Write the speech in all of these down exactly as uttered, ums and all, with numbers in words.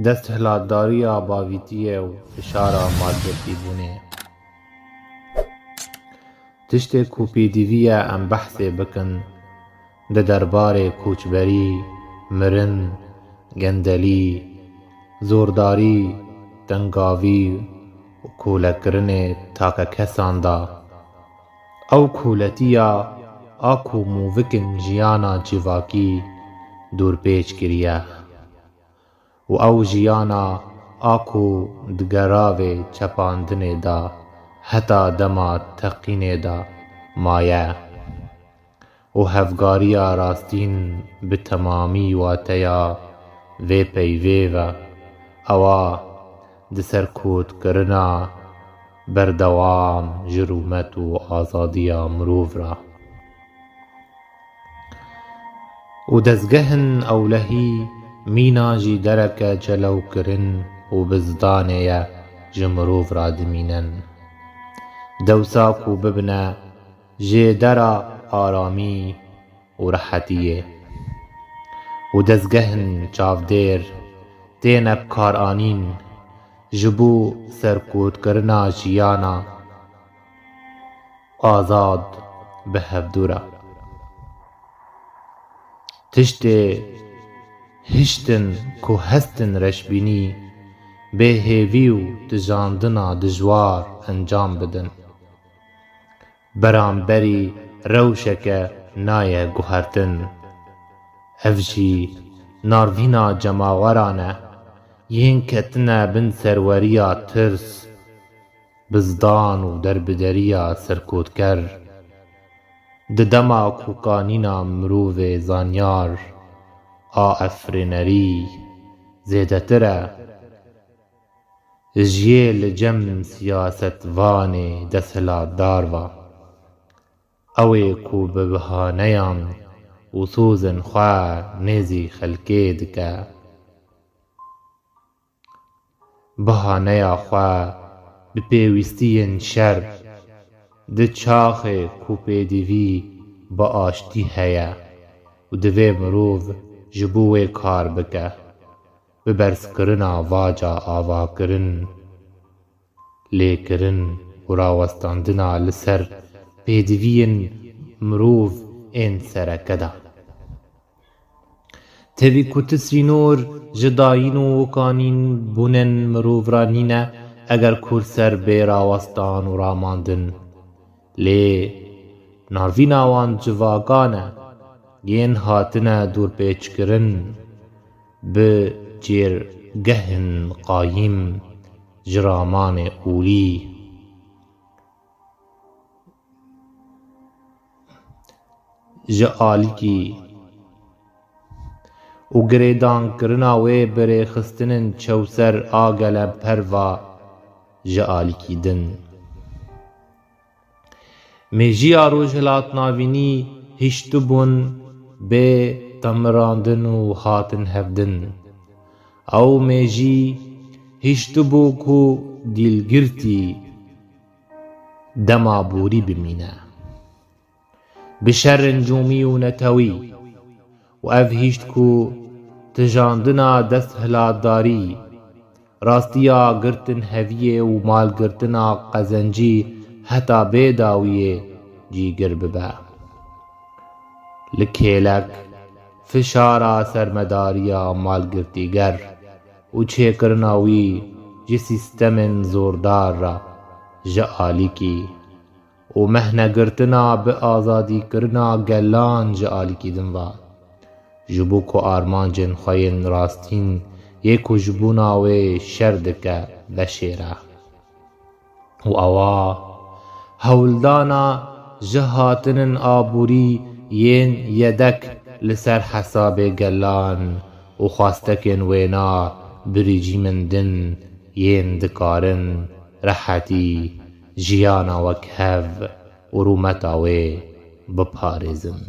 Desthilatdariya bavîtiyê û fişara malgirtîbûnê. Tiştê ku pêdivî ye em behsê bikin, di derbarê koçberî, mirin, gendelî, zordarî, tengavî û kolekirinê takekesan de. Ew koletiya a ku movikên jiyana civakî dorpêç kiriye û ew jiyana a ku di geravê çepandinê de heta dema teqînê de maye û hevgariya rastîn bi temamî wateya vê peyvê ve, ewa di serkotkirina berdewam ji rûmet û azadiya mirov re. Û dezgehên ewlehî mîna jî dereke celewkirin û bizdanê ye ji mirov re dimînin. Dewsa ku bibine jêdera aramî û rehetiyê û dezgehên çavdêr têne bikaranîn ji bo serkotkirina jiyana azad bi hevdû re. Tiştê hiştin ku hestin reşbînî bêhêvî û tijandina dijwar encam bidin. Beramberî rewşeke naye guhertin. Ev jî narvîna cemaweran e yên ketine bin serweriya tirs, bizdan û derbideriya serkotker. Di dema ku kanîna mirovê zanyar a efrênerî zêdetir e, ji yê li cem siyasetvanê desthilatdar ve. Ew ê ku bi bihaneyan û sozên xwe nêzî xelkê dike. Bihaneya xwe bi pêwîstiyên şer di çaxê ku pêdivî bi aştî heye û divê mirov ji bo wê kar bike. Bi berzkirina vaca avakirin, lêkirin û rawestandina li ser pêdiviyên mirov ên sereke de. Tevî ku ti sînor ji dayîn û kanîn bûnên mirov re nîne, eger ku li ser bê rawestan û ramandin. Lê narvîna wan civakan e, yên hatine dorpêçkirin bi cêrgehên qayîm ji ramanê olî, ji alîkî û girêdankirina wê bi rêxistinên çewser a gelemper ve ji alîkî din. Mêjiya Rojhilat Navînî hiştibûn bê temirandin û hatin hevdin. Ew mêjî hiştibû ku dîlgirtî dema borî bimîne. Bi şerên cûmî û netewî û ev hişt ku tijandina desthilatdarî, rastiya girtin heviyê û malgirtina qezencî heta bê dawiyê cîgir bibe. Li kêlek fişara sermedariya malgirtîger û çêkirina wî ji sîstemên zordar re ji alîkî û mehnegirtina bi azadîkirina gelan ji alîkî din ve, ji bo ku armancên xwe yên rastîn yê ku ji bona wê şer dike veşêre. Û ewa hewldana ji hatinên aborî yên yedek li ser hesabê gelan û xwestekên wêna bi rejîmên din yên dikarin rehetî jiyana wekhev û rûmeta wê biparêzin.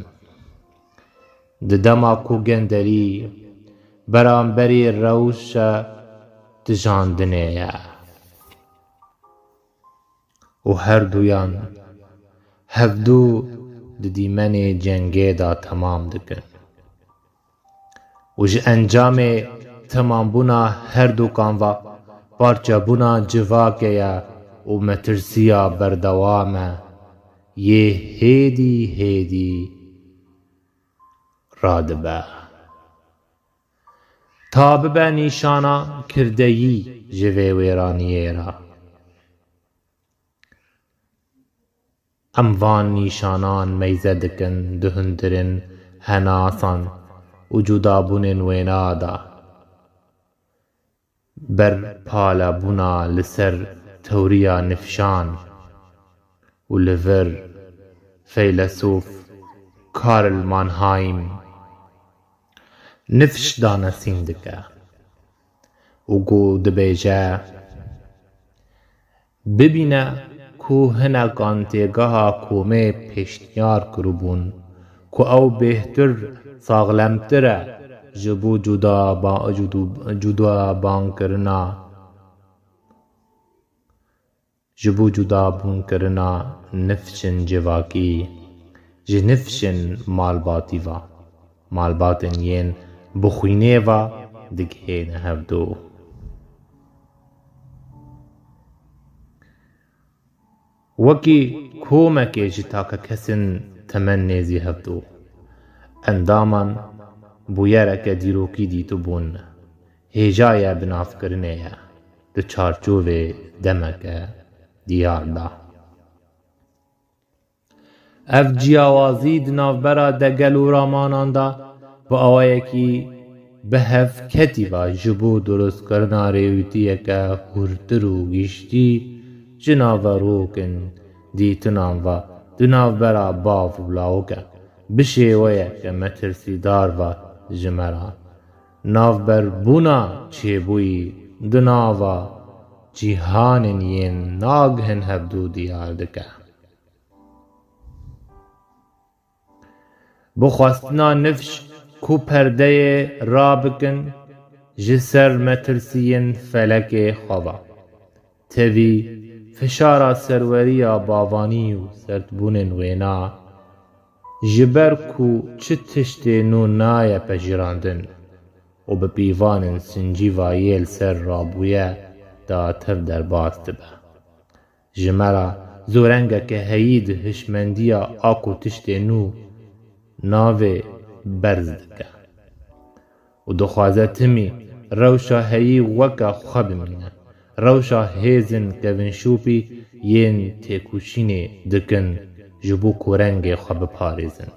Di dema ku genderî beramberî rewşe tijandinê ye û herduyan hevdu di dîmenê cengê de temam dikin. Û ji encamê temambûna herdukan ve parçebûna civakê ye û metirsiya berdewam e yê hêdî hêdî radibe. Ta bibe nîşana kirdeyî ji vê wêraniyê re. Em van nîşanan meyze dikin di hundirên henasan û cudabûnên wêna de. Ber palebûna li ser tewriya nifşan û li vir feylesûf Karl Mannheim nifş danesîn dike û ku dibêje, bibîne ku hinekan têgeha komê pêşniyar kiribûn ku ew bêhtir, saxlemtir e ji bo cuda ba-, cudu-, cudabankirina, ji bo cudabûnkirina nifşên civakî ji nifşên malbatî ve, malbatên yên bi xwînê ve digihêne hevdu. Wekî komekê ji takekesên temenê zî hevdu. Endaman bûyereke dîrokî dîtibûn. Hêjayê binavkirinê ye di çarçovê demeke diyar de. Ev ciyawazî di navbera degel û ramanan de bi awayekî bi hev ketî ve ji bo durustkirina rêwîtiyeke hûrtir û giştî ji naverokên dîtinan ve di navbera bav û lawik e, bi şêweyeke metirsîdar ve ji me re navberbûna çêbûyî di nava cîhanên yên nagihin hevdû diyar dike. Bi xwestina nifş ku perdeyê rabikin ji ser metirsiyên felekê xwe ve. Tevî fişara serweriya bavanî û serdbûnên wêna, ji ber ku çi tiştê nû naye pejirandin û bi pîvanên sincî ve yê li ser rabûye de tev derbas dibe. Ji me re zorengeke heyî di hişmendiya a ku tiştê nû navê berz dike û dixwaze timî rewşa heyî weke xwe bimîne. Rewşa hêzên kevinşopî yên têkoşînê dikin ji bo ku rengê xwe biparêzin.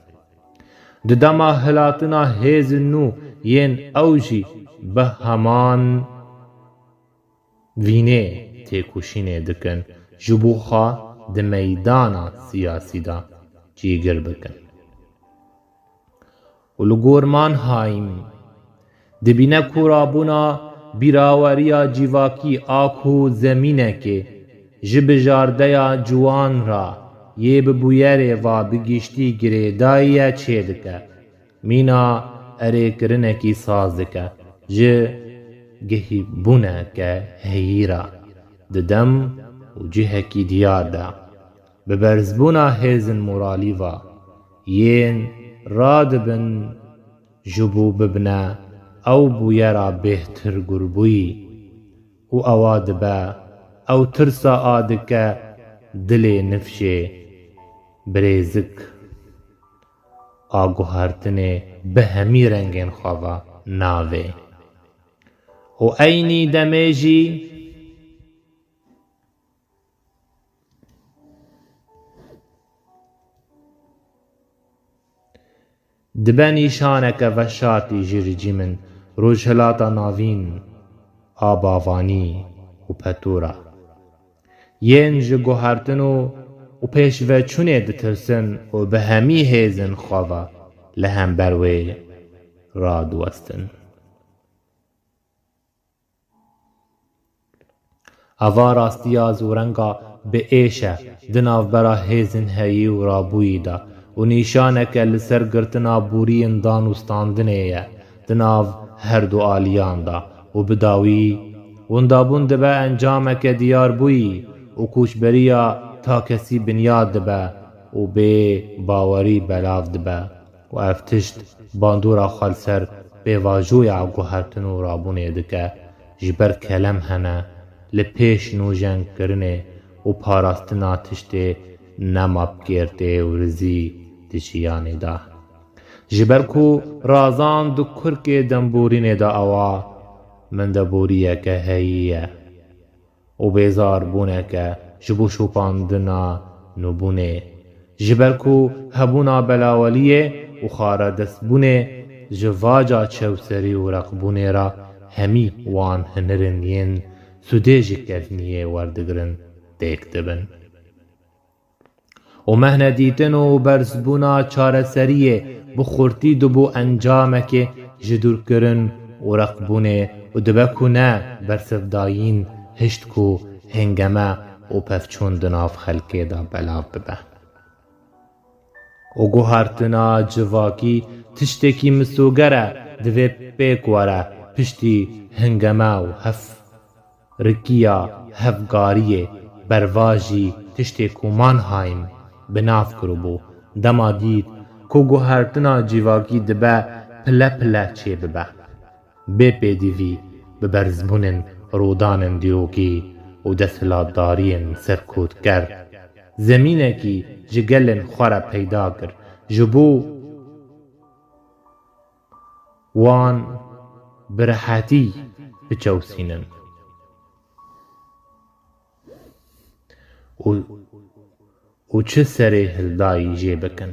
Di dema hilatina hêzên nû yên ew jî bi heman vînê têkoşînê dikin, ji bo xwe di meydana siyasî de cîgir bikin. Û li gor Mannheim dibîne ku rabûna bîraweriya civakî a ku zemînekê ji bijardeya ciwan re yê bi bûyerê ve bi giştî girêdayî ye çêdike. Mîna erêkirinekî saz dike ji gihîbûneke heyî re di dem û cihekî diyar de. Bi berzbûna hêzên moralî ve yên radibin ji bo bibine ew bûyera bêhtir gurbûyî û ewa dibe ew tirsa a dike dilê nifşê birêzik a guhertinê bi hemî rengên xwe ve navê. Û eynî demê jî dibe nîşaneke veşartî ji rejîmên Rojhilata Navîn a bavanî û petora. Yên ji guhertin û, û pêşveçûnê ditirsin û bi hemî hêzên xwe ve li hember wê radiwestin. Eva rastiya zorenga bi êş e di navbera hêzên heyî û rabûyî de û nîşaneke li ser girtina boriyên dan û standinê ye di nav her du aliyan de û bi dawî windabûn dibe encameke diyarbûyî û koçberiya takesî binyat dibe û bê bawerî belav dibe û ev tişt bandora xwe li ser pêvajoya guhertin û rabûnê dike, ji ber kelem hene li pêş nûjengkirinê û parastina tiştê nema bi kêrtê û rizî di jiyanê de. Ji ber ku razan di kurkê demborînê de awa, mindeboriyeke heyî ye. û bêzarbûneke ji bo şopandina nûbûnê. Ji ber ku hebûna belaweliyê û xaredestbûnê ji vaca çewserî û reqbûnê re hemî wan hinirin yên sûdê ji keviniyê werdigirin têk dibin. Û mehne dîtin û berzbûna çareseriyê bi xurtî dibû encamekê ji dûrkirin û reqbûnê û dibe ku ne bersivdayîn hişt ku hingeme û pevçûn di nav xelkê de belav bibe. Û guhertina civakî tiştekî misoger e, divê pêk were piştî hingeme û hev rikiya hevgariyê bervajî tiştê ku Mannheim bi nav kiribû, dema dît ku guhertina civakî dibe pile pile çêbibe. Bê pêdivî bi berzbûnên rodanên dîrokî û desthilatdariyên serkûtker, zemînekî ji gelên xwe re peyda kir, ji bo wan bi rehetî biçewsînin û, û çi serê hildayî jê bikin.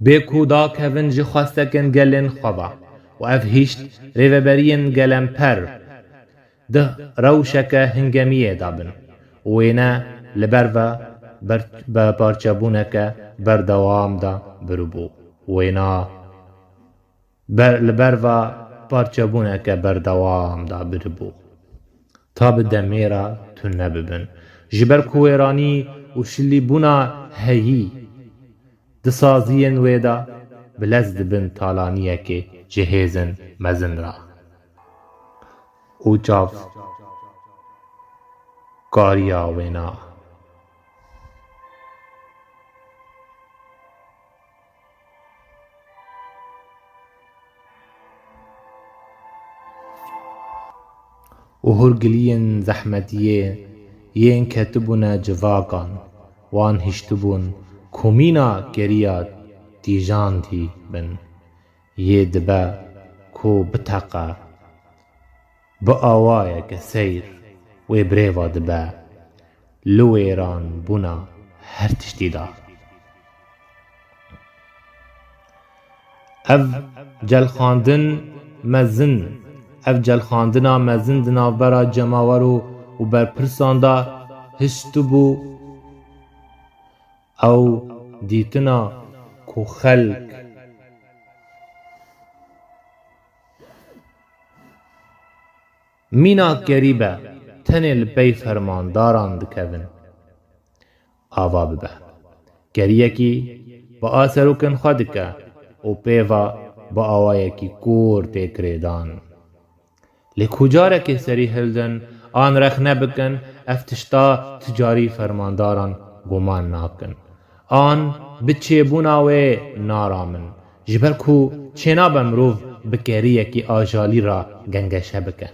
Bê ku dakevin ji xwestekên gelên xwe ve û ev hişt rêveberiyên gelemper di rewşeke hingemiyê de bin û wêne li ber ve ber-, be parçebûneke berdewam de biribû. Wêna ber-, li ber ve parçebûneke berdewam de biribû. Ta bi demê re tune bibin. Ji ber ku wêranî û şilîbûna heyî di saziyên wê de bi lez dibin talaniyekê ji hêzên mezin re. Û çav kariya wêna. Û hurgiliyên zehmetiyê yên ketibûne civakan, wan hiştibûn ku mîna keriya tîjandî bin. Yê dibe ku biteqe, bi awayeke seyr wê birêva dibe li wêranbûna her tiştî de. Ev celxandin mezin, ev celxandina mezin di navbera cemawer û, û berpirsan de hiştibû. Ew dîtina ku xelk mîna kerî be, tenê li pey fermandaran dikevin, ava bibe. Keriyekî bi a serokên xwe dike û pêva bi awayekî kûr tê girêdan. Lê ku carekê serî hildin an rexne bikin, ev tişta ti carî fermandaran guman nakin. An bi çêbûna wê naramin. Ji ber ku çênabe mirov bi keriyekî ajalî re gengeşe bike.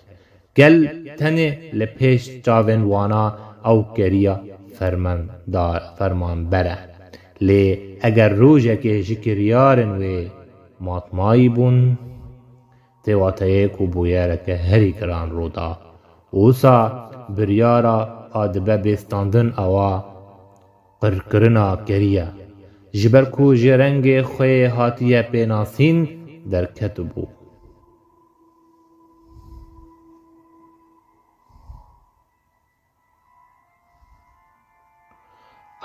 Gel tenê li pêş çavên wana ew keriya fermandar, fermanber e. Lê eger rojekê ji kiryarên wê matmayî bûn, tê wateyê ku bûyereke herî giran rû da. Wisa biryara a dibe bêstandin ewa qirkirina keriye. Ji ber ku ji rengê xwe hatiye pênasîn derketibû.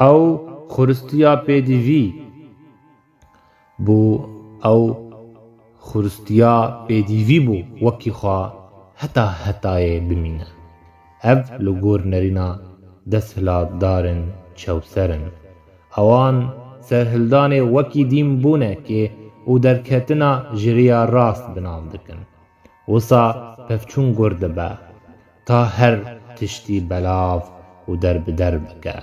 Ew xuristiya pêdivî bû, ew xuristiya pêdivî bû wekî xwe heta hetayê bimîne. Ev li gor nerîna desthilatdarên çewser in. Ewan serhildanê wekî dîn bûnekê û derketina ji rêya rast bi nav dikin. Wisa pevçûn gur dibe, ta her tiştî belav û derbider bike.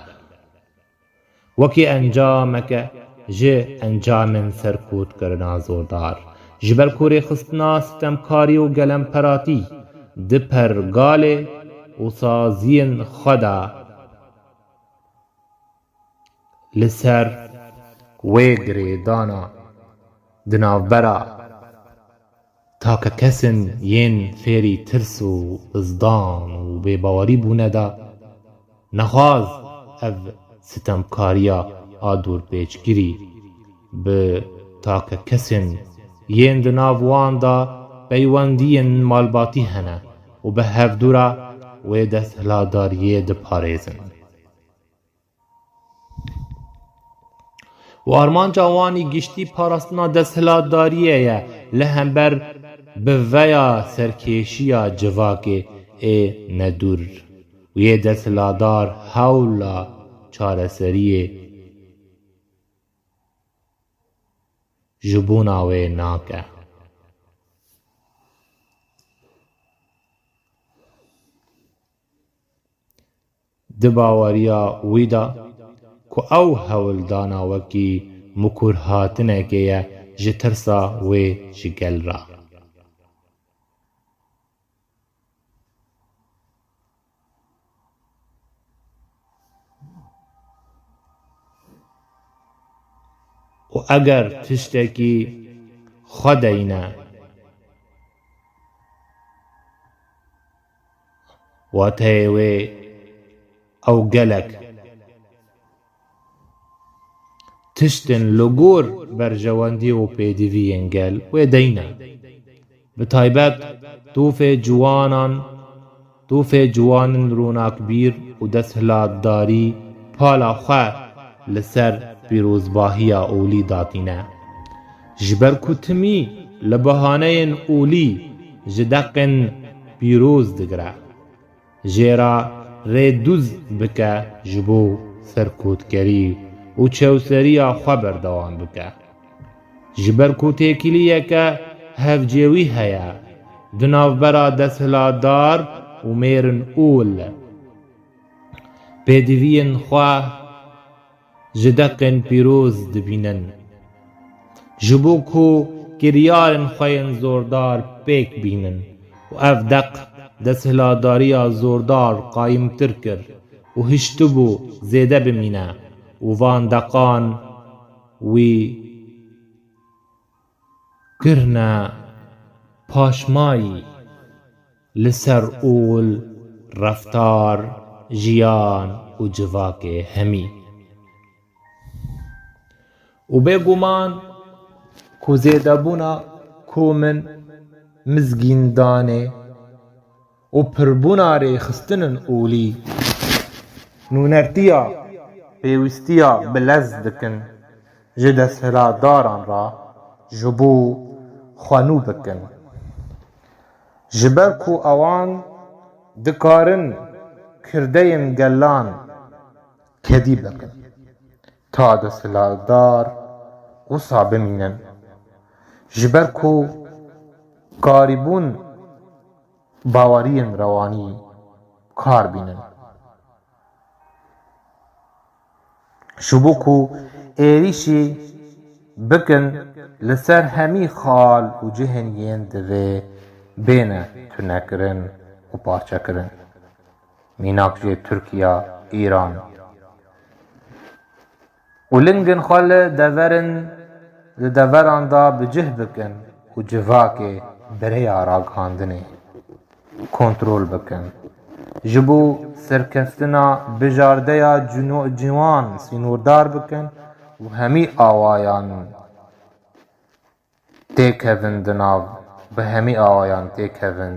Wekî encameke ji encamên serkûtkirina zordar, Ji ber ku rêxistina sitemkarî û gelemperatî di pergalê û saziyên xwe de li ser wê girêdana di navbera takekesên yên fêrî tirs û bizdan û bêbawerî bûne de, nexwaz ev sitemkariya a dorpêçkirî bi takekesên yên di nav wan de peywendiyên malbatî hene û bi hevdû re wê desthilatdariyê diparêzin. Û armanca wan î giştî parastina desthilatdariyê ye li hember bi veya serkêşiya civakê ê nedûr û yê desthilatdar hewla çareseriyê ji bona wê nake. Di baweriya wî de ku ew hewldana wekî mikurhatinekê ye ji tirsa wê ji gel re. Û eger tiştekî xwe deyne, wateyê wê ew gelek tiştên li gor berjewendî û pêdiviyên gel wê deyne. Bi taybet tûfê ciwanan, tûfê ciwanên ronakbîr û desthilatdarî pala xwe li ser pîrozbahiya olî datîne. Ji ber ku timî li bahaneyên olî ji deqên pîroz digire. Jê re rê dûz bike ji bo serkotkerî û çewseriya xwe berdewam bike. Ji ber ku têkiliyeke hevcêwî heye di navbera desthilatdar û mêrin ol. Pêdiviyên xwe ji deqên pîroz dibînin. Ji bo ku kiryarên xwe yên zordar pêk bînin û ev deq desthilatdariya zordar qayîmtir kir û hiştibû zêde bimîne û van deqan wî kirine paşmayî li ser ol, reftar, jiyan û civakê hemî. Û bêguman ku zêdebûna komin, mizgîndanê û pirbûna rêxistinên olî nûnertiya pêwîstiya bilez dikin ji desthilatdaran re ji bo xwe nû bikin. Ji ber ku ewan dikarin kirdeyên gelan kedî bikin, ta desthilatdar wisa bimînin. Ji ber ku karîbûn baweriyên rewanî kar bînin. Ji bo ku êrîşî bikin li ser hemî xal û cihên yên divê bêne tunekirin û parçekirin. Mînak jê Tirkiye, Îran. Û lingên xwe li deverin, li deveran de bi cih bikin û civakê bi rêya ragihandinê kontrol bikin. Ji bo serkeftina bijardeya cino-, ciwan sînordar bikin û hemî awayan têkevin di nav, bi hemî awayan têkevin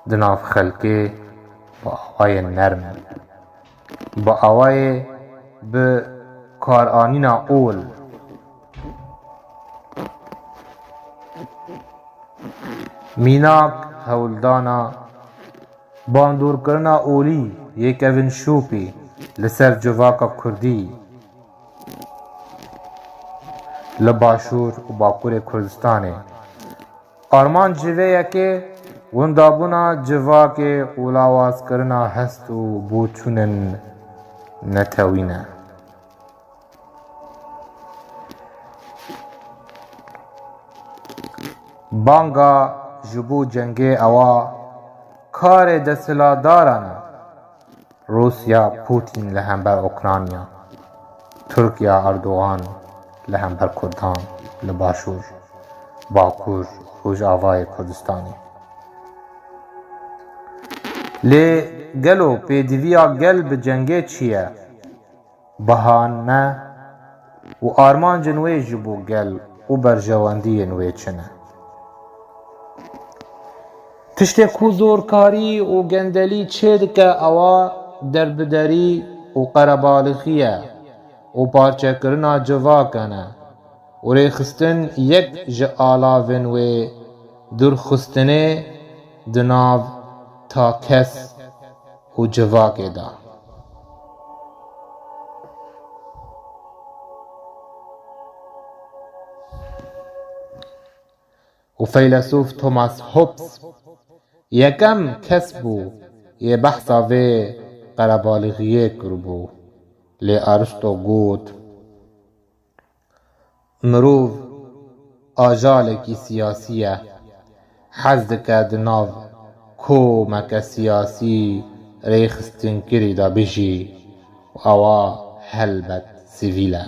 di nav xelkê bi awayên nerm, bi awayê bi karanîna ol. Mînak hewldana bandorkirina olî yê Kevin Şopî li ser civaka kurdî li Başûr û Bakurê Kurdistanê. Armanc ji vê yekê windabûna civakê û lawazkirina hest û boçûnên netewî ne. Banga ji bo cengê ewa karê desthilatdaran e. Rûsya Putin li hember Ukrayna, Tirkiya Erdogan li hember Kurdan li Başûr, Bakur, Rojavayê Kurdistanê. Lê gelo pêdiviya gel bi cengê çi ye? Bahane û armancên wê ji bo gel û berjewendiyên wê çi ne? Tiştê ku zorkarî û gendelî çêdike ewa derbiderî û qerebalixî ye û parçekirina civakê ne û rêxistin yek ji alavên wê dûrxistinê di nav takes û civakê de. Û feylesûf Thomas Hobbes yekem kes bû yê behsa vê qerebalixiyê kiribû. Lê Aristo got, mirov ajalekî siyasî ye. Hez dike di nav komeke siyasî rêxistinkirî de bijî û ewa helbet sivîl e.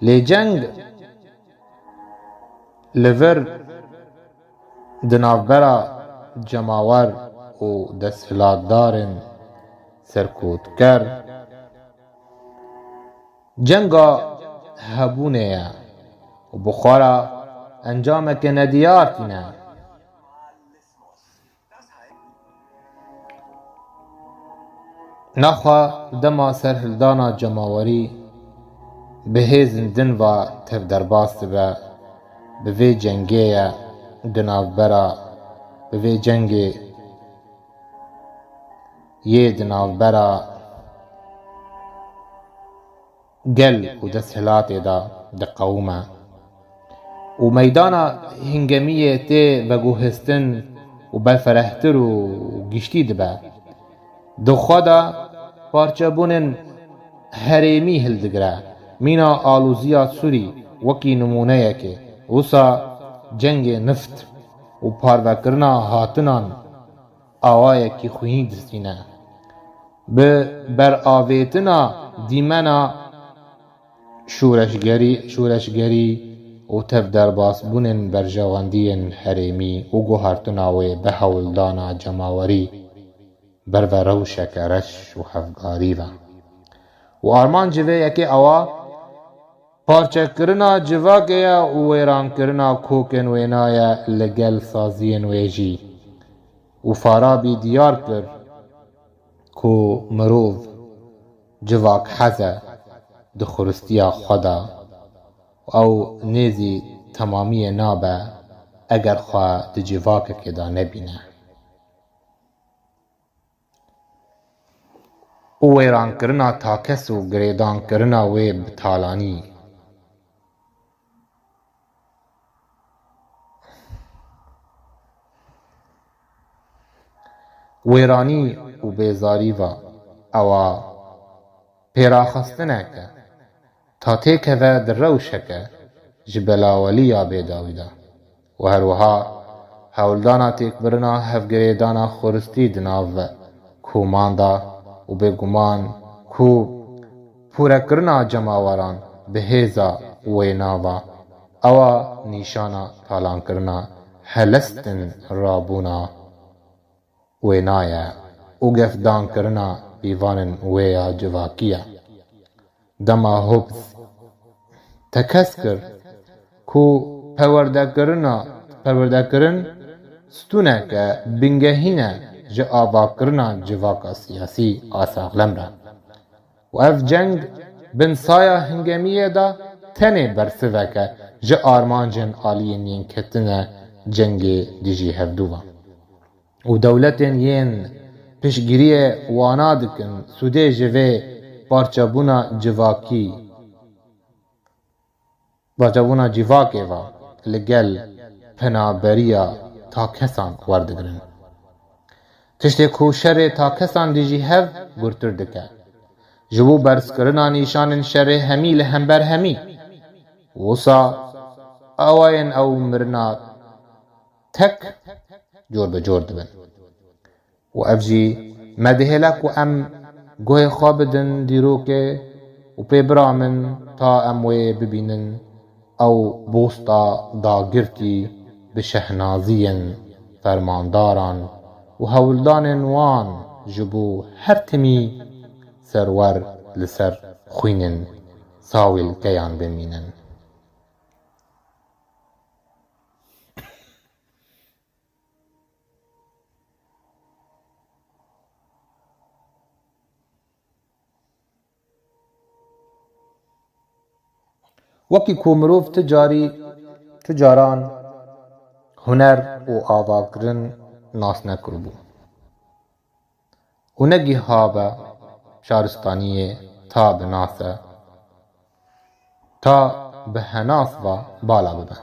Lê ceng li vir di navbera cemawer û desthilatdarên serkotker cenga hebûnê ye û bi xwe re encameke nediyar tîne. Naxwe dema serhildana cemawerî bi hêzên din ve tevderbas dibe, bi vê cengê ye di navbera, bi vê cengê yê di navbera gel û desthilatê de diqewime û meydana hingemiyê tê veguhestin û berferehtir û giştî dibe. Di xwe de parçebûnên herêmî hildigire. Mîna alûziya Sûrî wekî nimûneyekê, wisa cengê nift û parvekirina hatinan awayekî xwînî distîne. Bi beravêtina dîmena şûreşgerî, şûreşgerî û tevderbasbûnên berjewendiyên herêmî û guhertina wê bi hewldana cemawerî ber ve rewşeke reş û hevgarî ve. Û armanc ji vê yekê ewa parçekirina civakê ye û wêrankirina kokên wêna ye li gel saziyên wê jî. Û Farabî diyar kir ku mirov civakhez e di xuristiya xwe de û ew nêzî temamiyê nabe eger xwe di civakekê de nebîne. Û wêrankirina takes û girêdankirina wê bi talanî. Wêranî û bêzarî va ewa pêraxistineke ta têkeve di rewşeke ji belaweliya bêdawî de û her wiha hewldana têkbirina hevgirêdana xuristî di nav koman de û bêguman ku pûrekirina cemaweran bi hêza wêna ve ewa nîşana talankirina helestin rabûna wêna ye û gefdankirina pîvanên wê ya civakî ye. Dema Hobbes tekez kir ku perwerdekirina, perwerdekirin stûneke bingehîn e ji avakirina civaka siyasî a saxlem re. Û ev ceng bin saya hingemiyê de tenê bersiveke ji armancên aliyên yên ketine cengê dijî hevdû ve. Û dewletên yên piştgiriyê wana dikin, sûdê ji vê parçebûna civakî, parçebûna civakê ve li gel penaberiya takesan werdigirin. Tiştê ku şerê takesan dijî hev gurtir dike. Ji bo berzkirina nîşanên şerê hemî li hember hemî. Wisa awayên ew mirina tek cor bi cor dibin. Û ev jî me dihêle ku em guhê xwe bidin dîrokê û pê biramin ta em wê bibînin, ew bosta dagirtî bi şehnaziyên fermandaran û hewldanên wan ji bo her timî serwer li ser xwînên sawîlkeyan bimînin. Wekî ku mirov ti carî, ti caran huner û avakirin nas nekiribû û negihî habe şaristaniyê ta bi nas e, ta bi henas ve bala bibe.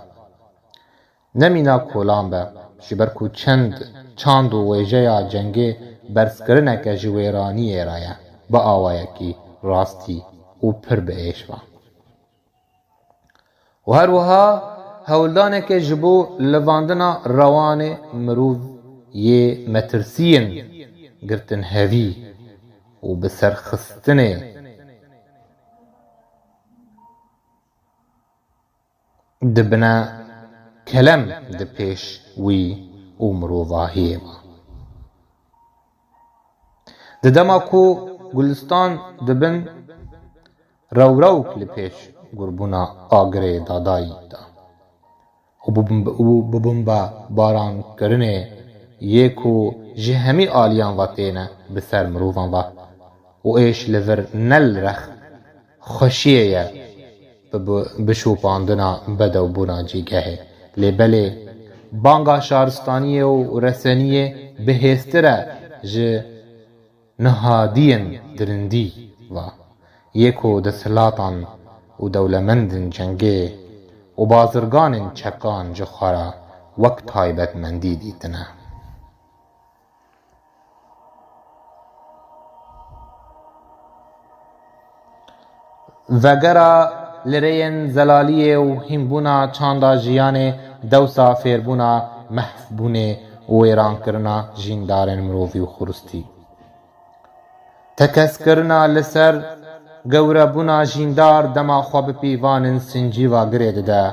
Nemîna kolan be, ji ber ku çend çand û wêjeya cengê berzkirineke ji wêraniyê re ye, bi awayekî rastî û pir bi êş ve. Û her wiha hewldaneke ji bo livandina rewanê mirov yê metirsiyên girtinhevî û bi serxistinê dibine kelem di pêş wî û mirovahiyê ve. Di dema ku Gulistan dibin rewrewk li pêş gurbûna agirê dadayî de û bi bombe, û bi bombe barankirinê yê ku ji hemî aliyan ve têne bi ser mirovan ve û êş li vir ne li rex xweşiyê ye bi, bi, bi şopandina bedewbûna cîgehê. Lê belê banga şaristaniyê û reseniyê bihêztir e ji nihadiyên dirindî ve, yê ku desthilatan û dewlemendên cengê û bazirganên çekan ji xwe re wek taybetmendî dîtine. Vegera li rêyên zelaliyê û hînbûna çanda jiyanê, dewsa fêrbûna mehvbûnê û wêrankirina jîndarên mirovî û xuristî. Tekeskirina li ser gewrebûna jîndar dema xwe bi pîvanên sincî ve girê dide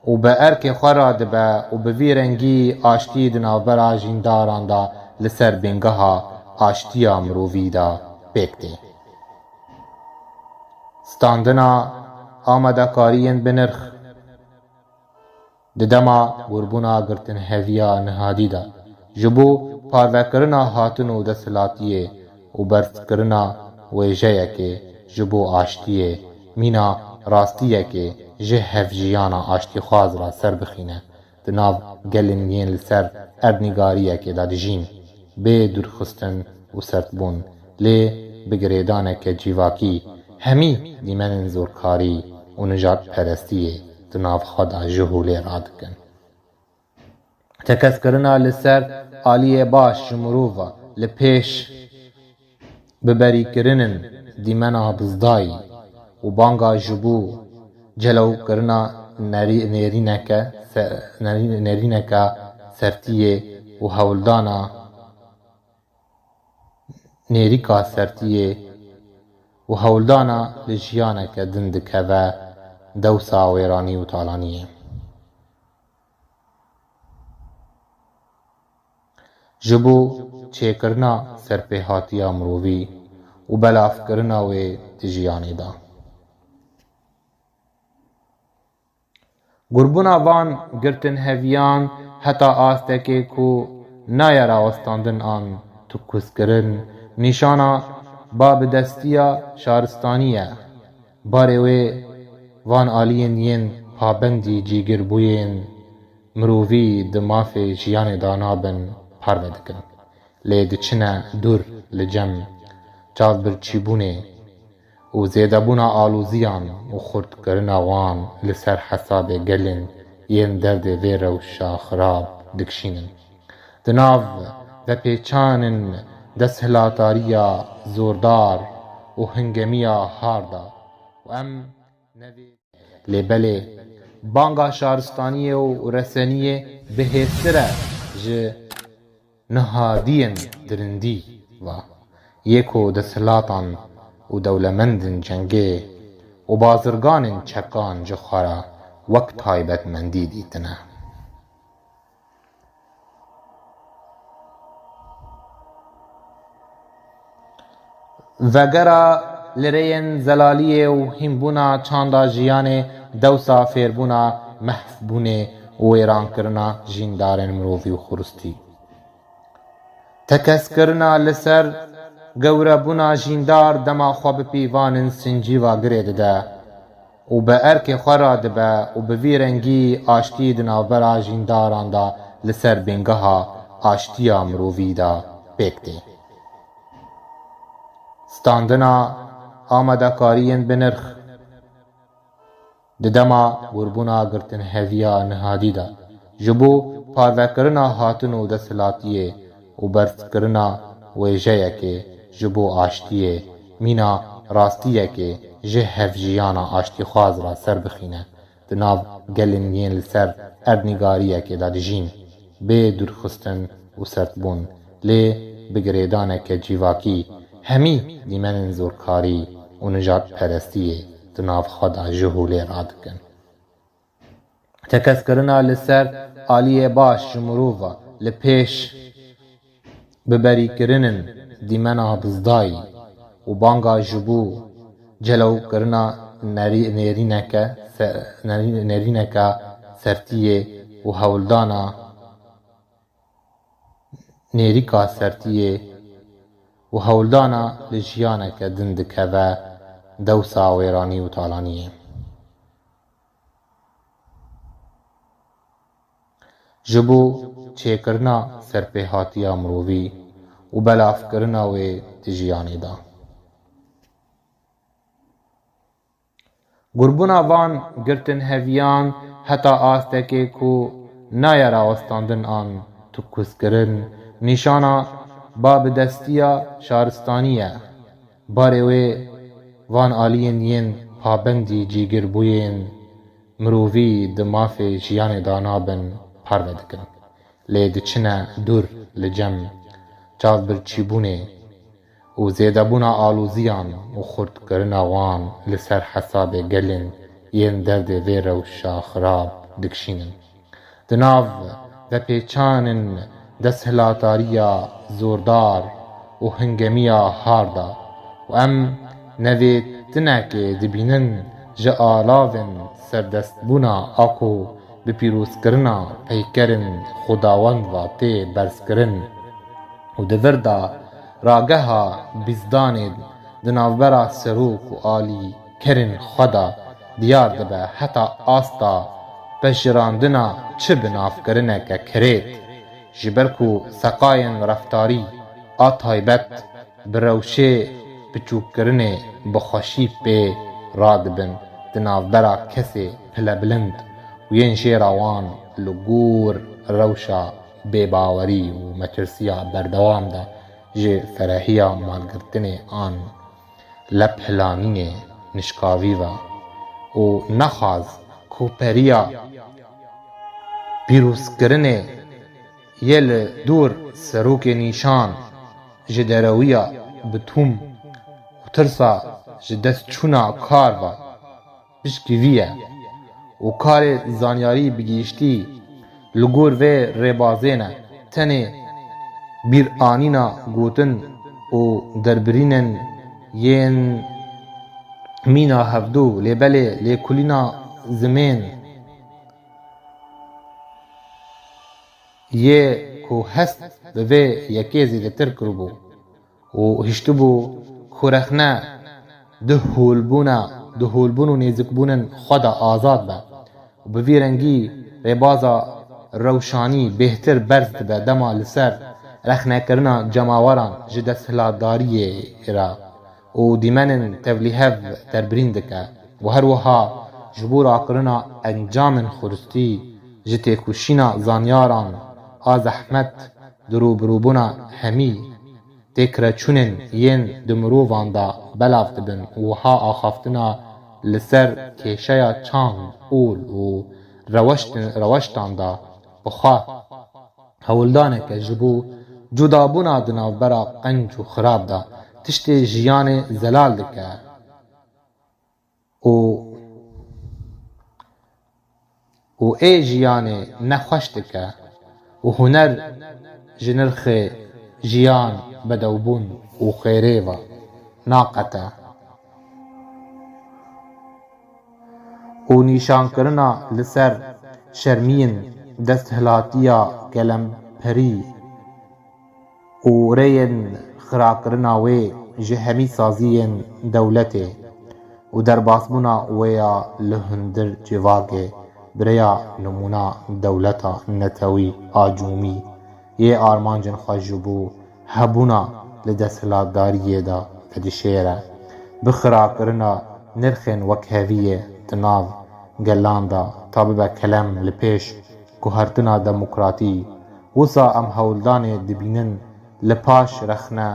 û bi erkê xwe radibe û bi vî rengî aştî di navbera jîndaran de li ser bingeha aştiya mirovî de pêk tê. Standina amadekariyên bi nirx. Di dema gurbûna girtinheviya nihadî de, ji bo parvekirina hatin û desthilatiyê û berzkirina wêjeyekê ji bo aştiyê, mîna rastiyekê ji hevjiyana aştîxwaz re serbixîne, di nav gelên yên li ser erdnîgariyekê de dijîn, bê dûrxistin û serdbûn, lê bi girêdaneke civakî hemî dîmenên zorkarî û nijadperestiyê di nav xwe de ji holê radikin. Tekeskirina li ser aliyê baş ji mirova li pêş biberîkirinin dîmena bizdayî û banga ji bo celewkirina nerî-, nêrîneke se-, nerî-, nêrîneke sertiyê û hewldana nêrîka sertiyê û hewldana li jiyaneke din dikeve dewsa wêranî û talaniyê. Ji bo çêkirina serpêhatiya mirovî û belavkirina wê di jiyanê de. Gurbûna van girtinheviyan heta astekê ku nayê rawestandin an tikuskirin, nîşana babidestiya şaristanî ye. Barê wê van aliyên yên pabendî cîgirbûyên mirovî di mafê jiyanê de nabin parve dikin. Lê diçine dûr li cem çavbirçîbûnê û zêdebûna aloziyan û xurtkirina wan li ser hesabê gelên yên derdê vê rewşa xirab dikişînin. Di nav vepêçanên desthilatdariya zordar û hingemiya har de û em nevê Lê belê banga şaristaniyê û reseniyê bihêztir e ji nihadiyên dirindî ve yê ku desthilatan û dewlemendên cengê û bazirganên çekan ji xwe re wek taybetmendî dîtine. Vegera li rêyên zelaliyê û hînbûna çanda jiyanê, dewsa fêrbûna, mehvbûnê û wêrankirina jîndarên mirovî û xuristî. Tekeskirina li ser gewrebûna jîndar dema xwe bi pîvanên sincî ve girê dide û bi erkê xwe radibe û bi vî rengî aştî di navbera jîndaran de li ser bingeha aştiya mirovî de pêk tê. Standina amadekariyên binirx di dema gurbûna girtinheviya nihadî de, ji bo parvekirina hatin û desthilatiyê û berzkirina wêjeyekê ji bo aştiyê, mîna rastiyekê ji hevjiyana aştîxwaz re serbixîne, di nav gelên yên li ser erdnîgariyekê de dijîn, bê dûrxistin û sertbûn, lê bi girêdaneke civakî hemî dîmenên zorkarî û nijadperestiyê di nav xwe de ji holê radikin. Tekeskirina li ser aliyê baş ji mirov ve li pêş biberîkirinên dîmena bizdayî û banga ji bo celewkirina nerî-, nêrîneke se-, nerî-, nêrîneke sertiyê û hewldana nêrîka sertiyê û hewldana li jiyaneke din dikeve dewsa wêranî û talaniyê. Ji bo çêkirina serpêhatiya mirovî û belavkirina wê di jiyanê de. Gurbûna van girtinheviyan heta astekê ku nayê rawestandin an tikuskirin, nîşana babidestiya şaristanî ye. Barê wê van aliyên yên pabendî cîgirbûyên mirovî di mafê jiyanê de nabin parve dikin. Lê diçine dûr li cem çavbirçîbûnê û zêdebûna aloziyan û xurtkirina wan li ser hesabê gelên yên derdê vê rewşa xirab dikişînin. Di nav vepêçanên desthilatdariya zordar û hingemiya har de û em nevêtinekê dibînin ji alavên serdestbûna a ku bi pîrozkirina peykerên xwedawend ve tê berzkirin û di vir de rageha bîzdanê di navbera serok û alîkerên xwe de diyar dibe heta asta pejirandina çi binavkirineke kirêt, ji ber ku seqayên reftarî a taybet bi rewşê biçûkkirinê bi xweşî pê radibin di navbera kesê pilebilind û yên jê re wan li gor rewşa bêbawerî û metirsiya berdewam de ji ferehiya malgirtinê an lephilanînê nişkavî ve û nexwaz koperiya pîrozkirinê yê li dor serokê nîşan ji derewiya bi tûm û tirsa ji destçûna kar ve pişkî vî ye û karê zanyarî bi giştî li gor vê rêbazê ne, tenê bîranîna gotin û derbirînên yên mîna hevdû, lê belê lêkolîna zimên yê ku hest bi vê yekê zêdetir kiribû û hiştibû ku rexne di holbûna, di holbûn û nêzikbûnên xwe de azad be û bi vî rengî rêbaza rewşanî bêhtir berz dibe dema li ser rexnekirina cemaweran ji desthilatdariyê re û dîmenên tevlîhev derbirîn dike û her wiha ji bo rakirina encamên xuristî ji têkoşîna zanyaran a zehmet di rûbirûbûna hemî têkireçûnên yên di mirovan de belav dibin û wiha axaftina li ser kêşeya çand, ol û reweştin, reweştan de bi xwe hewldaneke ji bo cudabûna di navbera qenc û xirab de tiştê jiyanê zelal dike û û ê jiyanê nexweş dike û huner ji nirxê jiyan, bedewbûn û xêrê ve naqete. Û nîşankirina li ser şermiyên desthilatiya kelemperî û rêyên xirakirina wê ji hemî saziyên dewletê û derbasbûna wê ya li hundir civakê bi rêya nimûna dewleta netewî a cûmî yê armancên xwe ji bo hebûna li desthilatdariyê de vedişêre. Bi xirakirina nirxên wekheviyê di nav gelan de ta bibe kelem li pêş guhertina demokratî, wisa em hewldanê dibînin li paş rexne,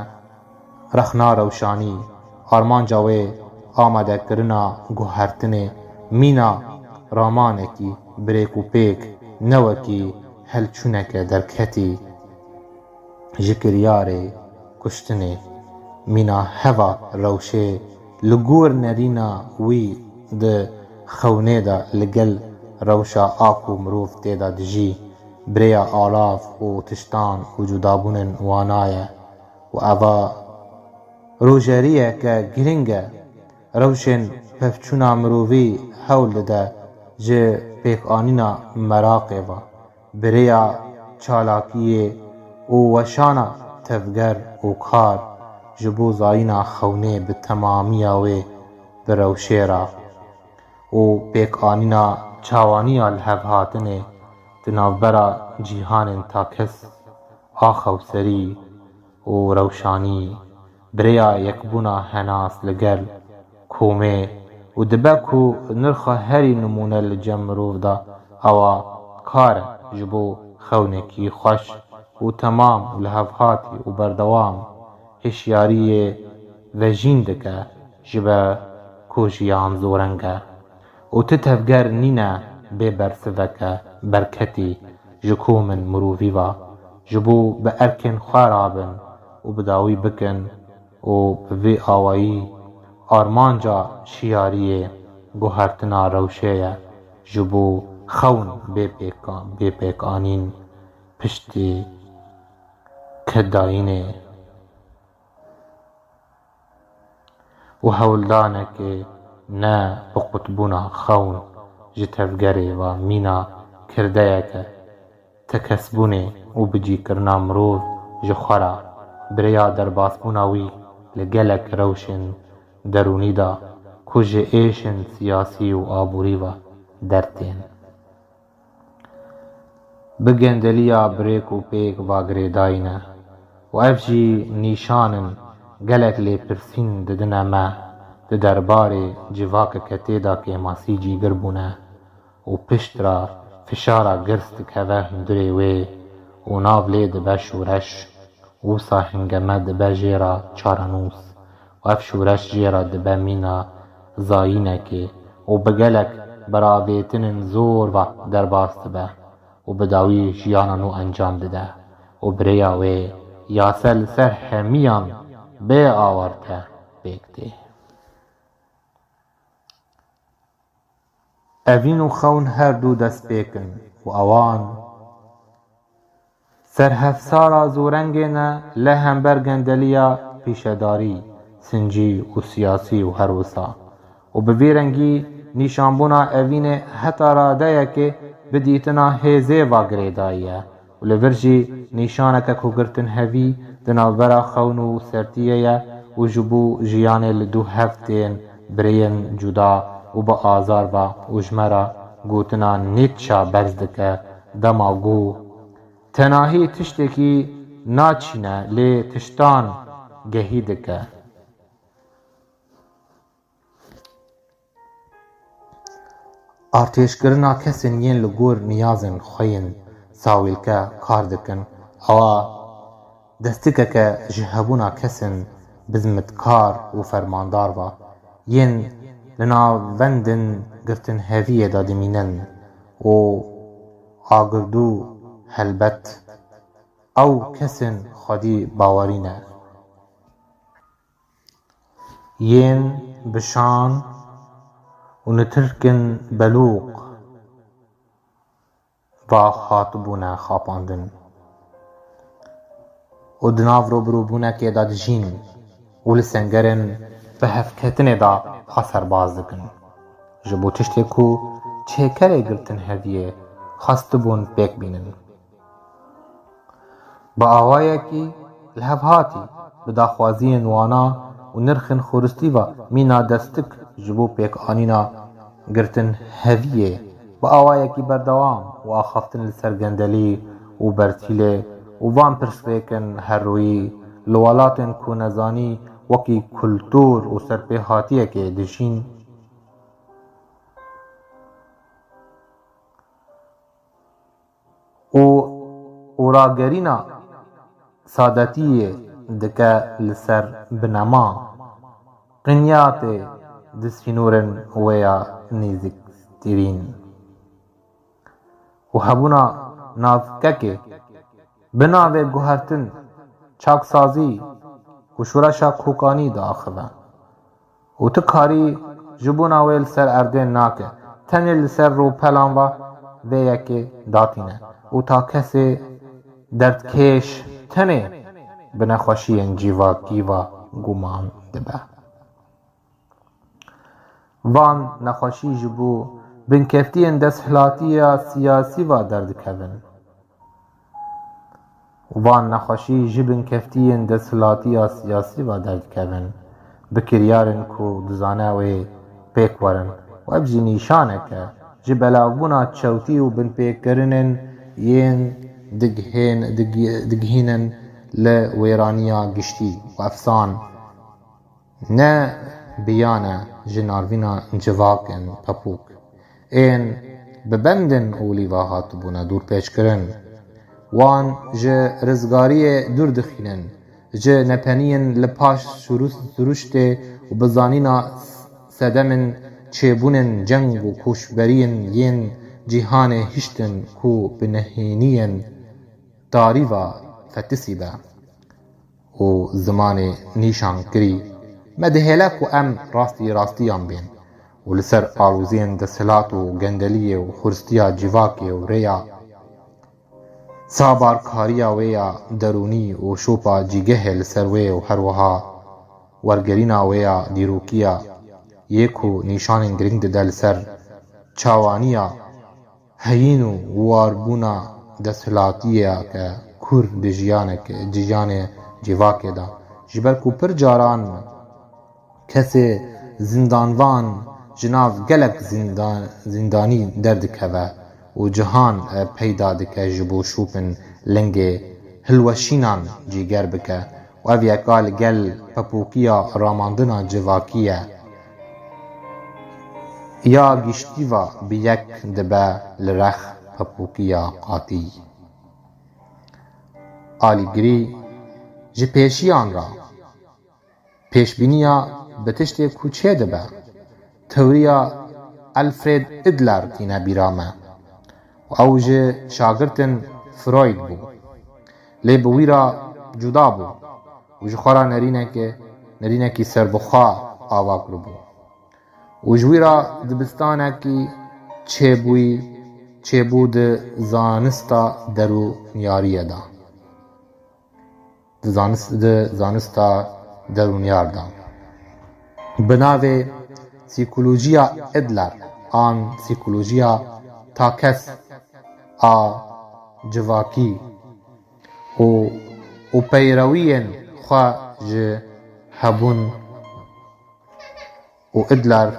rexna rewşanî. Armanca wê amadekirina guhertinê mîna ramanekî bi rêk û pêk, ne wekî helçûneke derketî ji kiryarê kuştinê. Mîna heva rewşê li gor nerîna wî di xewnê de li gel rewşa a ku mirov tê de dijî, bi rêya alav û tiştan û cudabûnên wana ye û eva rojeriyeke girîng e. Rewşên pevçûna mirovî hewl dide ji pêkanîna meraqê ve, bi rêya çalakiyê û weşana tevger û kar ji bo zayîna xewnê bi temamiya wê bi rewşê re û pêkanîna çawaniya lihevhatinê di navbera cîhanên takez a xewserî û rewşanî, bi rêya yekbûna henas li gel komê û dibe ku nirxa herî nimûne li cem mirov de ewa kar e ji bo xewnekî xweş û temam û lihevhatî û berdewam hişyariyê vejîn dike ji ber ku jiyan zoreng e. Û ti tevger nîne bê bersiveke berketî ji komên mirovî ve, ji bo bi erkên xwe rabin û bi dawî bikin û bi vî awayî armanca şiyariyê guhertina rewşê ye ji bo xewn bê pêka-, bê pêkanîn piştî kedayînê. û hewldanekê ne bi qutbûna xewn ji tevgerê ve mîna kirdeyeke tekesbûnê û bicîkirina mirov ji xwe re bi rêya derbasbûna wî li gelek rewşên derûnî de ku ji êşên siyasî û aborî ve dertên. Bi gendeliya bi rêk û pêk ve girêdayî ne û ev jî nîşan in gelek lêpirsîn didine me di derbarê civakeke tê de kêmasî cîgir bûne û pişt re fişara girs dikeve hundirê wê û nav lê dibe şoreş. Wisa hingeme dibe jê re çarenûs û ev şoreş jê re dibe mîna zayînekê û bi gelek biravêtinên zor ve derbas dibe û bi dawî jiyana nû encam dide û bi rêya wê yase li ser hemiyan bê awarte pêk tê. Evîn û xewn her du destpêk in û ewan serhevsara zorengê ne li hember gendeliya pîşedarî, sincî û siyasî û her wisa. Û bi vî rengî nîşanbûna evînê heta radeyekê bi dîtina hêzê ve girêdayî ye. Û li vir jî nîşaneke ku girtin hevî di navbera xewn û sertiyê ye û ji bo jiyanê li du hev tên birêyên cuda û bi azar ve û ji me re gotina Nîtşa berz dike, dema got, tenahî tiştekî naçîne, lê tiştan gehî dike. Artêşkirina kesên yên li gor niyazên xwe yên sawîlke kar dikin, ewa destikeke ji hebûna kesên bizmitkar û fermandar ve yên li navendên girtinheviyê de dimînin û agirdû helbet ew kesên xwedî bawerî ne. Yên bi şan û nitirkên belûq va hatibûne xapandin û di nav rûbirûbûnekê de dijîn û li sengerên bi hevketinê de xwe serbaz dikin. Ji bo tiştê ku çêkerê girtin heviyê xwestibûn pêk bînin. Bi awayekî li hev hatî, bi daxwaziyên wana û nirxên xuristî ve mîna destik ji bo pêkanîna girtin heviyê bi awayekî berdewam û axaftin li ser gendelî û bertîlê û van pirsgirêkên herrûyî li welatên ku nezanî wekî kultûr û serpêhatiyekê dijîn û û ragerîna sadetiyê dike li ser binema qinyatê di sînorên wê ya nêzîktirîn û hebûna navkekê bi navê guhertin, çaksazî û şoreşa kokanî diaxive. Û tu karî ji bona wê li ser erdê nake. Tenê li ser rûpelan ve vê yekê datîne û takesê derdkêş tenê bi nexweşiyên civakî ve guman dibe. Van nexweşî ji bo binkeftiyên desthilatiya siyasî ve derdikevin. Van nexweşî ji binkeftiyên desthilatiya siyasî ve derdikevin, bi kiryarên ku dizane wê pêk werin û ev jî nîşanek e ji belavbûna çewtî û binpêkirinên yên digihên-, dig-, digihînin li wêraniya giştî û efsan ne biyane ji narvîna civakên pepûk ên bi bendên olî ve hatibûne dûrpêçkirin. Wan ji rizgariyê dûr dixînin, ji nepeniyên li paş sirûs-, sirûştê û bi zanîna sedemên çêbûnên ceng û koçberiyên yên cîhanê hiştin ku bi nehêniyên tarî ve fetisî be û zimanê nîşankirî me dihêle ku em rastî rastiyan bên û li ser aloziyên desthilat û gendeliyê û xurstiya civakê û rêya sabarkariya wê ya derûnî û şopa cîgehê li ser wê û her wiha wergerîna wê ya dîrokiya yê ku nîşanên girîng dide li ser çawaniya heyîn û warbûna desthilatiyeke kûr di jiyaneke, di jiyanê civakê de. Ji ber ku pir caran kesê zindanvan ji nav gelek zindan-, zindanî derdikeve û cihan, e, peyda dike ji bo şopin lingê hilweşînan cîger bike û ev yeka li gel pepûkiya ramandina civakî ye. Ya giştî ve bi yek dibe li rex pepûkiya qatî. Alîgirî ji pêşiyan re. Pêşbîniya bi tiştê ku çê dibe, tewriya Alfred Adler tîne bîra me. Ew ji şagirtên Freud bû. Lê bi wî re cuda bû û ji xwe re nerîneke, nerînekî serbixwe ava kiribû. Û ji wî re dibistanekî çêbûyî çêbû di zanista derûnyariyê de. Di zanis-, di zanista derûnyar de. Bi navê psîkolojiya Adler an psîkolojiya takes a civakî û, û peyrewiyên xwe ji hebûn û Adler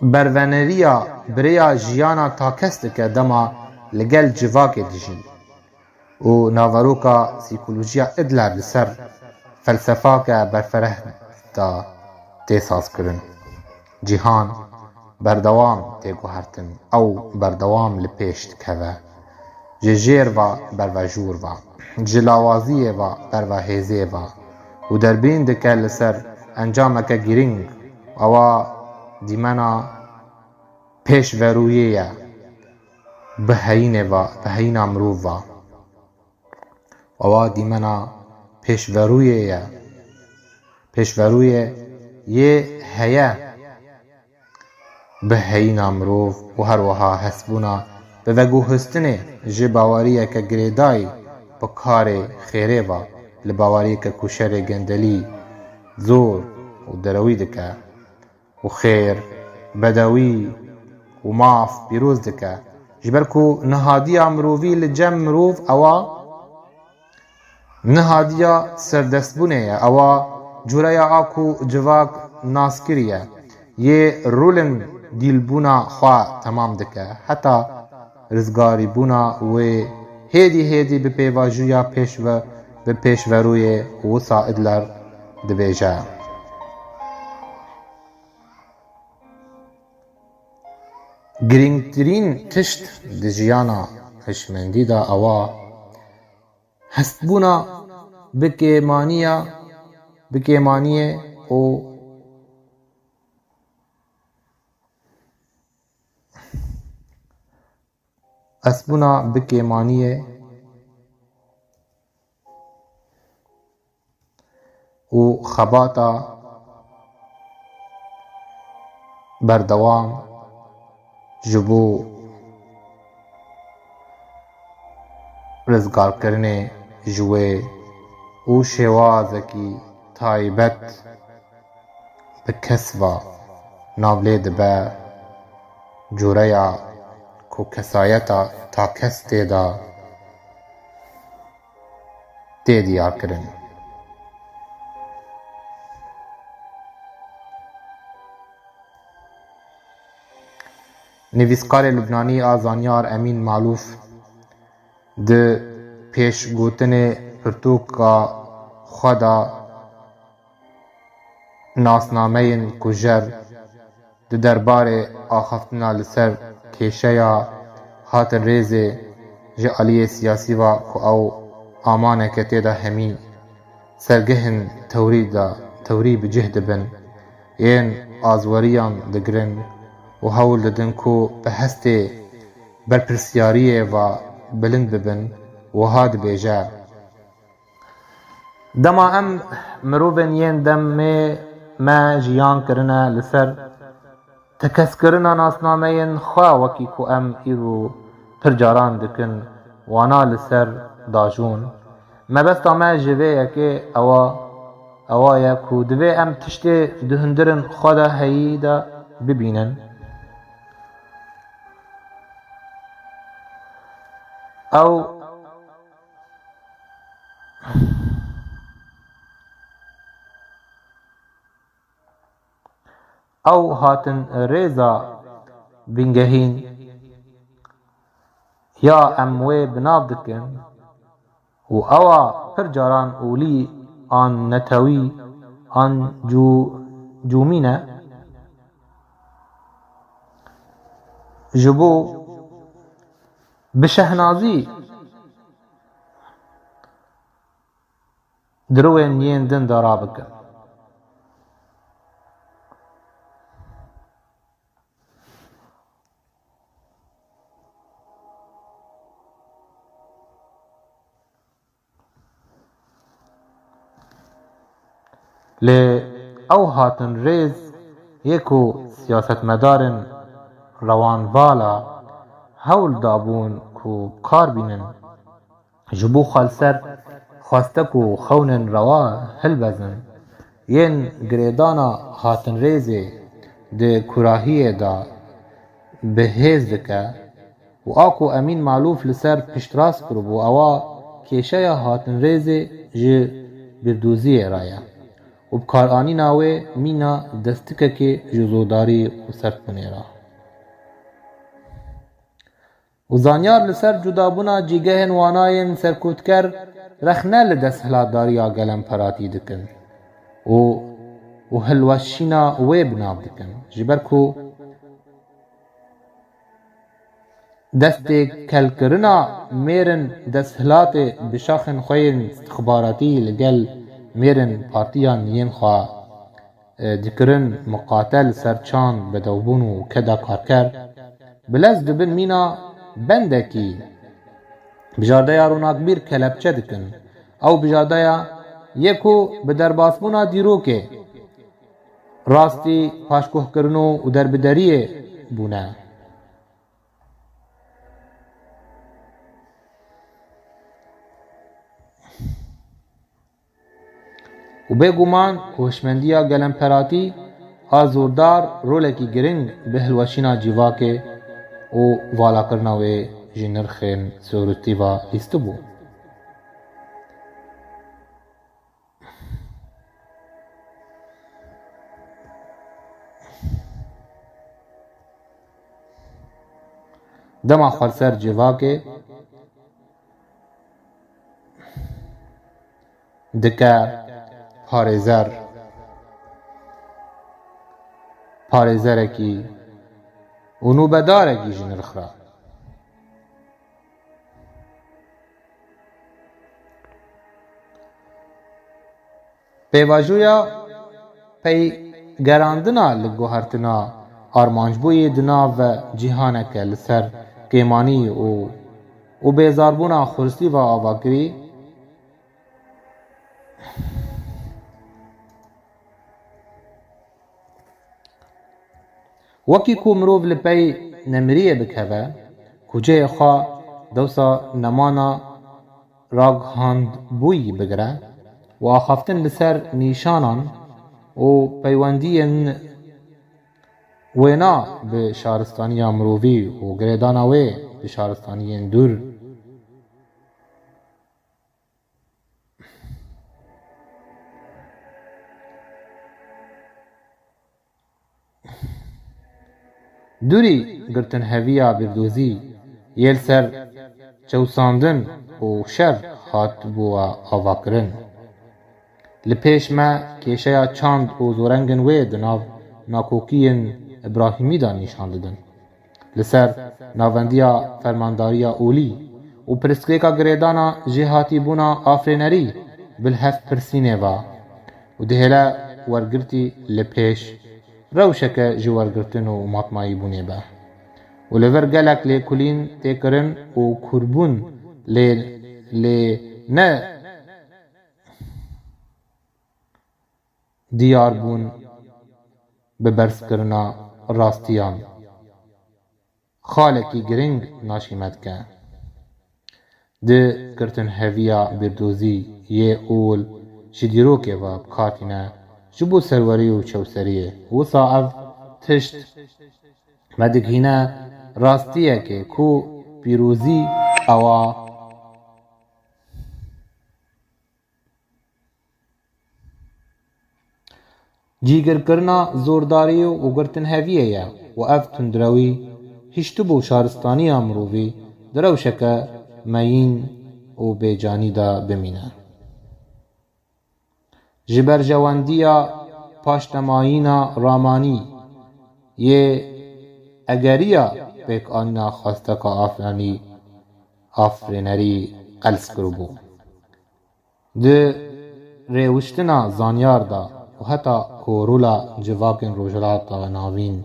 berveneriya bi rêya jiyana takes dike dema li gel civakê dijî û naveroka psîkolojiya Adler li ser felsefake berfireh de tê sazkirin. Cîhan berdewam tê guhertin, ew berdewam li pêş dikeve. Ji jêr ve berve jûr ve, ji lawaziyê ve berve hêzê ve û derbîn dike li ser encameke girîng, ewa dîmena pêşverûyê ye, bi heyînê ve, bi heyîna mirov ve. Ewa dîmena pêşverûyê ye. Pêşverûyê yê heye bi heyîna mirov û her wiha hestbûna bi veguhistinê ji baweriyeke girêdayî bi karê xêrê ve, li baweriyeke ku şerê gendelî, zor û derewî dike û xêr, bedewî û maf pîroz dike. Ji ber ku nihadiya mirovî li cem mirov ewa nihadiya serdestbûnê ye, ewa cureya a ku civak nas kiriye, yê rûlin dîlbûna xwe temam dike, heta rizgarîbûna wê hêdî hêdî bi pêvajoya pêşve, bi pêşverûyê wisa Adler dibêje. Girîngtirîn tişt di jiyana hişmendî de ewa hestbûna bi kêmaniya, bi kêmaniyê û hestbûna bi kêmaniyê û xebata berdewam ji bo rizgarkirinê ji wê û şêwazekî taybet bi kes ve nav lê dibe, cûreya ku kesayeta takes tê de tê diyarkirin. Nivîskarê Lubnanî a zanyar Emîn Malûf di pêşgotinê pirtûka xwe de nasnameyên kujer di derbarê axaftina li ser kêşeya hatinrêzê ji aliyê siyasî ve ku ew amaneke tê de hemî sergehên tewrî de, tewrî bi cih dibin, yên azweriyan digirin û hewl didin ku bi hestê berpirsiyariyê ve bilind bibin, wiha dibêje: Dema em mirovên yên demê me jiyan kirine li ser tekeskirina nasnameyên xwe, wekî ku em îro pir caran dikin, wana li ser dajûn. Mebesta me ji vê yekê ewa, ewa ye ku divê em tiştê di hundirên xwe de heyî de bibînin. Ew Ew hatinrêza bingehîn ya em wê bi nav dikin û ewa pir caran olî an netewî an cû-, cûmîn e. Ji bo bi şehnazî di rûyên yên din de rabikin. Lê ew hatinrêz yê ku siyasetmedarên rewanvala hewl dabûn ku bi kar bînin, ji bo xwe li ser xwestek û xewnên rewa hilbezin, yên girêdana hatinrêzê di kurahiyê de bi hêz dike û a ku Emîn Malûf li ser piştrast kiribû, ewa kêşeya hatinrêzê ji bîrdoziyê re ye û bikaranîna wê mîna destikekê ji zodarî û sertbûnê re. Û zanyar li ser cudabûna cîgehên wanayên serkûtker rexne li desthilatdariya gelemperatî dikin û, û hilweşîna wê bi nav dikin. Ji ber ku destêkelkirina mêrin desthilatê bi şaxên xwe yên istixbaratî li gel mêrin partiyan yên xwe e, dikirin miqate li ser çand, bedewbûn û keda karker, Bi lez dibin mîna bendekî. Bijardeya ronakbîr kelepçe dikin. Ew bijardeya ye ku bi derbasbûna dîrokê rastî paşguhkirin û derbideriyê bûne. Û bêguman ku hişmendiya gelemperatî a zordar rolekî giring bi hilweşîna civakê û valakirina wê ji nirxên Zorostrî ve lîstibû. Dema xwe li ser civakê dike parêzer, parêzerekî û nûbedarekî ji nirx re. Pêvajoya peygerandina li guhertina armancbûyî di nav cîhaneke li ser kêmanî û, û bêzarbûna xuristî ve ava kirî. Wekî ku mirov li pey nemiriyê bikeve, ku cihê xwe dewsa nemana ragihandbûyî bigire û axaftin li ser nîşanan û peywendiyên wêna bi şaristaniya mirovî û girêdana wê bi şaristaniyên dûr. Dûrî girtinheviya bîrdozî yê li ser çewsandin û şer hatibû avakirin. Li pêş me kêşeya çand û zorengên wê di nav nakokiyên Îbrahîmî de nîşan didin. Li ser navendiya fermandariya olî û pirsgirêka girêdana jêhatîbûna afirênerî bi li hev pirsînê ve û dihêle wergirtî li pêş rewşeke ji wergirtin û matmayîbûnê be û li vir gelek lêkolîn tê kirin û kûrbûn lê, lê ne diyarbûn bi berzkirina rastiyan xalekî giring naşîme dike. Di girtinheviya bîrdozî yê ol ji dîrokê ve bi kar tîne ji bo serwerî û çewseriyê. Wisa ev tişt me digihîne rastiyekê ku pîrozî ewa cîgirkirina zordarî û girtinheviyê ye û ev tundrewî hiştibû şaristaniya mirovî di rewşeke meyîn û bêcanî de bimîne. Ji berjewendiya paştemayîna ramanî yê egeriya pêkanîna xwesteka afirînî, afirînerî qels kiribû. Di rêwiştina zanyar de û heta ku rola civakên Rojhilata Navîn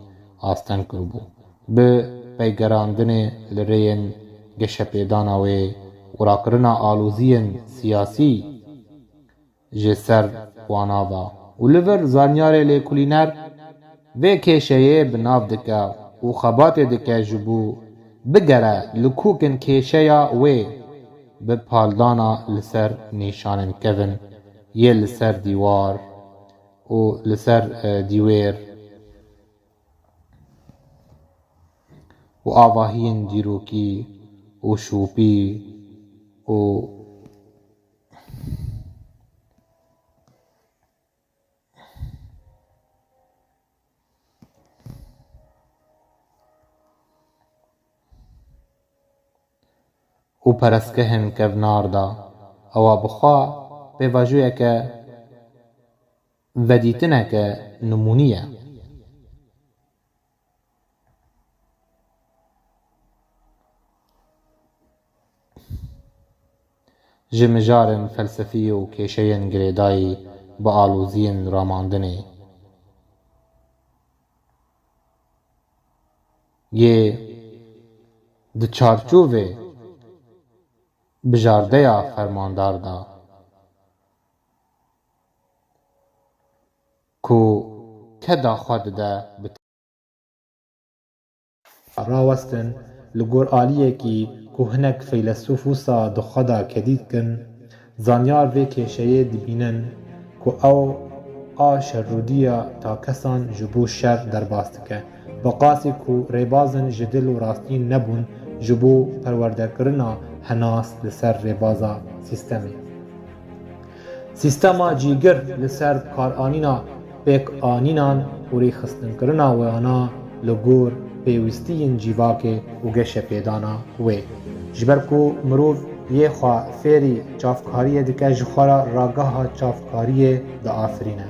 asteng kiribû, bi peygerandinê li rêyên geşepêdana wê û rakirina aloziyên siyasî ji ser wana ve û li vir zanyarê lêkolîner vê kêşeyê bi nav dike û xebatê dike ji bo bigere li kokên kêşeya wê bi paldana li ser nîşanên kevin yê li ser dîwar û li ser, e, dîwêr û avahiyên dîrokî û şopî û û perestgehên kevnar de, ewa bi xwe pêvajoyeke vedîtineke nimûnî ye. Ji mijarên felsefî û kêşeyên girêdayî bi aloziyên ramandinê yê Di çarçovê bijardeya fermandar de ku keda xwe dide bi rawestin li gor aliyekî ku hinek feylesûf wisa di xwe de kedî dikin, zanyar vê kêşeyê dibînin ku ew a şerrûdiya takesan ji bo şer derbas dike. Bi qasî ku rêbazin ji dil û rastî nebûn ji bo perwerdekirina henas li ser rêbaza sîstemê. Sîstema cîgir li ser karanîna pêkanînan û rêxistinkirina wana li gor pêwîstiyên cîvakê û geşepêdana wê. Ji ber ku mirov yê xwe fêrî çavkariyê dike, ji xwe re rageha çavkariyê diafirîne.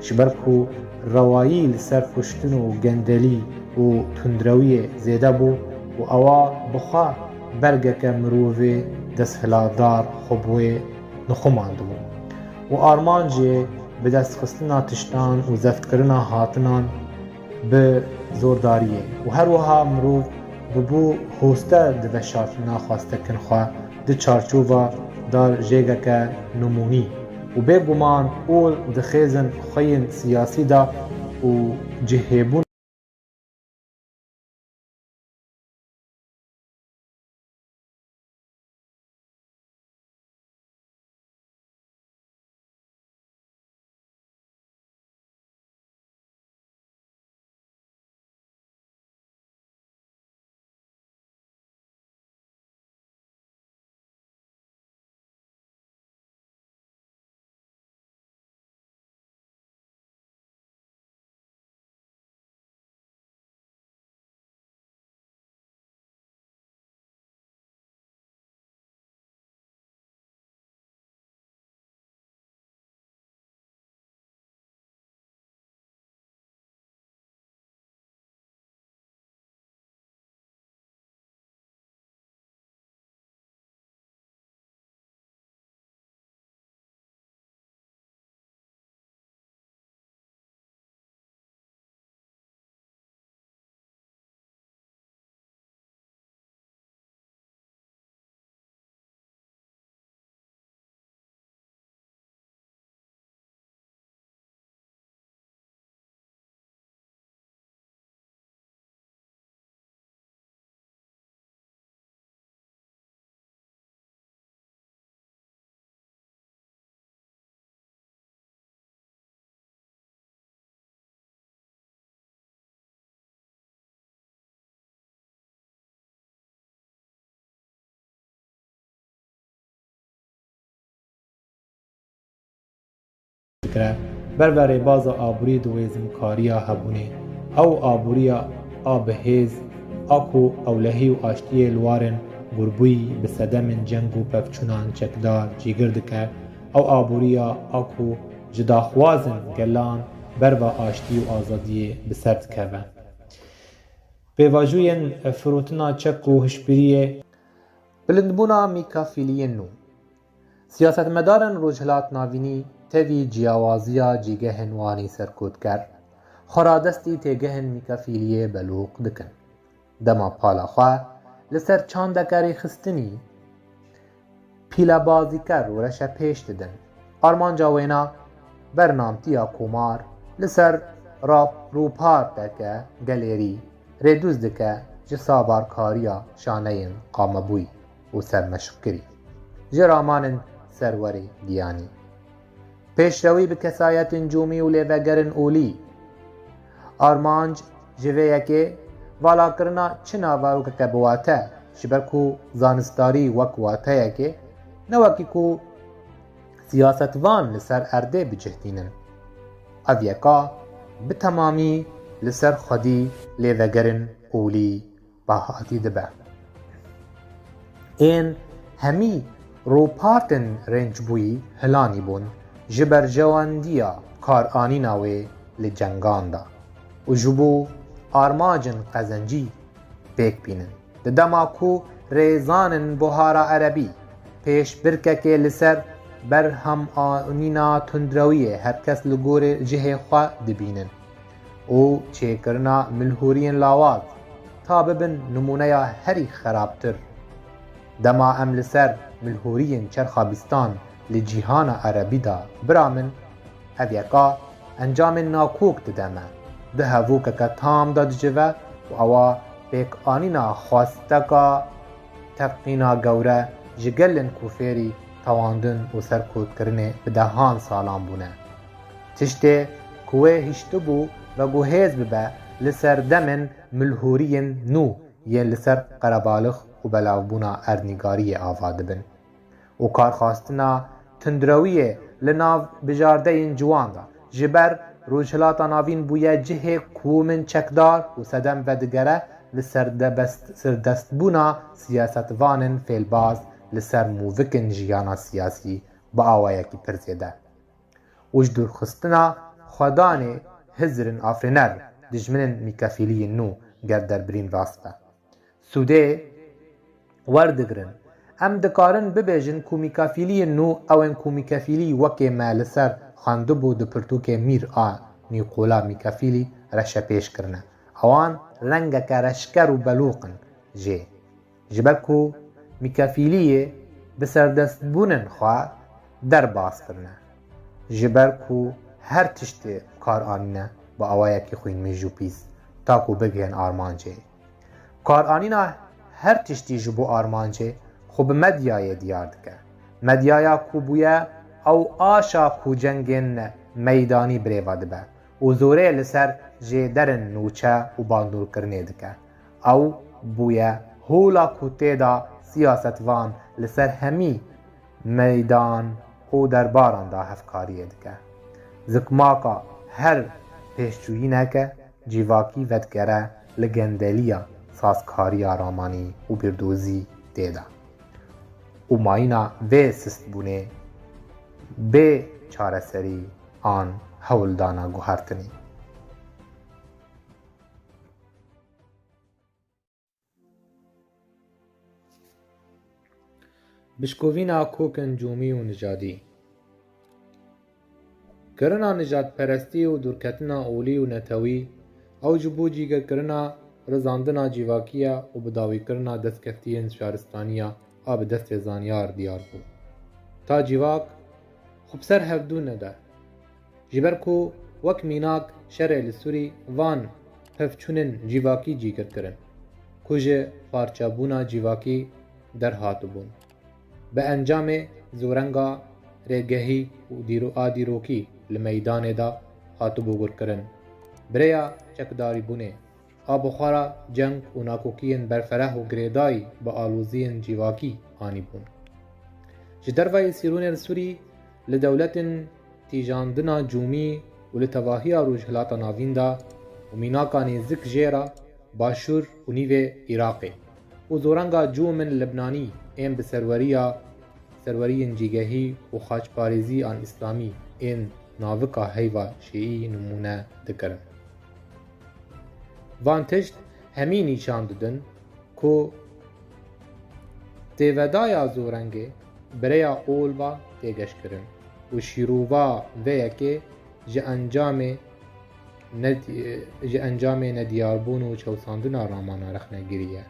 Ji ber ku rewayî li ser kuştin û gendelî û tundrewiyê zêde bû û ewa bi xwe bergeke mirovê desthilatdar xwe bi wê nixumandibû û armancê bi destxistina tiştan û zeftkirina hatinan bi zordariyê û her wiha mirov bibû hoste di veşartina xwestekin xwe di çarçova dar jêgeke nimûnî û bêguman ol di xêzin xwe yên siyasî de û cihêbûn dikire. Ber ve rêbaza aborî di wêzimkariya hebûnê. Ew aboriya a bihêz, a ku ewlehî û aştiyê li warên gurbûyî bi sedemên ceng û pevçûnan çekdar cîgir dike, ew aboriya a ku ji daxwazên gelan ber ve aştî û azadiyê bi ser dikeve. Pêvajoyên firotina çek û hişbiriyê. Bilindbûna mîkafîliyên nû. Siyasetmedarên Rojhilat Navînî tevî ciyawaziya cîgehên wan î serkotker, xweradestî têgehên mîkafîliyê beloq dikin. Dema pala xwe li ser çandeke rêxistinî pîlebazîker û reşepêş didin. Armanca wêna bernamtiya komar li ser rap-, rûparteke gelêrî rêdûz dike ji savarkariya şaneyên qamebûyî û sermeşqkirî, ji ramanên serwerê giyanî. Pêşrewî bi kesayetên comî û lêvegerên olî. Armanc ji vê yekê valakirina çi navarokeke bi wate, ji ber ku zanistarî wek wateyekê, ne wekî ku siyasetvan li ser erdê bicihdînin. Ev yeka bi temamî li ser xwedî lêvegerên olî bahatî dibe. Ên hemî rûpartên rêncbûyî hilanî bûn ji berjewendiya karanîna wê li cengan de û ji bo armancên qezencî pêk bînin. Di dema ku rêzanên Buhara Erebî pêşbirkekê li ser berhemanîna tundrewiyê her kes li gorî cihê xwe dibînin û çêkirina milhûriyên lawaz, ta bibin nimûneya herî xerabtir. Dema em li ser milhûriyên çerxa bîstan li cîhana erebî de biramin, ev yeka encamên nakok dide me. Di hevokeke tam de dicive û ewa pêkanîna xwesteka teqîna gewre ji gelên ku fêrî tewandin û serkutkirinê bi dehan salan bûne. Tiştê ku wê hiştibû veguhêz bibe li ser demên milhûriyên nû yên li ser qerebalix û belavbûna erdnîgariyê ava dibin û karxastina tundrewiyê li nav bijardeyên ciwan de ji ber Rojhilata Navîn bûye cihê ku min çekdar û sedem vedigere li serdebest-, serdestbûna siyasetvanên fêlbaz li ser mûvikên jiyana siyasî bi awayekî pir zêde û ji dûrxistina xwedanê hizrên afirîner dijminên mîkefîliyên nû ger derbirîn rast be. Sûdê werdigirin. Em dikarin bibêjin ku mîkefîliyên nû ew ên ku mîkefîlî wekê me li ser xwendibû di pirtûkê Mîr a Nîkola Mîkefîlî reşepêş kirine. Ewan rengeke reşker û belûq in jê. Ji ber ku mîkefîliyê bi serdestbûnên xwe derbas kirine. Ji ber ku her tiştê kar anîne bi awayekî xwînmêj û pîs, ta ku bigihên armancê. Karanîna her tiştî ji bo armancê xwe bi medyayê diyar dike. Medyaya ku bûye ew aşa ku cengên meydanî birêve dibe û zorê li ser jêderên nûçe û bandorkirinê dike. Ew bûye hola ku tê de siyasetvan li ser hemî meydan û derbaran de hevkariyê dike. Zikmaka her pêşçûyîneke civakî vedigere li gendeliya sazkariya ramanî û bîrdozî tê de. Û mayîna vê sistbûnê bê çareserî an hewldana guhertinê. Bişkovîna kokin cûmî û nijadî. Kirina nijadperestî û dûrketina olî û netewî, ew ji bo cîgirkirina rizandina civakî ye û bidawîkirina destkeftiyên şaristaniya a bi destê zanyar diyar bû. Ta civak xwe bi ser hevdû nede. Ji ber ku wek mînak şerê li Sûrî van pevçûnên civakî cîgir kirin, ku ji parçebûna civakî derhatibûn. Bi encamê zorenga rêgehî û dîro-, a dîrokî li meydanê de hatibû gurkirin. Bi rêya çekdarîbûnê, a bi xwe re ceng û nakokiyên berfereh û girêdayî bi aloziyên civakî anîbûn. Ji derveyî Sîrûnên Sûrî li dewletên tîjandina cûmî û li tevahiya Rojhilata Navîn de û mînaka nêzik jê re Başûr û nîvê Iraqê û zorenga cûmên Libnanî ên bi serweriya serweriyên cîgehî û xaçparêzî an îslamî ên navika heyva şîî nimûne dikirin. Van tişt hemî nîşan didin ku têvedaya zorengê bi rêya ol ve tê geşkirin û şîrova vê yekê ji encamê ned-, ji encamê nediyarbûn û çewsandina ramana rexnegirî ye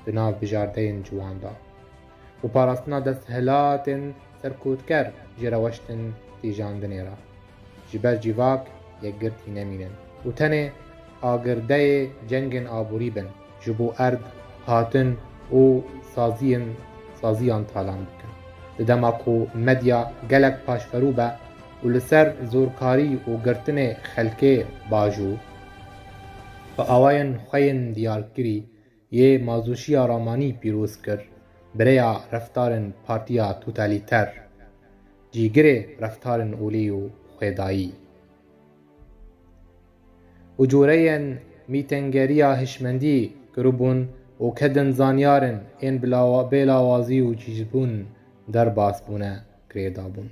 di nav bijardeyên ciwan de û parastina desthilatên serkotker ji reweştên tîjandinê re ji ber civak yekgirtî nemînin û tenê agirdeyê cengên aborî bin, ji bo erd hatin û saziyên, saziyan talan bikin. Di dema ku medya gelek paşverû be û li ser zorkarî û girtinê xelkê bajû, bi awayên xwe yên diyarkirî yê mazûşiya ramanî pîroz kir, bi rêya reftarên partiya totalîter, cîgirê reftarên olî û xwedayî û coreyên mîtengeriya hişmendî kiribûn û kedin zanyarên ên bi lawa-, bê lawazî û cîjbûn derbas bûne girêdabûn.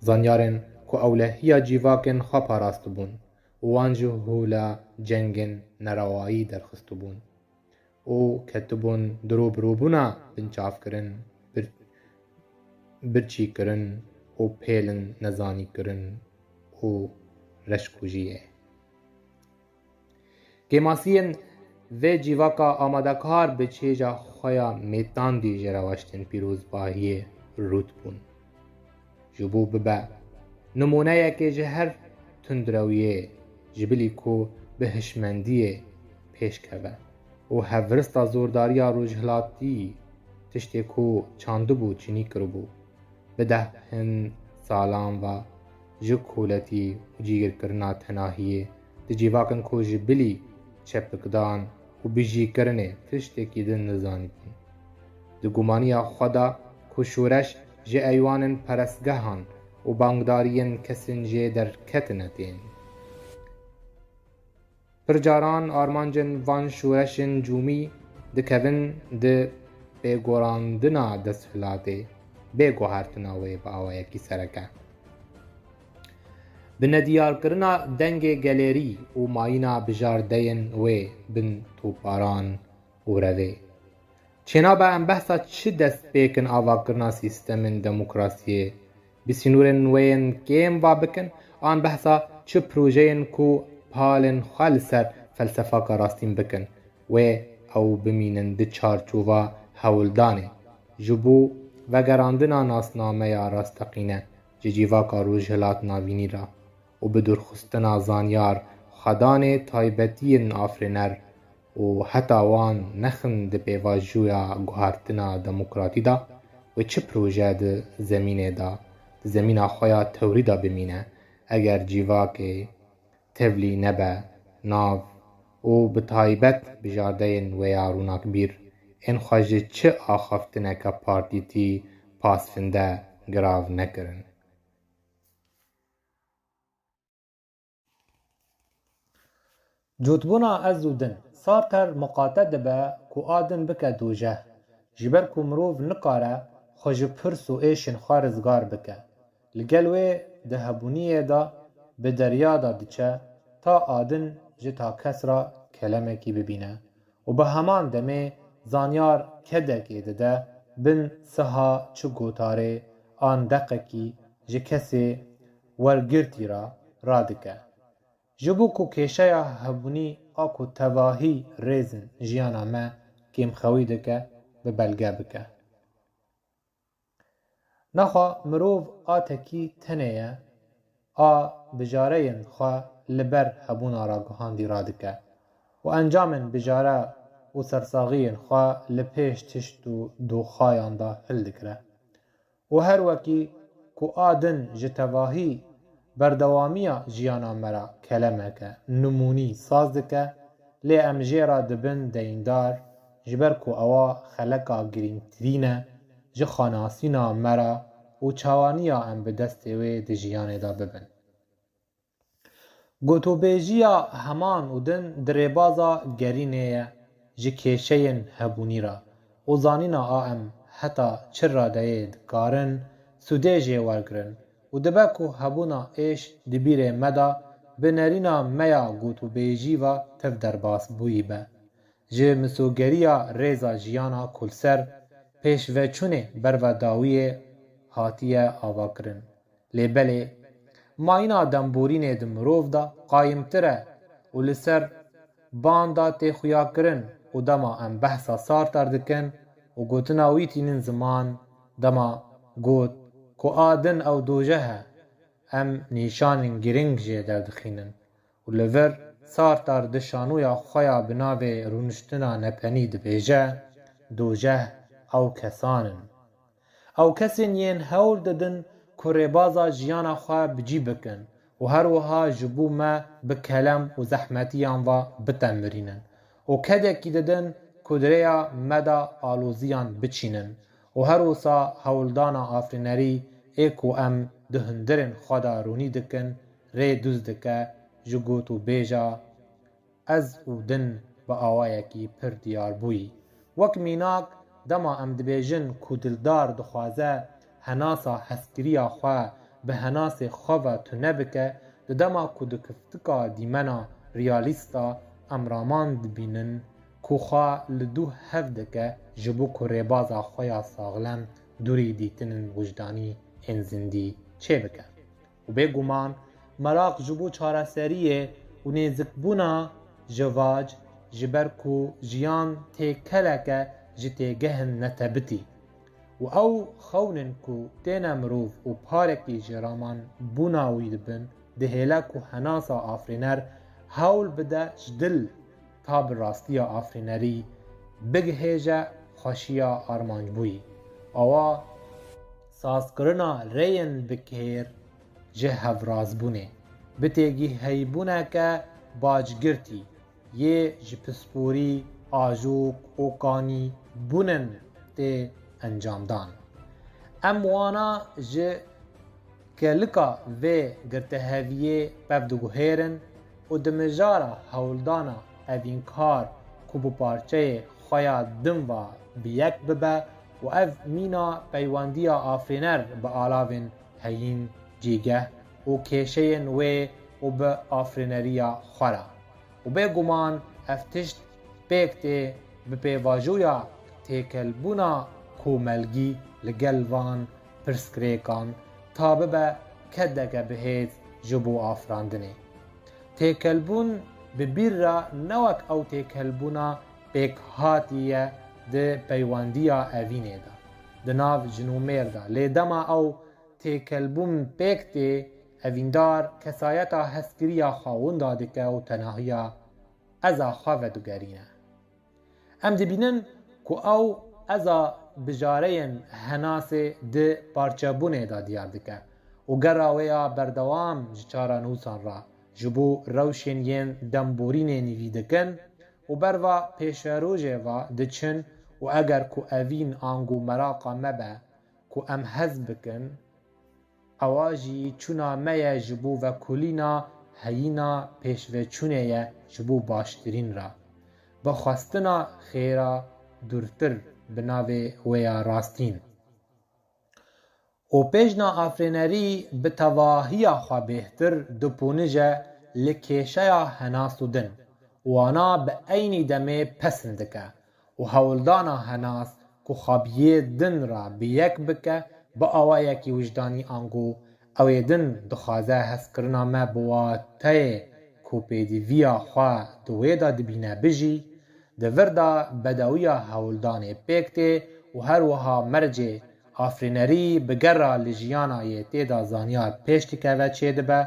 Zanyarên ku ewlehiya civakên xwe parastibûn û wan ji hûla cengên nerewayî derxistibûn û ketibûn dirûbirûbûna binçavkirin, bir-, birçîkirin û pêlin nezanîkirin û reşkujiyê. Kêmasiyên Vê cîvaka amadekar bi çêja xwe ya mêtandî ji rewaştên pîrozbahiyê rût bûn. Ji bo bibe nimûneyekê ji her tundrewiyê, ji bilî ku bi hişmendiyê pêş keve û hevrista zordariya rojhilatî, tiştê ku çandibû, çinî kiribû. Bi deh hin salan ve ji koletî û cîgirkirina tenahiyê di cîvakin ku ji bilî çepikdan û bijîkirinê tiştekî din nizanîbûn. Di gumaniya xwe de ku şoreş ji eywanên perestgehan û bangdariyên kesên jê derketine tên. Pir caran armancên van şoreşên cûmî dikevin di pêgorandina desthilatê bê guhertina wê bi awayekî sereke. Bi nediyarkirina dengê gelêrî û mayîna bijardeyên wê bin toparan û revê. Çênabe em behsa çi destpêkin avakirina sîstemên demokrasiyê bi sînorên wê yên kêm va bikin, an behsa çi projeyên ku palên xwe li ser felsefaka rastîn bikin, wê ew bimînin di çarçova hewldanê ji bo vegerandina nasnameya rasteqîne ji cîvaka Rojhilat Navînî re û bi dûrxistina zanyar, xwedanê taybetiyên afirîner û heta wan nexin di pêvajoya guhertina demokratî de, wê çi proje di zemînê de, di zemîna xwe ya tewrî de bimîne, eger cîvakê tevlî nebe nav û bi taybet bijardeyên wê ya rûnakbîr ên xwe ji çi axaftineke partîtî pasfinde girav nekirin. Cotbûna ez û din. Sartre miqate dibe ku a din bike dojeh, ji ber ku mirov nikare xwe ji pirs û êşên xwe rizgar bike. Li gel wê di hebûniyê de bi derya de diçe, ta a din ji takes re kelemekî bibîne. Û bi heman demê zanyar kedekê dide bin siha çi gotarê an deqekî ji kesê wergirtî re radike. Ji bo ku kêşeya hebûnî a ku tevahî rêzin jiyana me kêmxewî dike, bi belge bike. Nexwe mirov a tekî tenê ye, a bijareyên xwe li ber hebûna ragihandî radike û encamên bijare û sersaxiyên xwe li pêş tişt û doxayan de hildikire. Û her wekî ku a din ji tevahî berdewamiya jiyana me re kelemeke nimûnî saz dike, lê em jê re dibin deyndar, ji ber ku ewa xeleka girîngtirîn e ji xwenasîna me re û çawaniya em bi destê wê di jiyanê de bibin. Gotûbêjiya heman û din di rêbaza gerînê ye ji kêşeyên hebûnî re û zanîna a em heta çi radeyê dikarin sûdê jê wergirin û dibe ku hebûna êş di bîrê me de bi nerîna me ya gotûbêjî ve tev derbas bûyî be. Ji misogeriya rêza jiyana ku li ser pêşveçûnê bervedawiyê hatiye avakirin. Lê belê, mayîna demborînê di mirov de qayimtir e û li ser banda tê xuyakirin û dema em behsa Sartre dikin û gotina wî tînin ziman, dema got ku a din ew dojeh e, em nîşanên girîng jê derdixînin. Û li vir Sartre di şanoya xwe ya bi navê Rûniştina Nepenî dibêje, dojeh ew kesan in. Ew kesên yên hewl didin ku rêbaza jiyana xwe bi cî bikin û her wiha ji bo me bi kelem û zehmetiyan ve bitemirînin û kedekî didin ku di rêya me de aloziyan biçînin û her wisa hewldana afirînerî ê ku em di hundirên xwe de ronî dikin, rê dûz dike ji gotûbêja ez û din bi awayekî pir diyar bûyî. Wek mînak, dema em dibêjin ku dildar dixwaze henasa hezkiriya xwe bi henasê xwe ve tune bike, di dema ku di kiftika dîmena realîst de em raman dibînin ku xwe li dû hev dike ji bo ku rêbaza xwe ya saxlem dûrî dîtinên wijdanî ên zindî çêbike. Û bêguman meraq ji bo çareseriyê û nêzikbûna ji vac ji ber ku jiyan têkelek e ji têgehên netebitî. Û ew xewnin ku têne mirov û parekî ji ramanbûna wî dibin, dihêle ku henasa afirîner hewl bide ji dil ta bi rastiya afirînerî bigihêje xweşiya armancbûyî. Awa sazkirina rêyên bi kêr ji hevrazbûnê, bi têgîheybûneke bacgirtî yê ji pisporî, ajok û kanî bûnin tê encamdan. Em wana ji kelika vê girtiheviyê pevdiguhêrin û di mijara hewldana evînkar ku bi parçeyê xwe ya din ve bi yek bibe û ev mîna peywendiya afirîner bi alavên heyîn, cîgeh û kêşeyên wê û bi afirîneriya xwe re. Û bêguman ev tişt pêk tê bi pêvajoya têkelbûna komelgî li gel van pirsgirêkan ta bibe kedeke bihêz ji bo afirandinê. Têkelbûn bi bîr re ne wek ew têkelbûna pêkhatî ye di peywendiya evînê de, di nav jin û mêr de. Lê dema ew têkelbûn pêk tê, evîndar kesayeta hezkiriya xwe winda dike û tenahiya eza xwe vedigerîne. Em dibînin ku ew eza bijareyên henasê di parçebûnê de diyar dike û gera wê ya berdewam ji çarenûsan re ji bo rewşên yên demborînê nîvî dikin û berva pêşerojê ve diçin û eger ku evîn ango meraqa me be ku em hez bikin, ewa jî çûna me ye ji bo vekolîna heyîna pêşveçûnê ye ji bo baştirîn re, bi xwestina xêra dûrtir bi navê wê ya rastîn. Û pêjna afirînerî bi tevahiya xwe bêhtir diponije li kêşeya henas û din, wana bi eynî demê pesn dike û hewldana henas ku xwebiyê din re bi yek bike, bi awayekî wijdanî ango ew ê din dixwaze hezkirina me bi wateyê ku pêdîviya xwe di wê de dibîne bijî, di vir de bedewiya hewldanê pêk tê û her wiha mercê afirînerî bi gera li jiyana yê tê de zanyar pêş dikeve çêdibe,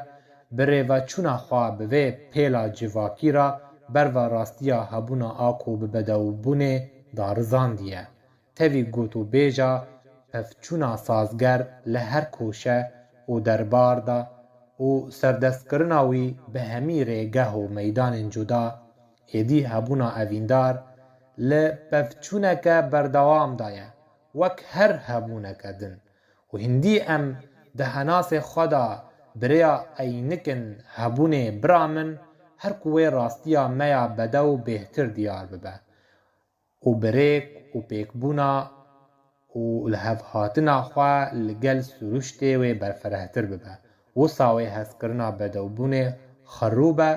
bi rêveçûna xwe bi vê pêla civakî re berva rastiya hebûna a ku bi bedewbûnê daristandiye. Tevî gotûbêja pevçûna sazger li her koşe û derbar de û serdestkirina wî bi hemî rêgeh û meydanên cuda, êdî hebûna evîndar li pevçûneke berdewam de ye, wek her hebûneke din. Û hindî em di henasê xwe de bi rêya eynikin hebûnê biramin, her ku wê rastiya me ya bedew bêhtir diyar bibe û bi rêk û pêkbûna û li hev hatina xwe li gel siruştê wê berfirehtir bibe. Wisa wê hezkirina bedewbûnê xerû be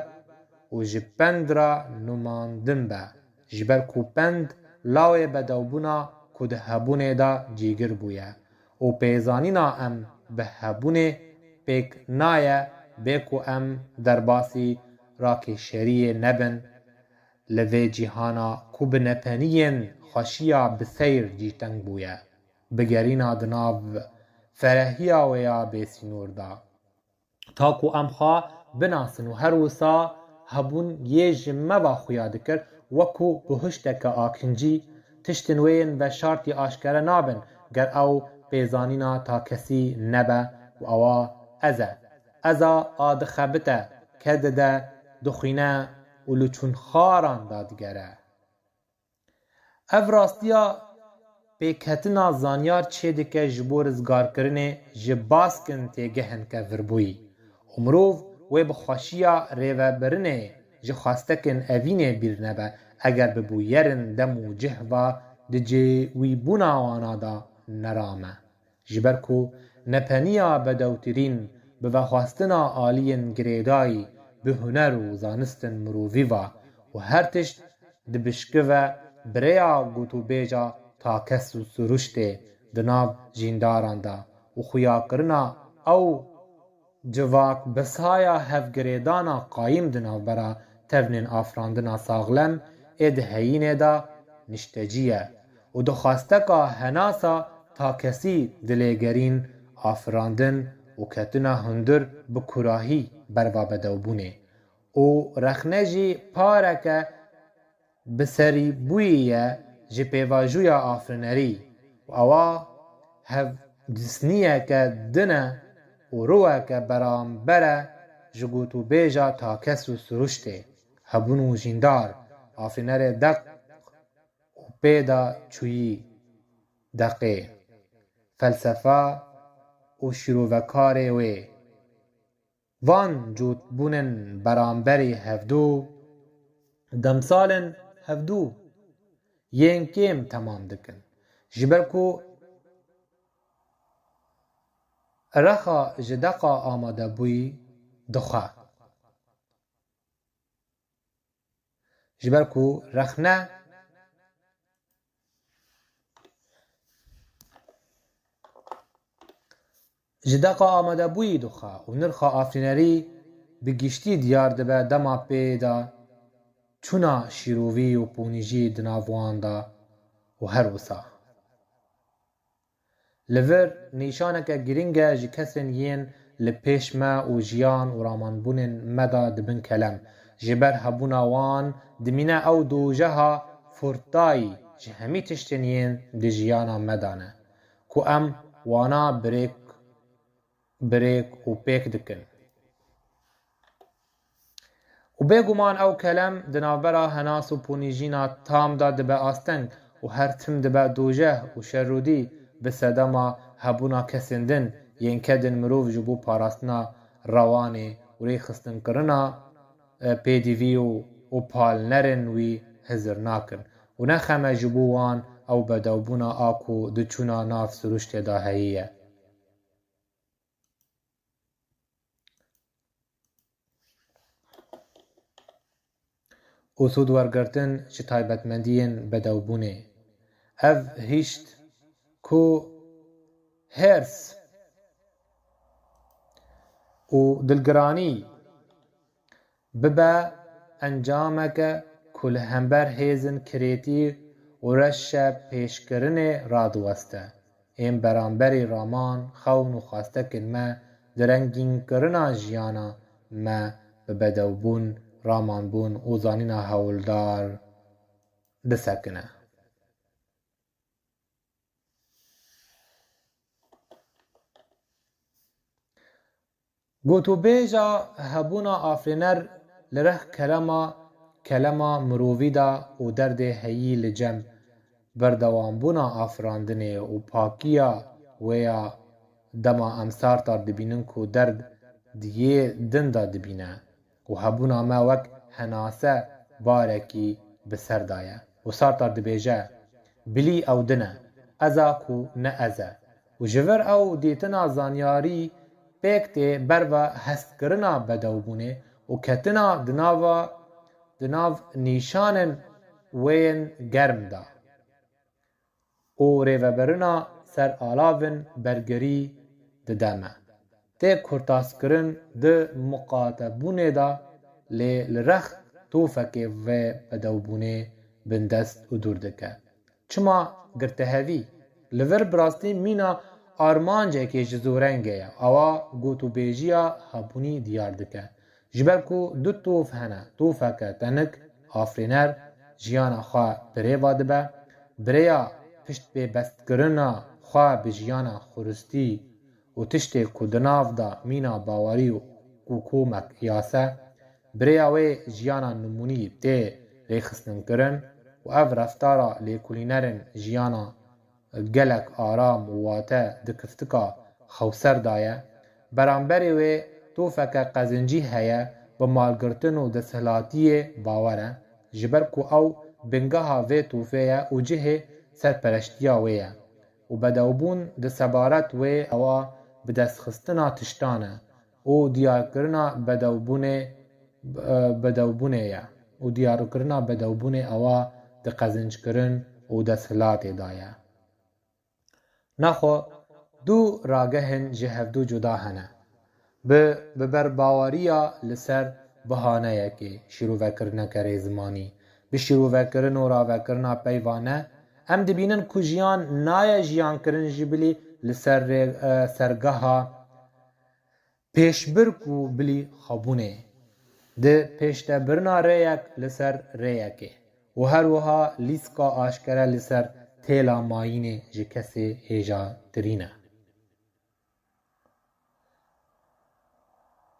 û ji pend re numandin be, ji ber ku pend lawê bedewbûna ku di hebûnê de cîgir bûye û pêzanîna em bi hebûnê pêk naye bê ku em derbasî rakêşeriyê nebin li vê cîhana ku bi nepeniyên xweşiya bi seyr cîteng bûye, bigerîna di nav ferehiya wê ya bêsînor de. Ta ku em xwe binasin û her wisa hebûn yê ji me ve xuya dikir, wek ku bihuşteke akincî, tiştên wê yên veşartî aşkere nabin, ger ew pêzanîna takesî nebe û ewa ez e. Eza a dixebite, kedide, dixwîne û li çûnxaran dadigere. Ev rastiya pêkhetina zanyar çêdike ji bo rizgarkirinê ji baskin têgehên kevirbûyî û mirov wê bi xweşiya rêvebirinê ji xwestekên evînê bîr nebe, eger bi bûyerên dem û cih ve di cêwîbûna wana de nerame. Ji ber ku nepeniya bedewtirîn bi vexwestina aliyên girêdayî bi huner û zanistên mirovî ve û her tişt dibişkive bi rêya gotûbêja takes û siruştê di nav jîndaran de û xuyakirina ew civak bi saya hevgirêdana qayîm di navbera Tevnên afirandina saxlem ê di heyînê de niştecî ye û di xwesteka henasa takesî dilêgerîn, afirandin û ketina hundir bi kurahî berva bedewbûnê û rexne jî pareke biserîbûyî ye ji pêvajoya afirinerî û ewa hevdisniyeke din e û rûyeke beramber e ji gotûbêja takes û siruştê, hebûn û jîndar, afirînerê deq û pê de çûyî, deqê, felsefa û şîrovekarê wê. Van cotbûnin beramberî hevdû, demsalên hevdû yên kêm temam dikin. Ji ber ku rexa ji deqa amadebûyî dixwe. Ji ber ku rexne ji deqa amadebûyî dixe û nirxa afirînerî bi giştî diyar dibe dema pê de çûna şîrovî û ponîjî di nav wan de û her wisa. Li vir nîşaneke girîng e ji kesên yên li pêş me û jiyan û ramanbûnên me de dibin kelem. Ji ber hebûna wan dimîne ew dojeha fortayî ji hemî tiştên yên di jiyana me de ne, ku em wana birêk, birêk û pêk dikin. Û bêguman ew kelem di navbera henas û ponîjîna tam de dibe asteng û her tim dibe dojeh û şerûdî bi sedema hebûna kesên din yên kedin mirov ji bo parastina rewanê û rêxistinkirina, e, pêdivî û, û palnerên wî hizir nakin. Û ne xem e ji bo wan ew bedewbûna a ku di çûna nav siruştê de heyî ye. û sûd wergirtin ji taybetmendiyên bedewbûnê. Ev hişt ku hêrs û dilgiranî bibe encameke ku li hember hêzên kirêtî û reşepêşkirinê radiweste. Ên beramberî raman, xewn û xwestekên me di rengînkirina jiyana me bi bedewbûn, ramanbûn û zanîna hewldar disekine. Gotûbêja hebûna afirîner li rêx kelema, kelema mirovî de û derdê heyî li cem berdewambûna afirandinê û pakiya wê ya dema em Sartar dibînin ku derd di yê din de dibîne û hebûna me wek henase barekî bi ser daye. Û Sartar dibêje, bilî ew din e, ez a ku ne ez e. Û ji vir ew dîtina zanyarî pêk tê berva hestkirina bedewbûnê û ketina di nava, di nav nîşanên wê yên germ de û rêvebirina ser alavên bergirî dide me. Tê kurtaskirin di miqatebûnê de, lê li rex tofekê vê bedewbûnê bindest û dûr dike. Çima girtihevî? Li vir bi rastî mîna armancekê ji zorengê ye. Ewa gotûbêjiya hebûnî diyar dike. Ji ber ku du tof hene, tofeke tenik, afirîner, jiyana xwe bi rêva dibe, bi rêya piştpêbestkirina xwe bi jiyana xuristî û tiştê ku di nav de mîna bawerî û ku komek yase, bi rêya wê jiyana nimûnî tê rêxistinkirin û ev reftara lêkolînerên jiyana gelek aram û wate di kiftika xewser de ye. Beramberê wê tofeke qezincî heye, bi malgirtin û desthilatiyê bawer e, ji ber ku ew bingeha vê tofê ye û cihê serpereştiya wê ye. Û bedewbûn di sebaret wê ewa bidestxistina tiştan e û diyarkirina bedewbûnê, e, bedewbûnê ye û diyarkirina bedewbûnê ewa di qezinckirin û desthilatê de ye. Naxwe du ragehên ji hevdu cuda hene. Bi, bi berbaweriya li ser bihaneyekê, şîrovekirineke rêzimanî. Bi şîrovekirin û ravekirina peyva ne, em dibînin ku jiyan naye jiyankirin ji bilî li ser rê-, e, sergeha pêşbirk û bilî xwebûnê. Di pêştebirina rêyek li ser rêyekê û her wiha lîska aşkere li ser têla mayînê ji kesê hêjatirîn e.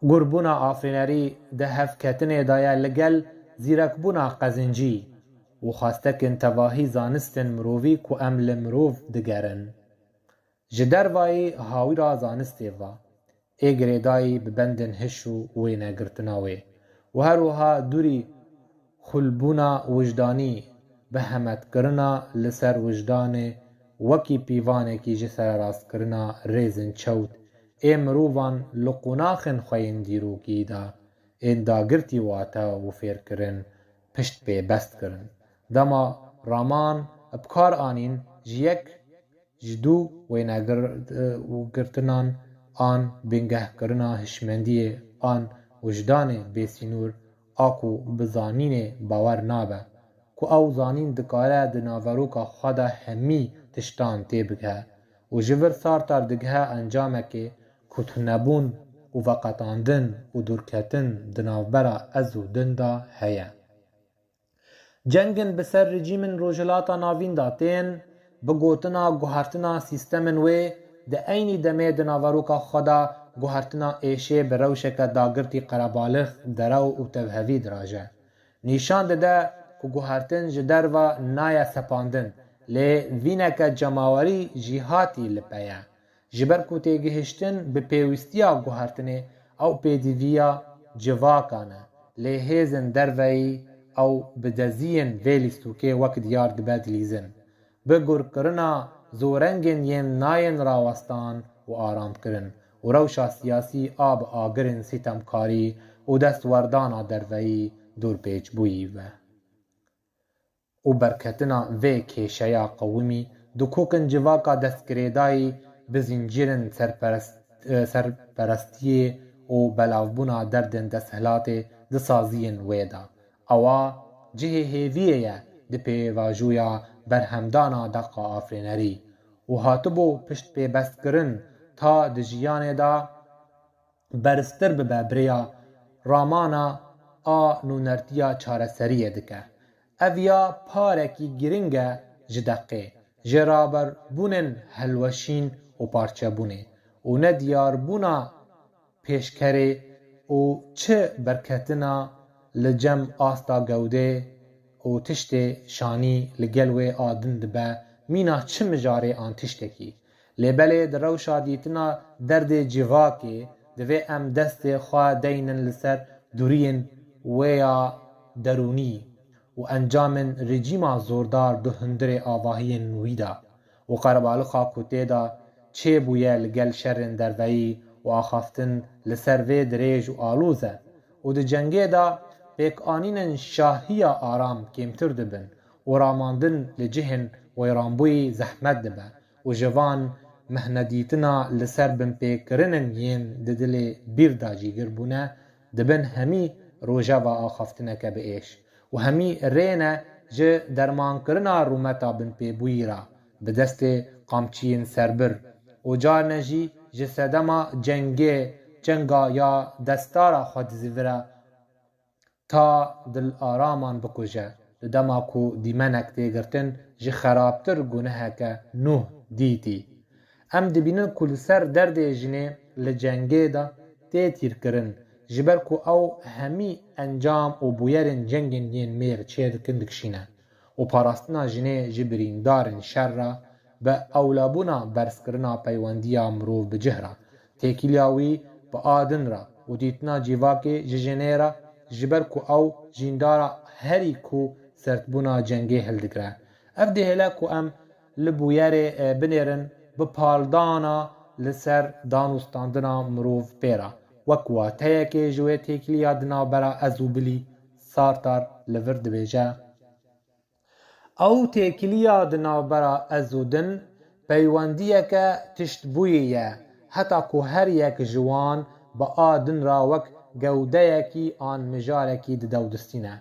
Gurbûna afirînerî di hevketinê de ye li gel zîrekbûna qezincî û xwestekên tevahî zanistin mirovî ku em li mirov digerin. Ji dervayî hawîra zanistê ve, ê girêdayî bi bendên hiş û wênegirtina wê û her wiha dûrî xulbûna wijdanî, bi hemetkirina li ser wijdanê wekî pîvanekî ji sererastkirina rêzên çewt ê mirovan li qonaxên xwe yên dîrokî de ên dagirtî wate û fêrkirin pişt pê best kirin. Dema raman bi kar anîn ji yek ji dû wênegir-, û girtinan an bingehkirina hişmendiyê an wijdanê bêsînor a ku bi zanînê bawer nabe, ku ew zanîn dikare di naveroka xwe de hemî tiştan têbigihe û ji vir Sartar digihe encamekê ku tunebûn û veqetandin û dûrketin di navbera ez û din de heye. Cengên bi ser rejîmên Rojhilata Navîn de tên, bi gotina guhertina sîstemên wê, di eynî demê di naveroka xwe de guhertina êşê bi rewşeke dagirtî qerebalix, derew û tevhevî diraje. Nîşan dide ku guhertin ji derve naye sepandin, lê vîneke cemawerî jîhatî li pey e. Ji ber ku têgihiştin bi pêwîstiya guhertinê ew pêdiviya civakan e, lê hêzên derveyî ew bi deziyên vê lîstokê wek diyar dibe dilîzin. Bi gurkirina zorengên yên nayên rawestan û aramkirin û rewşa siyasî a bi agirên sîtemkarî û destwerdana derveyî dorpêçbûyî ve. û berketina vê kêşeya qewimî dikokin civaka destgirêdayî bi zincîrên serperest-, e, serperestiyê û belavbûna derdên desthilatê di saziyên wê de. Ewa cihê hêviyê ye di pêvajoya berhemdana deqa afirînerî û hatibû piştpêbestkirin ta di jiyanê de berztir bibe bi rêya ramana a nûnertiya çareseriyê dike. Ev ya parekî giring e ji deqê, ji raberbûnên hilweşîn û parçebûnê û nediyarbûna pêşkerê û çi berketina li cem asta gewdê û tiştê şanî li gel wê a din dibe mîna çi mijarê an tiştekî. Lê belê di rewşa dîtina derdê civakê divê em destê xwe deynin li ser dûriyên wê ya derûnî û encamên rejîma zordar di hundirê avahiyên wî de û qerebalixa ku tê de çêbûye li gel şerên derveyî û axaftin li ser vê dirêj û aloz e û di cengê de pêkanînên şahiya aram kêmtir dibin û ramandin li cihên wêranbûyî zehmet dibe û ji van mihnedîtina li ser binpêkirinên yên di dilê bîr de cîgir bûne, dibin hemî rojeva axaftineke bi êş û hemî rê ne ji dermankirina rûmeta binpêbûyî re bi destê qamçiyên serbir û carne jî ji sedema cengê, cenga ya destara xwe dizivire ta dilaraman bikuje, di dema ku dîmenek tê girtin ji xerabtir guneheke nû dîtî. Em dibînin ku li ser derdê jinê li cengê de tê tîrkirin, ji ber ku ew hemî encam û bûyerên cengên yên mêr çêdikin dikişîne û parastina jinê ji birîndarên şer re bi ewlebûna berzkirina peywendiya mirov bi cih re, têkiliya wî bi a din re û dîtina civakê ji jinê re, ji ber ku ew jîndara herî ku sertbûna cengê hildigire. Ev dihêle ku em li bûyerê, e, binêrin bi paldana li ser danûstandina mirov pê re. Wek wateyekê ji wê têkiliya di navbera ez û bilî Sartar li vir dibêje, ew têkiliya di navbera ez û din peywendiyeke tiştbûyî ye, heta ku her yek ji wan bi a din re wek gewdeyekî an mijarekî didewdistîne,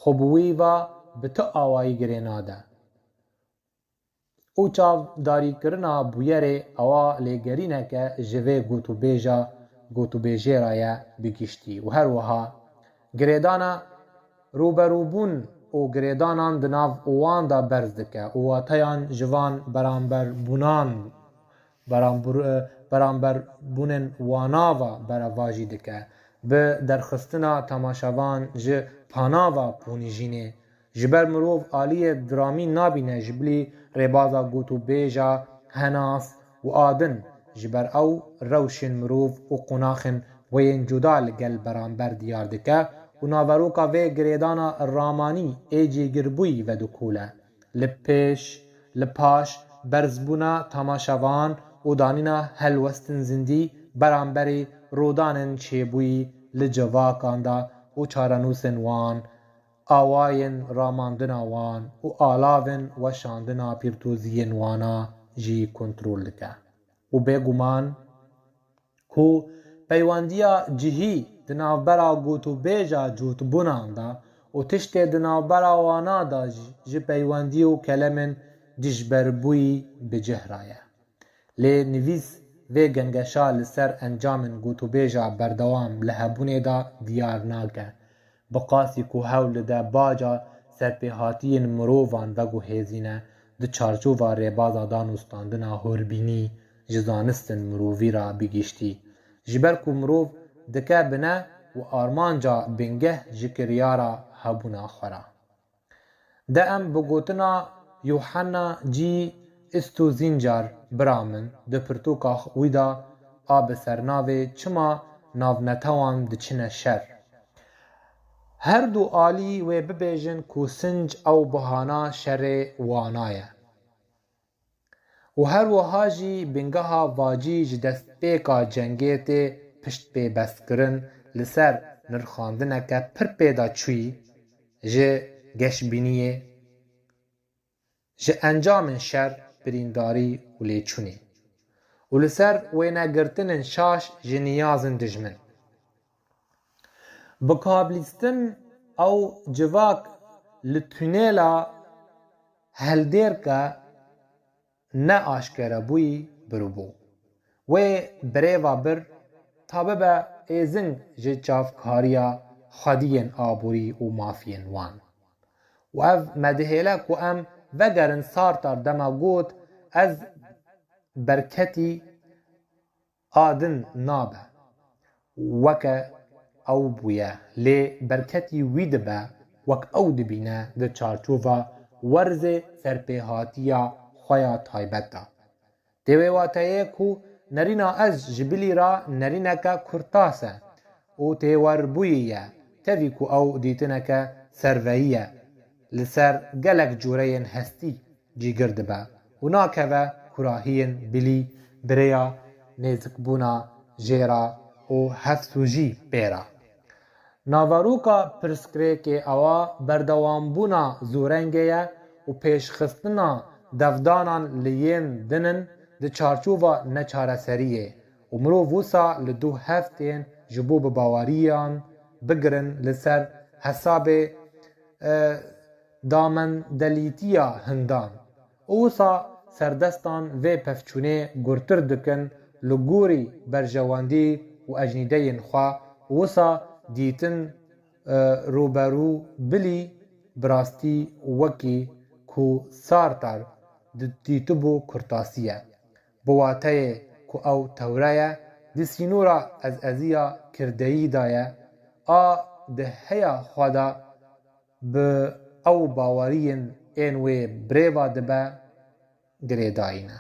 xwe bi wî va bi tu awayî girê nade. Û çavdarîkirina bûyerê ewa lêgerîneke ji vê gotûbêja, gotûbêjê re ye bi giştî û her wiha girêdana rûberûbûn û girêdanan di nav wan de berz dike û wateyan ji van beramberbûnan, berambur-, beramberbûnên wana ve berevajî dike, bi derxistina temaşevan ji pana ve ponîjînê. Ji ber mirov aliyê diramî nabîne ji bilî rêbaza gotûbêja henas û a din, ji ber ew rewşên mirov û qonaxên wê yên cuda li gel beramber diyar dike û naveroka vê girêdana ramanî ê cîgirbûyî vedikole. Li pêş, li paş berzbûna temaşevan û danîna helwestin zindî beramberî rûdanên çêbûyî li civakan de û çarenûsên wan, awayên ramandina wan û alavên weşandina pîrtoziyên wana jî kontrol dike. Û bêguman ku peywendiya cihî di navbera gotûbêja cûtbûnan de û tiştê di navbera wana de jî ji peywendî û kelemên dijberbûyî bi cih re ye. Lê nivîs vê gengeşa li ser encamên gotûbêja berdewam li hebûnê de diyar nake, bi qasî ku hewl dide baca serpêhatiyên mirovan veguhêzîne di çarçova rêbaza danûstandina hûrbînî ji zanistên mirovî re bi giştî, ji ber ku mirov dike bine û armanca bingeh ji kiryara hebûna xwe re. De em bi gotina Yuhanna G. Istuzîncar, bira min, di pirtûka wî de a bi sernavê Çima navnetewan diçine şer? Her du alî wê bibêjin ku sinc ew buhana şerê wana ye. Û her wiha jî bingeha vacî ji destpêka cengê tê piştpêbestkirin li ser nirxandineke pir pêdaçûyî ji geşbîniyê, ji encamên şer, birîndarî û lêçûnê û li ser wênegirtinên şaş ji niyazên dijmin. Bi kablîstin ew civak li tunela heldêrke neaşkerebûyî biribû. Wê birêva bir ta bibe êzing ji çavkariya xwediyên aborî û mafiyên wan. Û ev me dihêle ku em vegerin Sartar dema got, ez berketî a din nabe weke ew bûye, lê berketî wî dibe wek ew dibîne di çarçova werzê serpêhatiya xwe ya taybet de. Tê wê wateyê ku nerîna ez ji bilî re nerîneke kurtas e û têwerbûyî ye, tevî ku ew dîtineke serveyî ye, li ser gelek cûreyên hestî cîgir dibe û nakeve kurahiyên bilî bi rêya nêzikbûna jê re û hevsûjî pê re. Naveroka pirsgirêkê ewa berdewambûna zorengê ye û pêşxistina devdanan li yên din in di çarçova neçareseriyê û mirov wisa li du hev tên ji bo bi baweriyan bigirin li ser hesabê, e, damendelîtiya hindan. Û wisa serdestan vê pevçûnê gurtir dikin li gorî berjewendî û ecnîdeyên xwe û wisa dîtin, e, rûberû bilî bi rastî wekî ku Sartar di-, dîtibû kurtasî ye. Bi wateyê ku ew tewre ye, di sînora ezeziya kirdeyî de ye, a di heya xwe de bi ew baweriyên ên wê birêva dibe girêdayî ne.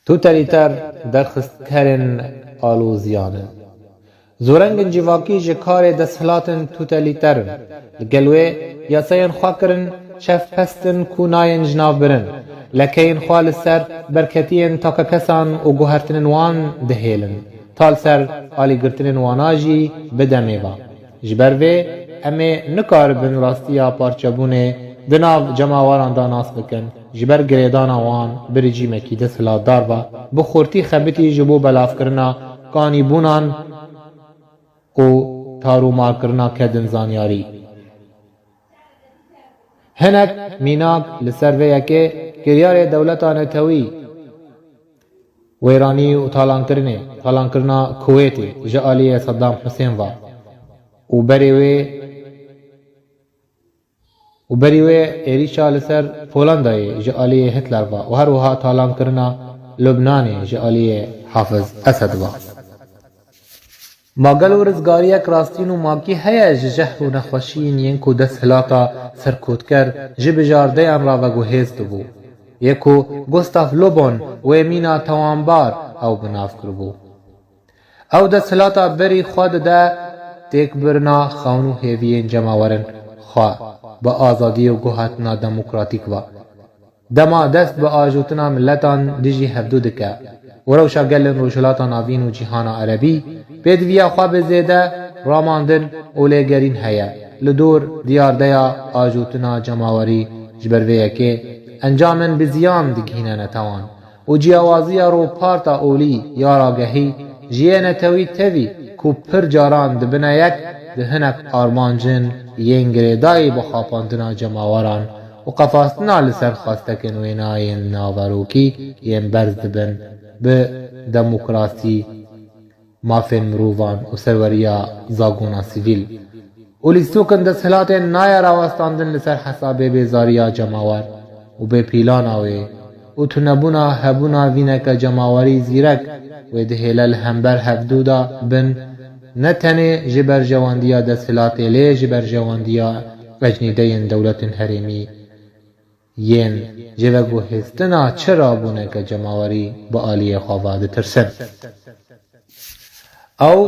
Totalîter derxistkerên aloziyan in. Zorengên civakî ji karê desthilatên totalîter in. Li gel wê yasayên xwekirin şevpest in ku nayên jinavbirin. Lekeyên xwe li ser berketiyên takekesan û guhertinên wan dihêlin. Ta li ser alîgirtinên wana jî bi demê ve. Ji ber vê em ê nikaribin rastiya parçebûnê di nav cemaweran de nas bikin. Ji ber girêdana wan bi rejîmekî desthilatdar ve bi xurtî xebitî ji bo belavkirina kanîbûnan û tarûmarkirina kedin zanyarî. Hinek mînak li ser vê yekê kiryarê dewleta netewî wêranî û talankirinê, talankirina Kuwêtê ji aliyê Saddam Husên ve û berê wê û berî wê êrîşa li ser Polandayê ji aliyê Hitler ve û her wiha talankirina Lubnanê ji aliyê Hafiz Esed ve. Ma gelo rizgariyek rastîn û makî heye ji jehr û nexweşiyên yên ku desthilata serkotker ji bijardeyan re veguhêz dibû, yê ku Gustav Le Bon wê mîna tewanbar ew bi nav kiribû? Ew desthilata berî xwe dide têkbirina xewn û hêviyên cemawerin xwe bi azadî û guhatina demokratîk ve. Dema dest bi ajotina miletan dijî hevdû dike û rewşa gelên Rojhilata Navîn û cîhana erebî, pêdiviya xwe bi zêde ramandin û lêgerîn heye li dor diyardeya ajotina cemawerî. Ji ber vê yekê encamên bi ziyan digihîne netewan û ciyawaziya roparta olî ya ragehî ji yê netewî tevî ku pir caran dibine yek, di hinek armancên yên girêdayî bi xapandina cemaweran û qefastina li ser xwestekên wênayên naverokî yên berz dibin bi demokrasî, mafên mirovan û serweriya zagona sivîl. Û lîstokin desthilatê nayê rawestandin li ser hesabê bêzariya cemawer û bêpîlana wê û tunebûna hebûna vîneke cemawerî zîrek wê dihêle li hember hevdû de bin, ne tenê ji berjewendiya desthilatê lê ji berjewendiya ecnîdeyên dewletên herêmî yên ji veguhêstina çi rabûneke cemawerî bi aliyê xwe ve ditirsin. Ew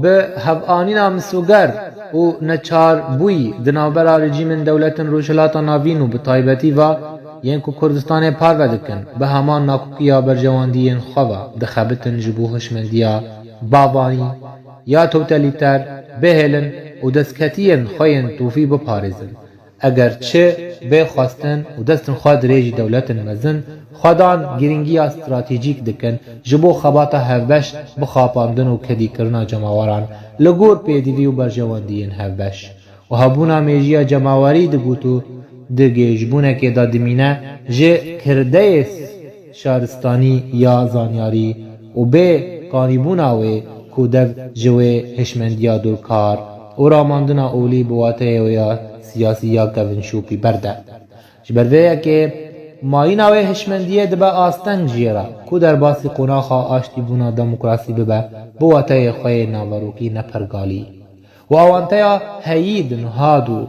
bi hevanîna misûger û neçarbûyî di navbera rejîmên dewletên Rojhilata Navîn û bi taybetî va yên ku Kurdistanê parve dikin, bi heman nakokiya berjewendiyên xwe ve dixebitin ji bo hişmendiya bavanî ya totalîter bihêlin û destketiyên xwe yên tovî biparêzin. Eger çi bê xwestin û destin xwe dirêjî dewletin mezin, xwedan girîngiya stratejîk dikin ji bo xebata hevbeş bi xapandin û kedîkirina cemaweran li gor pêdivî û berjewendiyên hevbeş û hebûna mêjiya cemawerî digot û di gêjbûnekê de dimîne ji kirdeyê şaristanî ya zanyarî û bê kanîbûna wê ku dev ji wê hişmendiya dorkar û ramandina olî bi wateyê wê ya siyasî ya kevinşopî berde. Ji ber vê yekê mayîna wê hişmendiyê dibe asteng jê re ku derbasî qonaxa aştîbûna demokrasî bibe bi wateyê xwe yê naverokî nepergalî. Û awanteya heyî di niha dû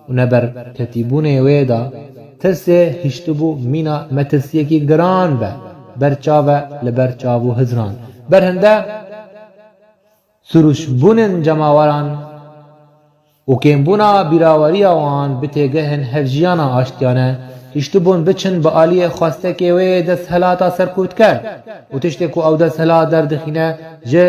û neberketîbûnê wê de tirsê hiştibû mîna metirsiyekî giran be ber çav e li ber çav û hizran. Berhinde sirûşbûnên cemaweran û kêmbûna bîraweriya wan bi têgehên hevjiyana aştiyane hiştibûn biçin bi aliyê xwestekê wê yê desthilata serkûtker û tiştê ku ew desthilat derdixîne ji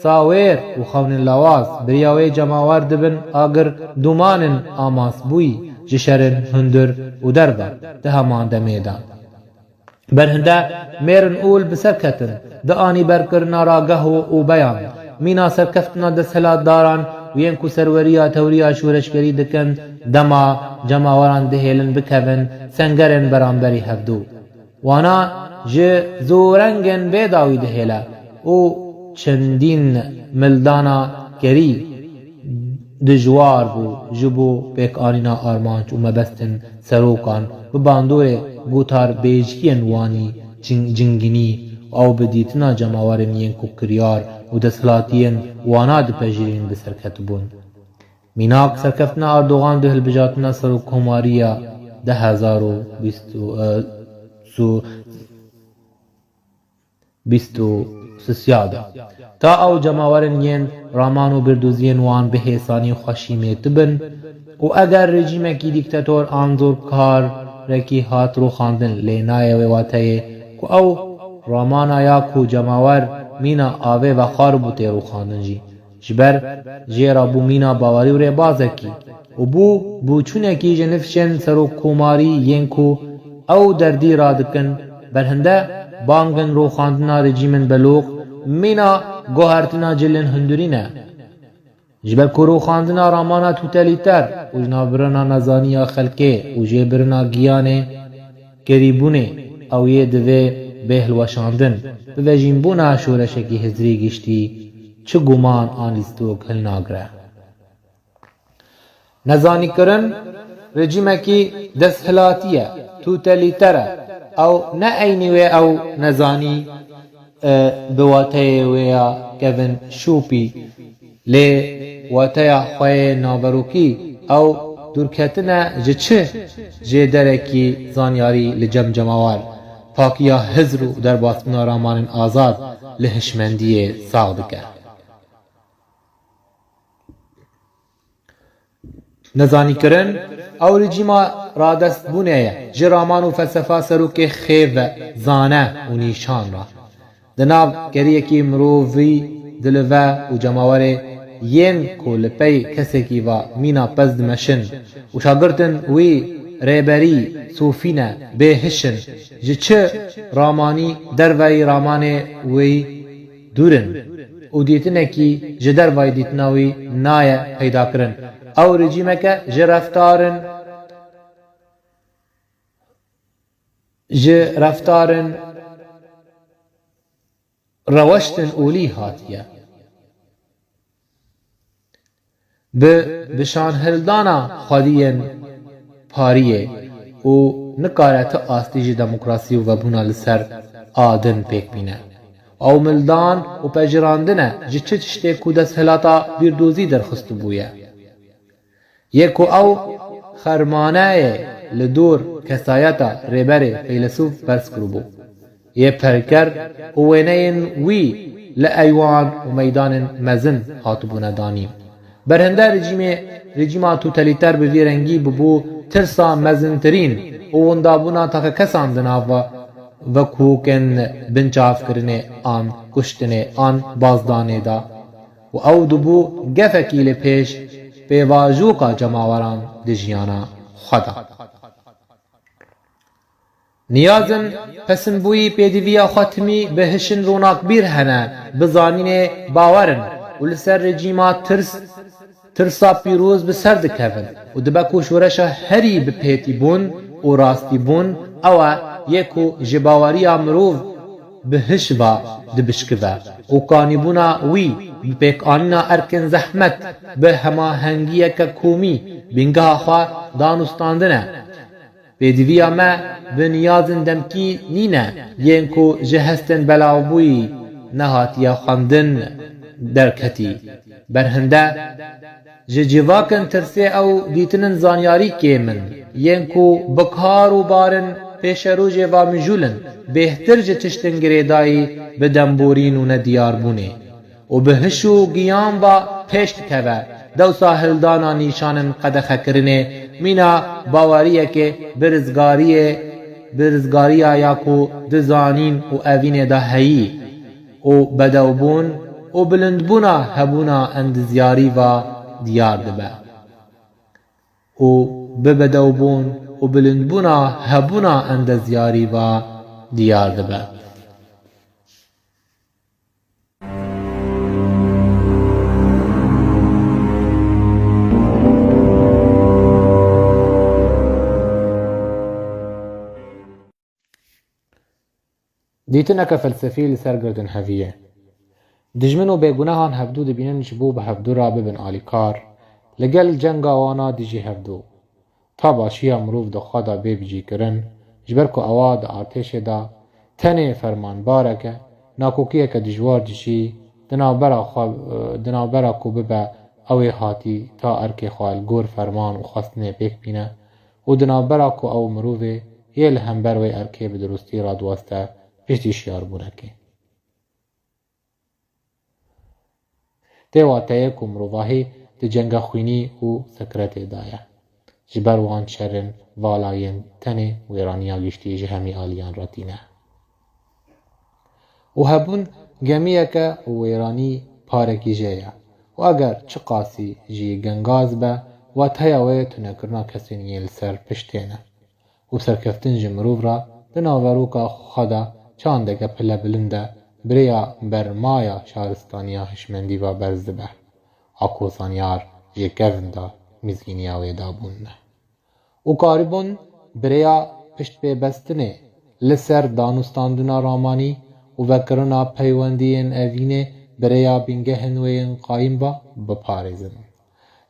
sawêr û xewnên lawaz, bi riya wê cemawer dibin agir dûmanên amasbûyî ji şerên hundir û derve di heman demê de. Berhinde mêr in ûl bi ser ketin, di anî berkirina rageh û, û beyan, mîna serkeftina desthilatdaran û yên ku serweriya tewriya şoreşgerî dikin, dema cemaweran dihêlin bikevin sengerên beramberî hevdû. Wana ji zorengên bê dawî dihêle û çendîn mildana kerî dijwar bû ji bo pêkanîna armanc û mebestên serokan bi bandorê gotarbêjiyên wanî cing-, cingînî û ew bi dîtina cemawerên yên ku kiryar û desthilatiyên wana dipejirîn bi ser ketibûn. Mînak serkeftina Erdogan di hilbijartina serokkomariya du hezar û bîst û, e, su-, bîst û sisiya de. Ta ew cemawerên yên raman û bîrdoziyên wan bi hêsanî xweşî mêtibin û eger rejîmekî dîktator an zorkarekî hat rûxandin, lê nayê wê wateyê ku ew ramana ya ku cemawer mîna avê vexwar bû tê rûxandin jî. Ji ber jê re bû mîna bawerî û rêbazekî û bû bûçûnekî ji nifşên serokkomarî yên ku ew derdî radikin, berhinde bangin rûxandina rejîmên beloq mîna guhertina cilên hundirî ne. Ji ber ku rûxandina ramana totalîter û ji navbirina nezaniya xelkê û jêbirina giyanê, gerîbûnê, ew yê divê bê hilweşandin, bivejînbûna şoreşekî hizrî giştî çi guman an lîstok hilnagire. Nezanîkirin rejîmekî desthilatî ye, totalîter e. Ew ne eynî wê ew nezanî, e, bi wateyê wê ya kevin şûpî, lê wateya xwe yê naverokî ew dûrketine ji çi jêderekî zanyarî li cem cemawer, pakiya hizr û derbasbûna ramanên azad li hişmendiyê sax dike. Nezanîkirin, ew rejîma radestbûnê ye ji raman û felsefa serokê xêve, zane û nîşan re. Di nav keriyekî mirovî dilive û cemawerê yên ku li pey kesekî va mîna pez dimeşin û şagirtin wî rêberî sofî ne, bêhiş in, ji çi ramanî derveyî ramanê wî dûr in û dîtinekî ji dervayî dîtina wî naye peydakirin. Ew rejîmeke ji reftarin, ji reftarin reweştin olî hatiye. Bi bişanhildana xwediyên pariyê û nikare ti astî ji demokrasî û vebûna li ser a din pêk bîne. Ew mildan û pejirandin e ji çi tiştê ku desthilata bîrdozî derxistibûye. Yê ku ew xermaneyê li dor kesayeta rêberê feylesûf berz kiribû. Yê perker û wêneyên wî li eywan û meydanên mezin hatibûne danîn. Berhinde rejîmê, rejîma totalîter bi vî rengî bibû tirsa mezintirîn û windabûna takekesan di nava vekokên binçavkirinê an kuştinê an bazdanê de û ew dibû gefekî li pêş pêvajoka cemaweran di jiyana xwe de. Niyazin pesinbûyî pêdiviya xwe timî bi hişin ronakbîr hene, bi zanînê bawer in û li ser rejîma tirs, tirsa pîroz bi ser dikevin û dibe ku şoreşa herî bi pêtîbûn û rastîbûn ew e yê ku ji baweriya mirov bi hiş ve dibişkive û kanîbûna wî bi pêkanîna erkên zehmet bi hemahengiyeke komî bîngeha xwe danûstandine. Pêdiviya me bi niyazên demkî nîne, yên ku ji hestên belavbûyî nehatiye xwendin derketî. Berhinde ji civakên tirsê ew dîtinên zanyarî kêm in, yên ku bi kar û barin pêşerojê ve mijûl in, bêhtir ji tiştên girêdayî bi demborîn û nediyarbûnê û bi hiş û giyan ve pêş dikeve. Dewsa hildana nîşanên qedexekirinê mîna baweriyekê bi rizgariyê, bi rizgariya ya ku di zanîn û evînê de heyî û bedewbûn û bilindbûna hebûna endizyarî ve diyar dibe û bi bedewbûn û bilindbûna hebûna endezyarî ve diyar dibe. Dîtineke felsefî li ser girdinheviyê. Dijmin û bêgunehan hevdû dibînin ji bo bi hevdû re bibin alîkar, li gel cenga wana dijî hevdû. Ta başiya mirov di xwe de bê bicîkirin, ji ber ku ewa di artêşê de tenê fermanbarek e, nakokiyeke dijwar dijî di navbera xwe, di navbera ku bibe ew ê hatî ta erkê xwe li gor ferman û xwestinê pêk bîne û di navbera ku ew mirovê yê li hember wê erkê bi dirustî radiweste piştî şiyarbûnekê. Tê wateyê ku mirovahî di cenga xwînî û sekretê de ye. Ji ber wan şerên vala yên tenê wêraniya giştî ji hemî aliyan re tîne. Û hebûn gemiyeke û wêranî parekî jê ye û eger çiqasî jî gengaz be, wateya wê tunekirina kesên yên li ser piştê ne. Û serkeftin ji mirov re di naveroka xwe de çandeke pilebilind e, bi rêya bermaya şaristaniya hişmendî ve berz dibe. A ku zanyar ji kevin de mizgîniya wê dabûn ne. Û karibûn bi rêya piştpêbestinê li ser danûstandina ramanî û vekirina peywendiyên evînê bi rêya bîngehên wê yên qayîm ve biparêzin.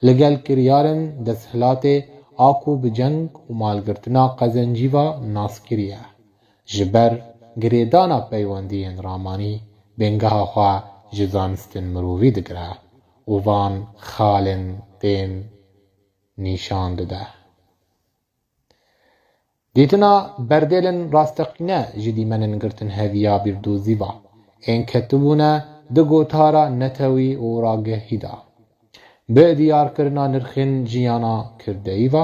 Li gel kiryarên desthilatê a ku bi ceng û malgirtina qezencî ve nas kiriye. Ji ber girêdana peywendiyên ramanî bêngeha xwe ji zanistên mirovî digire û van xalên tên nîşan dide. Dîtina berdêlên rasteqîne ji dîmenên girtinheviya bîrdozî ve ên ketibûne di gotara netewî û ragehî de. Bi diyarkirina nirxên jiyana kirdeyî ve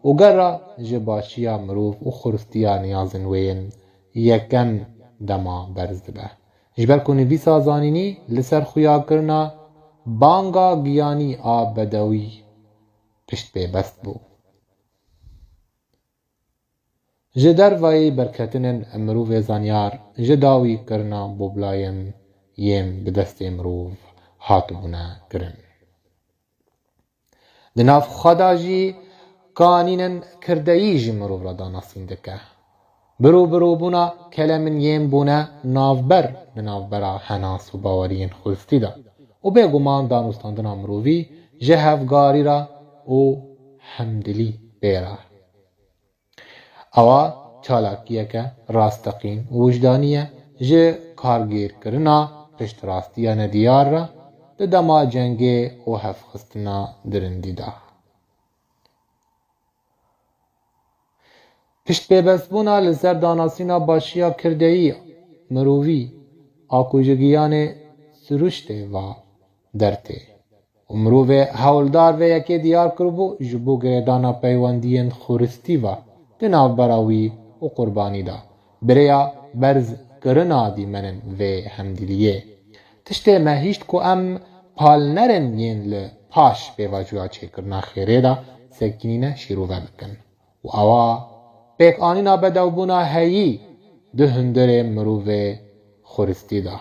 û gera ji başiya mirov û xuristiya niyazên wê yên yekem dema berz dibe. Ji ber ku nivîsa zanînî li ser xuyakirina banga giyanî a bedewî piştpêbest bû. Ji dervayî berketinên mirovê zanyar ji dawî kirina boblayên yên bi destê mirov hatibûne kirin. Di nav xwe de jî kanînên kirdeyî ji mirov re danasîn dike. Birûbirûbûna kelemên yên bûne navber di navbera henas û baweriyên xwistî de û bêguman danûstandina mirovî ji hevgarî re û hemdilî pê re. Ewa çalakiyeke rasteqîn û wijdanî ye ji kargêrkirina piştrastiya nediyar re di dema cengê û hevxistina dirindî de. Piştpêbestbûna li ser danasîna başiya kirdeyî mirovî a ku ji giyanê siruştê ve dertê û mirovê hewldar vê yekê diyar kiribû ji bo girêdana peywendiyên xuristî ve di navbera wî û qurbanî de bi rêya berzkirina dîmenên vê hemdiliyê. Tiştê me hîşt ku em palnerên yên li paş pêvajoya çêkirina xêrê de sekînîne şîrove bikin û ewa pêkanîna bedewbûna heyî di hundirê mirovê xuristî de.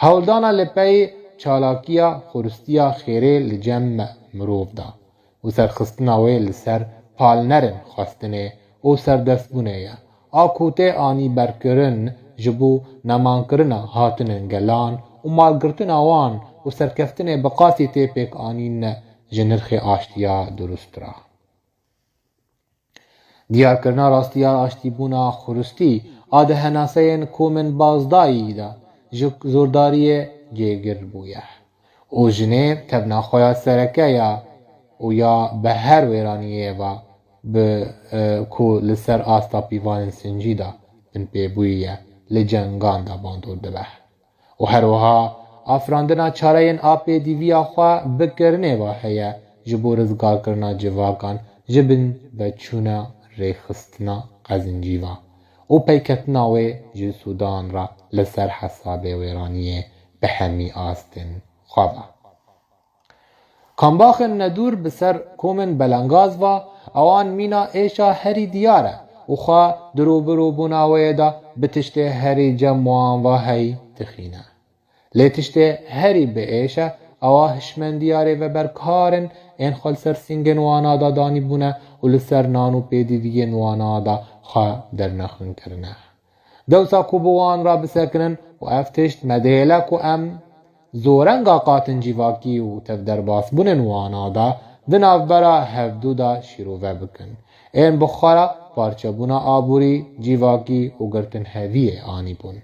Hewldana li pey çalakiya xuristiya xêrê li cem mirov de û serxistina wê li ser palnerên xwestinê û serdestbûnê ye. A ku tê anî berkirin ji bo nemankirina hatinên gelan û malgirtina wan û serkeftinê bi qasî tê pêkanîn ji nirxê aştiya durust re. Diyarkirina rastiya aştîbûna xuristî a di henaseyên komên bazdayî de ji zordariyê cêgir bûye û jinê tevna xwe ya sereke ya û ya bi her wêraniyê ve bi, e, ku li ser asta pîvanên sincî de binpêbûyî ye, li cengan de bandor dibe. Û her wiha afirandina çareyên a pêdîviya xwe bikirinê ve heye ji bo rizgarkirina civakan ji bin veçûna rêxistina qezincî ve û peyketina wê ji Sûdan re li ser hesabê wêraniyê bi hemî astên xwe ve. Kambaxên nedûr bi ser komên belengaz ve ewan mîna êşa herî diyar e û xwe di rûbirûbûna wê de bi tiştê herî cem wan ve hey dixîne. Lê tiştê herî bi êş e, ewa hişmendiyê rêveberkarên ên xwe li ser sîngên wana de danîbûne û li ser nan û pêdiviyên wana de xwe dernexin kirine. Dewsa ku bi wan re bisekinin û ev tişt me dihêle ku em zorenga qatin cîvakî û tevderbasbûnên wana de di navbera hevdû de şîrove bikin. Ên bi xwe re parçebûna aborî, cîvakî û girtinheviyê anîbûn.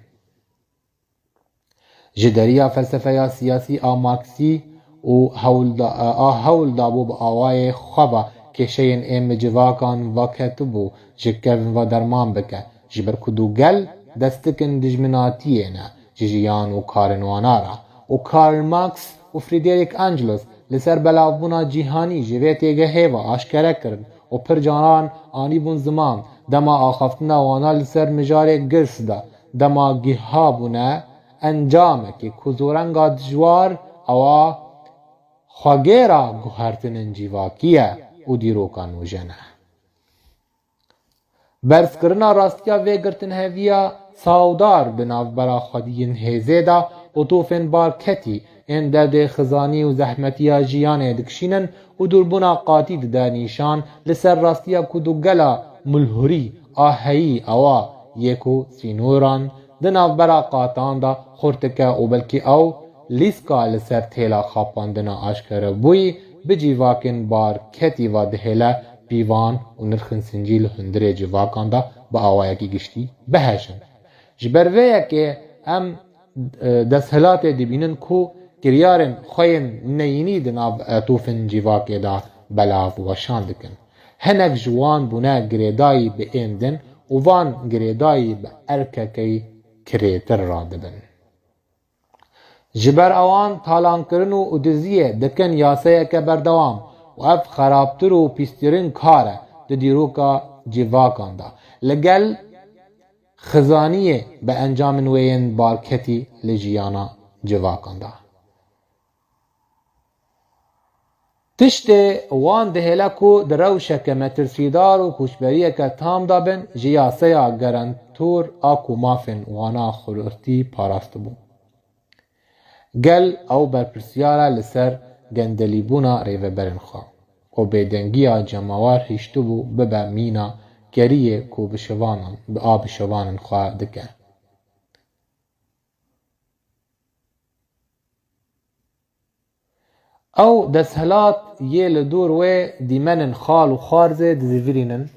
Ji deriya felsefeya siyasî a Marksî û hewl da, a hewl dabû bi awayê xwe ve kêşeyên ên bi civakan veketibû ji kevin ve derman bike, ji ber ku dûgel destikin dijminatiyê ne ji jiyan û karên wana re û Karl Marx û Frederick Engels li ser belavbûna cîhanî ji vê têgehê ve aşkere kirin û pir caran anîbûn ziman, dema axaftina wana li ser mijarê girs de, dema gihabûne encamekê ku zorenga dijwar ewa xwegêra guhertinên cîvakî ye û dîroka nûjen e. Berzkirina rastiya vê girtinheviya sawdar di navbera xwediyên hêzê de û tofên barketî ên derdê xizanî û zehmetiya jiyanê dikişînin û dûrbûna qatî dide nîşan li ser rastiya ku du gela mulhurî a heyî ewa yê ku sînoran di navbera qatan de xurt dike û belkî ew lîska li ser têla xapandina aşkerebûyî bi cîvakên barketî ve dihêle pîvan û nirxên sincî li hundirê cîvakan de bi awayekî giştî bihejin. Ji ber vê yekê em, e, desthilatê dibînin ku kiryarên xwe yên neyînî di nav, e, tofên cîvakê de belav weşan dikin. Hinek ji wan bûne girêdayî bi ên din û van girêdayî bi erkekey kirêtir radibin. Ji ber ewan talankirin û diziyê dikin yasayeke berdewam û ev xerabtir û pîstirîn kar e di dîroka cîvakan de. Li gel xizaniyê bi encamên wê yên barketî li jiyana cîvakan de. Tiştê wan dihêle ku di rewşeke metirsîdar û koçberiyeke tam de bin, ji yaseya garantor a ku mafên wana xurtî parastibû. Gel ew berpirsiyar e li ser gendelîbûna rêveberên xwe û bêdengiya cemawer hiştibû bibe mîna keriyê ku bi şivanan, bi a bi şivanên xwe dike. Ew desthilat yê li dor wê dîmenên xal û xarzê dizivirînin,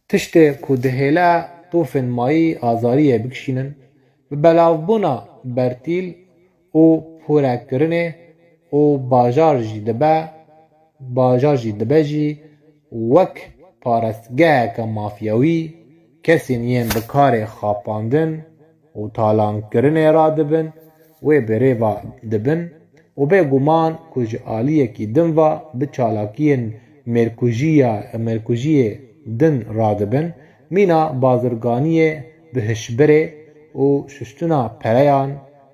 tiştê ku dihêle tofên mayî azariyê bikişînin, bi belavbûna bertîl û porekirinê û bajar jî dibe, bajar jî dibe jî wek parestgeheke mafyawî, kesên yên bi karê xapandin û talankirinê radibin, wê bi rê ve dibin û bêguman ku ji aliyekî din ve bi çalakiyên mêrkujiya, mêrkujiyê din radibin, mîna bazirganiyê bi hişbirê û şuştina pereyan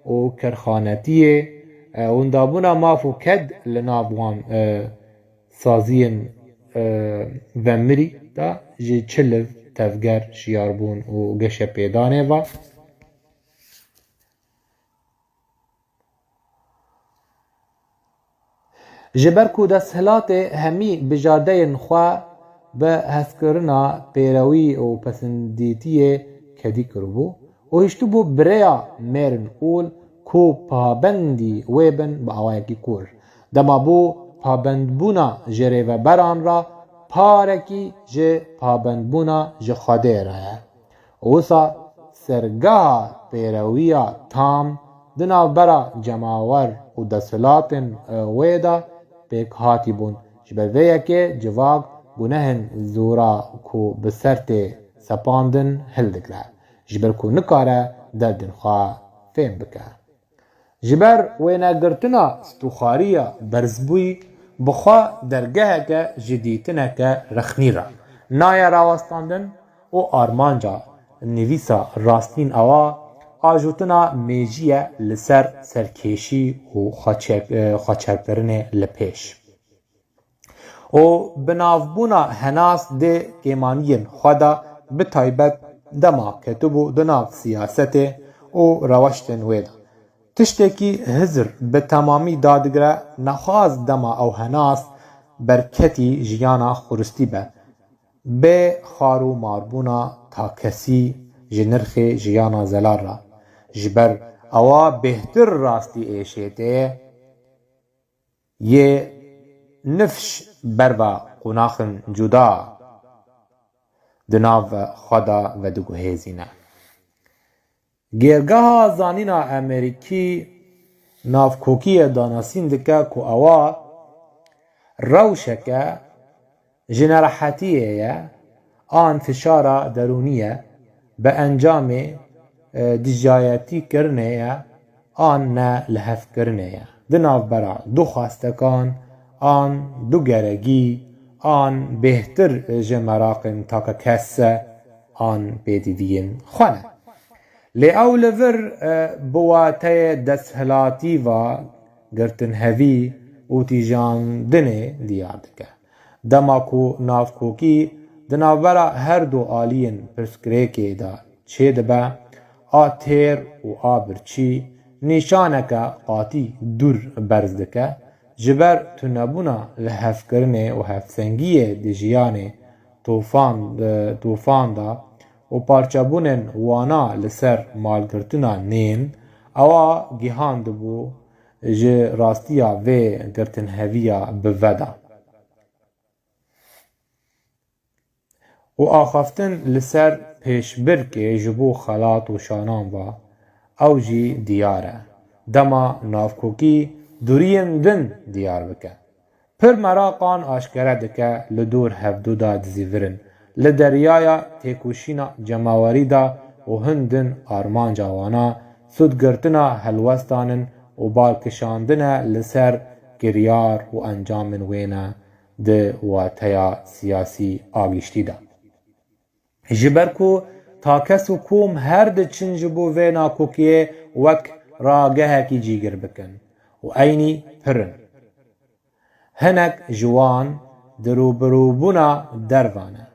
û kerxanetiyê, e, windabûna maf û ked li nav wan, e, saziyên, e, vemirî de ji çi liv tevger, şiyarbûn û geşepêdanê ve. Ji ber ku desthilatê hemî bijardeyên xwe bi hezkirina pêrewî û pesindîtiyê kedî kiribû û hiştibû bi rêya mêrin ûl ku pabendî wê bin bi awayekî kûr. Dema bû pabendbûna ji rêveberan re parekî ji pabendbûna ji Xwedê re ye. Wisa sergeha pêrewiya tam di navbera cemawer û desthilatên, e, wê de pêk hatî bûn. Ji ber vê yekê civak gunehên zora ku bi ser tê sepandin hildigre, ji ber ku nikare derdên xwe fêm bike. Ji ber wênegirtina stûxariya berzbûyî bi xwe dergeheke ji dîtineke rexnî re nayê rawestandin û armanca nivîsa rastîn ewa ajotina mêjî ye li ser serkêşî û xweçek-, e, xweçekkirinê li pêş. û bi navbûna henas dê kêmaniyên xwe de, bi taybet dema ketibû di nav siyasetê û reweştên wê de. Tiştekî hizir bi temamî dadigre, nexwaz dema ew henas berketî jiyana xuristî be, bê xar û marbûna takesî ji nirxê jiyana zelal re. Ji ber ewa bêhtir rastî êşê tê, yê nifş berva qunaxin cuda di nav xwe de vediguhêzîne. Gêrgeha zanîna Amerîkî navkokî ye danasîn dike ku ewa rewşeke ji nerehetiyê ye, an fişara derûnî ye, bi encamê, e, dijayetîkirinê ye, an ne lihevkirinê ye. di navbera du xwestekan an du geregî an bêhtir ji meraqên takekes an pêdiviyên xwe ne. Lê ew li vir, e, bi wateyê desthilatî ve girtinhevî û tîjandinê diyar dike. Dema ku navkokî di navbera her du aliyên pirsgirêkê de çêdibe, a têr û a birçî nîşaneke qatî dûr berz dike, ji ber tunebûna lihevkirinê û hevsengiyê di jiyanê tofan, e, tofan de û parçebûnên wana li ser malgirtina nên, ewa gihandibû ji rastiya vê girtinheviya bi ve de. Û axaftin li ser pêşbirkê ji bo xelat û şanan ve, ew jî diyar e. Dema navkokî dûriyên din diyar bike. Pir meraqan aşkere dike li dor hevdu de dizîvirin. Li deryaya têkoşîna cemawerî de û hin din armanca wana sûdgirtina helwestan in û balkişandine li ser kiryar û encamên wê ne di wateya siyasî a giştî de. Ji ber ku takes û kom her diçin ji bo vê nakokiyê wek ragehekî cîgir bikin û eynî pir in. Hinek ji wan di rûbirûbûna derva ne.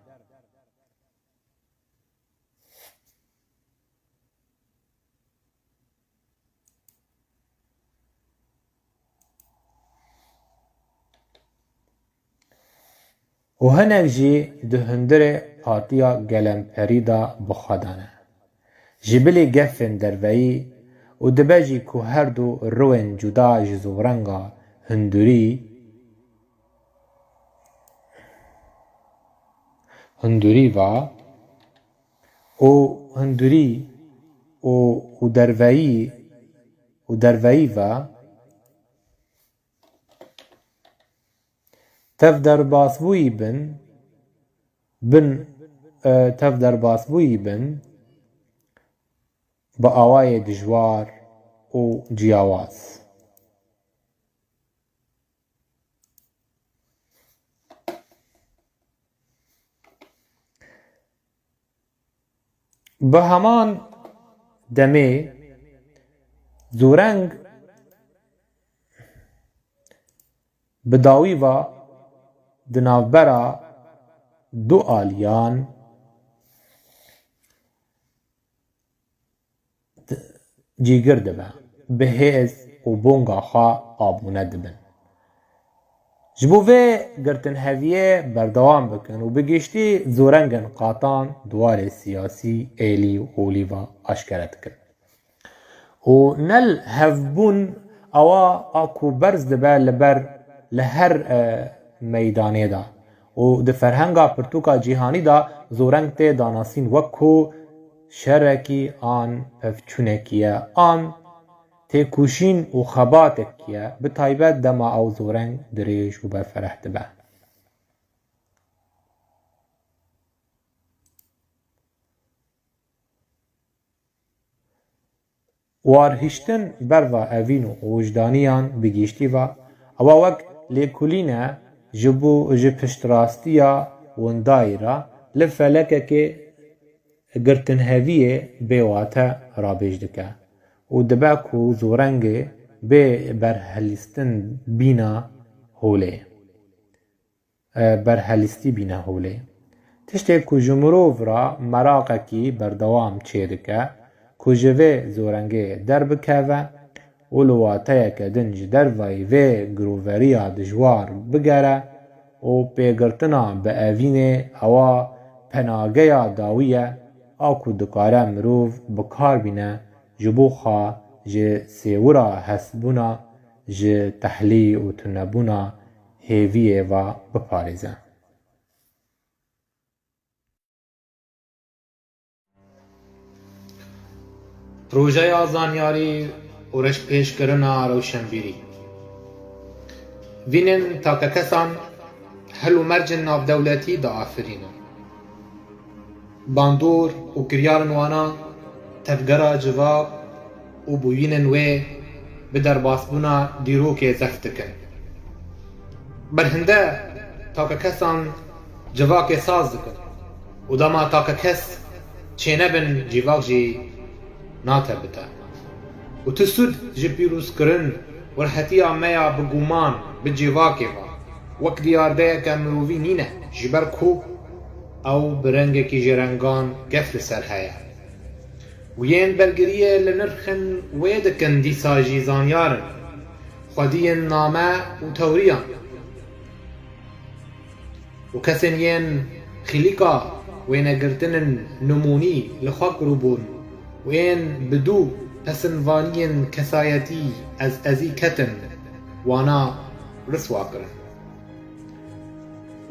Û hinek jî di hundirê Partiya Gelemperî de bi xwe de ne. Ji bilî gefên derveyî û dibe jî ku her du riwên cuda ji zorenga hundurî, hundurî ve û hundurî û, û derveyî û derveyî ve tev derbasbûyî bin, bin, e, tev derbasbûyî bin bi awayê dijwar û ciyawaz. Bi heman demê zoreng bi dawî ve di navbera du aliyan cîgir dibe, bi hêz û bonga xwe abûne dibin. Ji bo vê girtinheviyê berdewam bikin û bi giştî zorengên qatan di warê siyasî, êlî û olî ve aşkere dikin. Û ne li hevbûn ewa a ku berz dibe li ber li her, e, meydanê de û di ferhenga pirtûka cîhanî de zoreng tê danasîn wek ku şerekî an pevçûnekî ye, an têkoşîn û xebatekî ye, bi taybet dema ew zoreng dirêj û berfereh dibe. Warhiştin berva evîn û wijdaniyan bi giştî ve, ewa wek lêkolîn e ji bo, ji piştrastiya windayî re li felekekê girtinheviyê bêwate rabêj dike û dibe ku zorengê bê berhelîstin bîna holê. E, berhelîstî bîne holê. Tiştê ku ji mirov re meraqekî berdewam çêdike, ku ji vê zorengê derbikeve û li wateyeke din ji dervayî vê giroveriya dijwar bigere û pêgirtina bi evînê ewa penageya dawî ye, a ku dikare mirov bi kar bîne ji bo xwe ji sêwira hestbûna ji tehlî û tunebûna hêviyê ve biparêze. Projeya zanyarî û reştpêşkirina rewşenbîrî. Vînên takekesan hel û mercên navdewletî diafirînin. Bandor û kiryarên wana tevgera civak û bûyînên wê bi derbasbûna dîrokê zeft dikin. Berhinde takekesan civakê saz dikin û dema takekes çênebin, civak jî natebite. Û tu sûd ji pîrozkirin û rihetiya me ya bi guman, bi civakê ve, wek diyardeyeke mirovî nîne, ji ber ku ew bi rengekî ji rengan gef li ser heye. Û yên bergiriyê li nirxin wê dikin, dîsa jî zanyar in, xwediyên name û tewriyan. Û kesên yên xîlîka wênegirtinên nimûnî li xwe kiribûn û ên bi dû pesinvaniyên kesayetî ez ezî ketin, wana riswa kirin.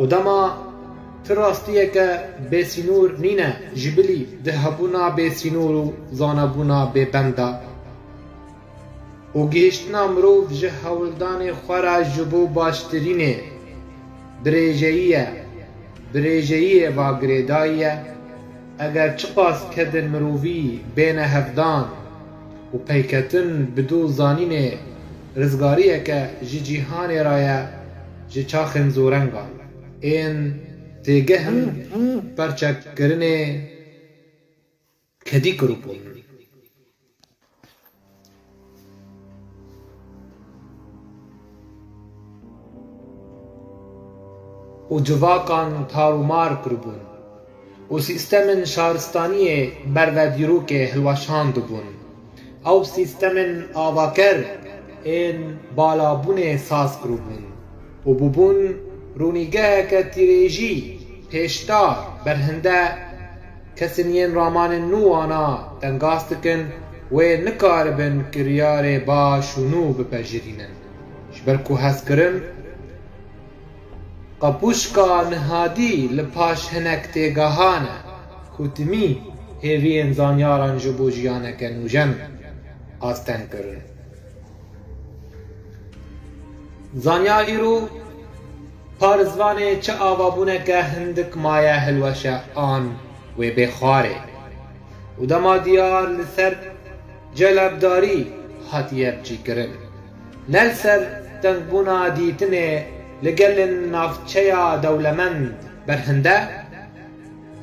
Û dema tu rastiyeke bêsînor nîne, ji bilî di hebûna bêsînor û zanebûna bêbend de û gihiştina mirov ji hewldanê xwe re ji bo baştirînê dirêjeyî ye, dirêjeyiyê ve girêdayî ye. Eger çiqas kedên mirovî bêne hevdan û peyketin bi dû zanînê rizgariyeke ji cîhanê re ye, ji çaxên zorengan ên têgehin perçekirinê kedî kiribûn. Û civakan tarûmar kiribûn û sîstemên şaristaniyê berve dîrokê hilweşandibûn. Ew sîstemên avaker ên balabûnê saz kiribûn û bûbûn rûnîgeheke tîrêjî, pêşdar, berhinde. Kesên yên ramanên nû wana tengas dikin, wê nikaribin kiryarê baş û nû bipejirînin. Ji ber ku hezkirin qepûşka nihadî li paş hinek têgehan e ku timî hêviyên zanyaran ji bo jiyaneke nûjen asteng kirin. Zanya îro parizvanê çi avabûneke hindik maye hilweş e an wê bê xwarê û dema diyar li ser celebdarî hatiye bicîkirin. Ne li ser tengbûna dîtinê li gelên navçeya dewlemend berhinde,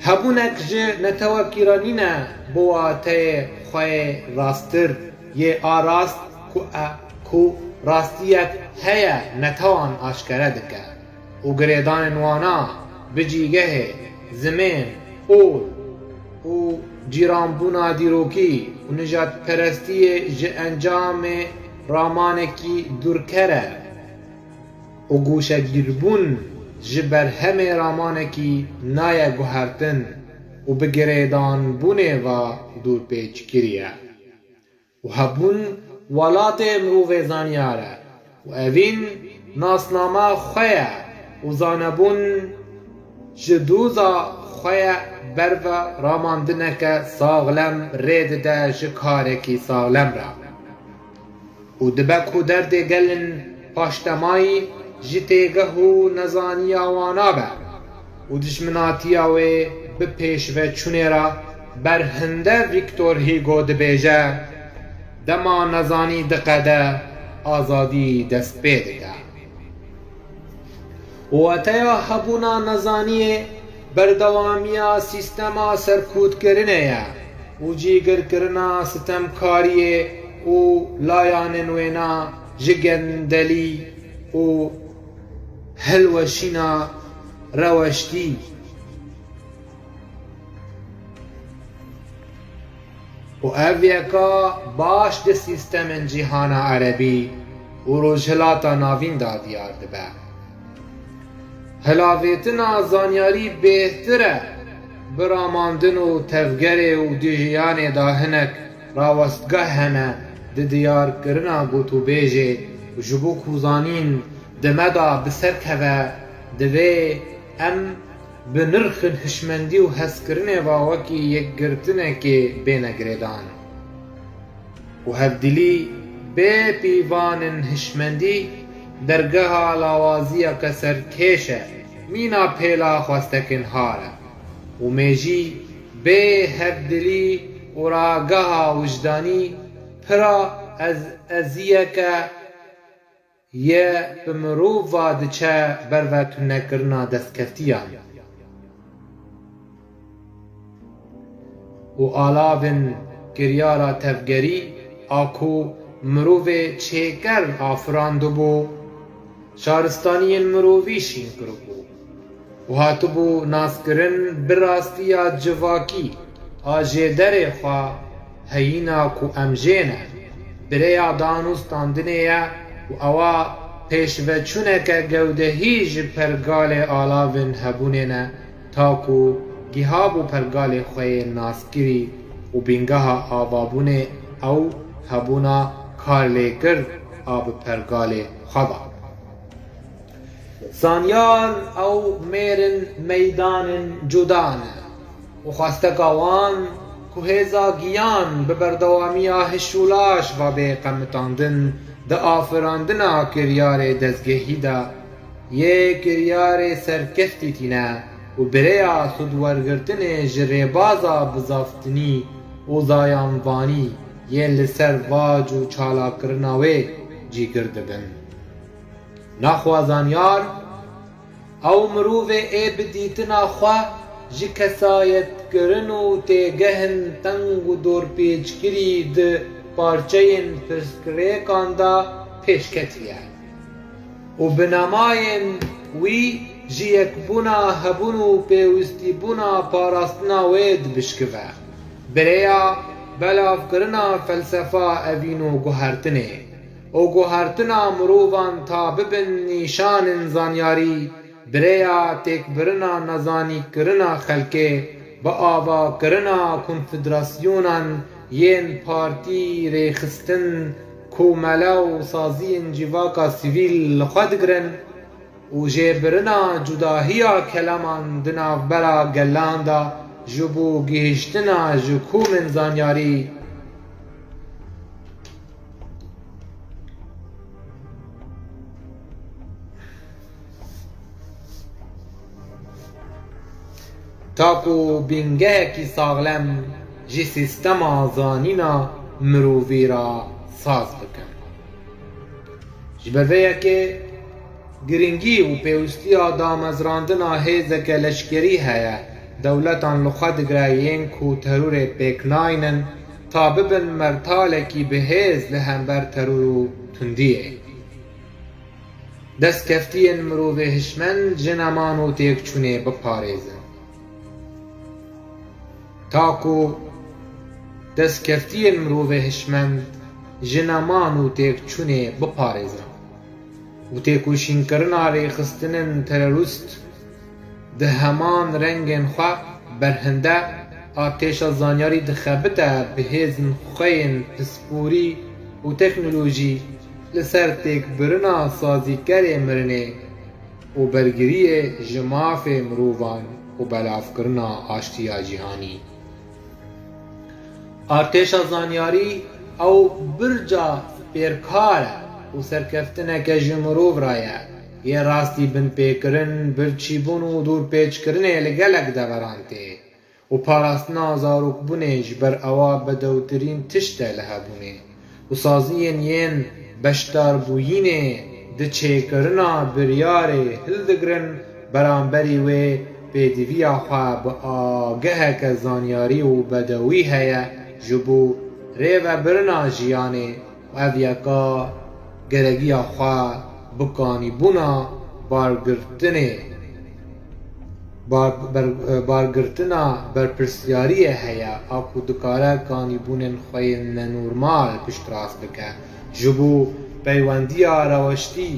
hebûnek ji netewekî re nîne bi wateyê xwe yê rasttir yê a rast ku e, ku rastiyek heye netewan aşkere dike û girêdanên wana bi cîgehê, zimên, ol û cîranbûna dîrokî û nijadperestiyê ji encamê ramanekî dûrker e û gûşegîrbûn ji berhemê ramanekî naye guhertin û bi girêdanbûnê ve dûrpêçkirî ye. Û hebûn welatê mirovê zanyar e û evîn nasnama xwe ye û zanebûn ji doza xwe ye, berve ramandineke saxlem rê dide ji karekî saxlem re. Û dibe ku derdê gelên paştemayî ji têgeh û nezaniya wana be û dijminatiya wê bi pêşveçûnê re berhinde Victor Hugo dibêje, dema nezanî diqede, azadî dest pê dike. Û wateya hebûna nezaniyê berdewamiya sîstema serkûtkirinê ye û cîgirkirina sitemkariyê û layanên wêna ji gendelî û hilweşîna reweştî. Û ev yeka baş di sîstemên cîhana erebî û Rojhilata Navîn de diyar dibe. Hilavêtina zanyarî bêhtir e. Bi ramandin û tevgerê û di jiyanê de hinek rawestgeh hene di diyarkirina gotûbêjê û ji bo ku zanîn di me de bi ser keve, divê em bi nirxên hişmendî û hezkirinê ve wekî yekgirtinekê bêne girêdan. Û hevdilî bê pîvanên hişmendî dergeha lawaziyeke serkêş e, mîna pêla xwestekên har e. Û mêjî bê hevdilî û rageha wijdanî pira ez eziyeke ye bi mirov ve diçe ber ve tunekirina destkeftiyan û alavên kiryara tevgerî a ku mirovê çêker afirandibû, şaristaniyên mirovî şîn kiribû û hatibû naskirin bi rastiya civakî a jêderê xwe heyîna ku em jê ne. Bi rêya dan û standinê ye û ewa pêşveçûneke gewdehî ji pergalê alavên hebûnê ne, ta ku gihabû pergalê xwe yê naskirî û bîngeha avabûnê ew hebûna karlêkir a bi pergalê xwe ve. Zanyar ew mêr in meydanên cuda ne û xwesteka wan ku hêza giyan bi berdewamiya hiş û laş ve bê qemitandin di afirandina kiryarê dezgehî de yê kiryarê serkeftî tîne û bi rêya sûdwergirtinê ji rêbaza bizaftinî û zayanvanî yên li ser vac û çalakirina wê cîgir dibin. Naxwe zanyar, ew mirovê ê bi dîtina xwe ji kesayetkirin û têgehên teng û dorpêçkirî di parçeyên pirsgirêkan de pêş ketiye û bi nemayên wî ji yekbûna hebûn û pêwîstîbûna parastina wê dibişkive. Bi rêya belavkirina felsefa evîn û guhertinê û guhertina mirovan ta bibin nîşanên zanyarî, bi rêya têkbirina nezanîkirina xelkê, bi avakirina konfederasyonan yên partî, rêxistin, komele û saziyên civaka sivîl li xwe digirin û jêbirina cudahiya keleman di navbera gelan de ji bo gihiştina ji komên zanyarî ta ku bingehekî saxlem ji sîstema zanîna mirovî re saz bikin. Ji ber vê yekê girîngî û pêwîstiya damezrandina hêzeke leşkerî heye. Dewletan li xwe digire yên ku terorê pêk naynin, ta bibin mertalekî bi hêz li hember teror û tundiyê. Destkeftiyên mirovê hişmend ji neman û têkçûnê biparêzin. Ta ku destkeftiyên mirovê hişmend ji neman û têkçûnê biparêzin û têkoşînkirina rêxistinên terorîst di heman rengên xwe berhinde artêşa zanyarî dixebite bi hêzên xwe yên pisporî û teknolojî li ser têkbirina sazîkerê mirinê û bergiriyê ji mafê mirovan û belavkirina aştiya cîhanî. Artêşa zanyarî ew birca spêrkar e û serkeftineke ji mirov re ye, yê rastî binpêkirin, birçîbûn û dorpêçkirinê li gelek deveran tê û parastina zarokbûnê ji ber ewa bedewtirîn tişt e li hebûnê û saziyên yên beşdarbûyînê di çêkirina biryarê hildigrin, beramberî wê pêdiviya xwe bi ageheke zanyarî û bedewî heye ji bo rêvebirina jiyanê û ev yeka geregiya xwe bi kanîbûna bargirtinê, bar-, ber-, bargirtina berpirsyariyê heye a ku dikare kanîbûnên xwe yên nenormal piştrast bike ji bo peywendiya reweştî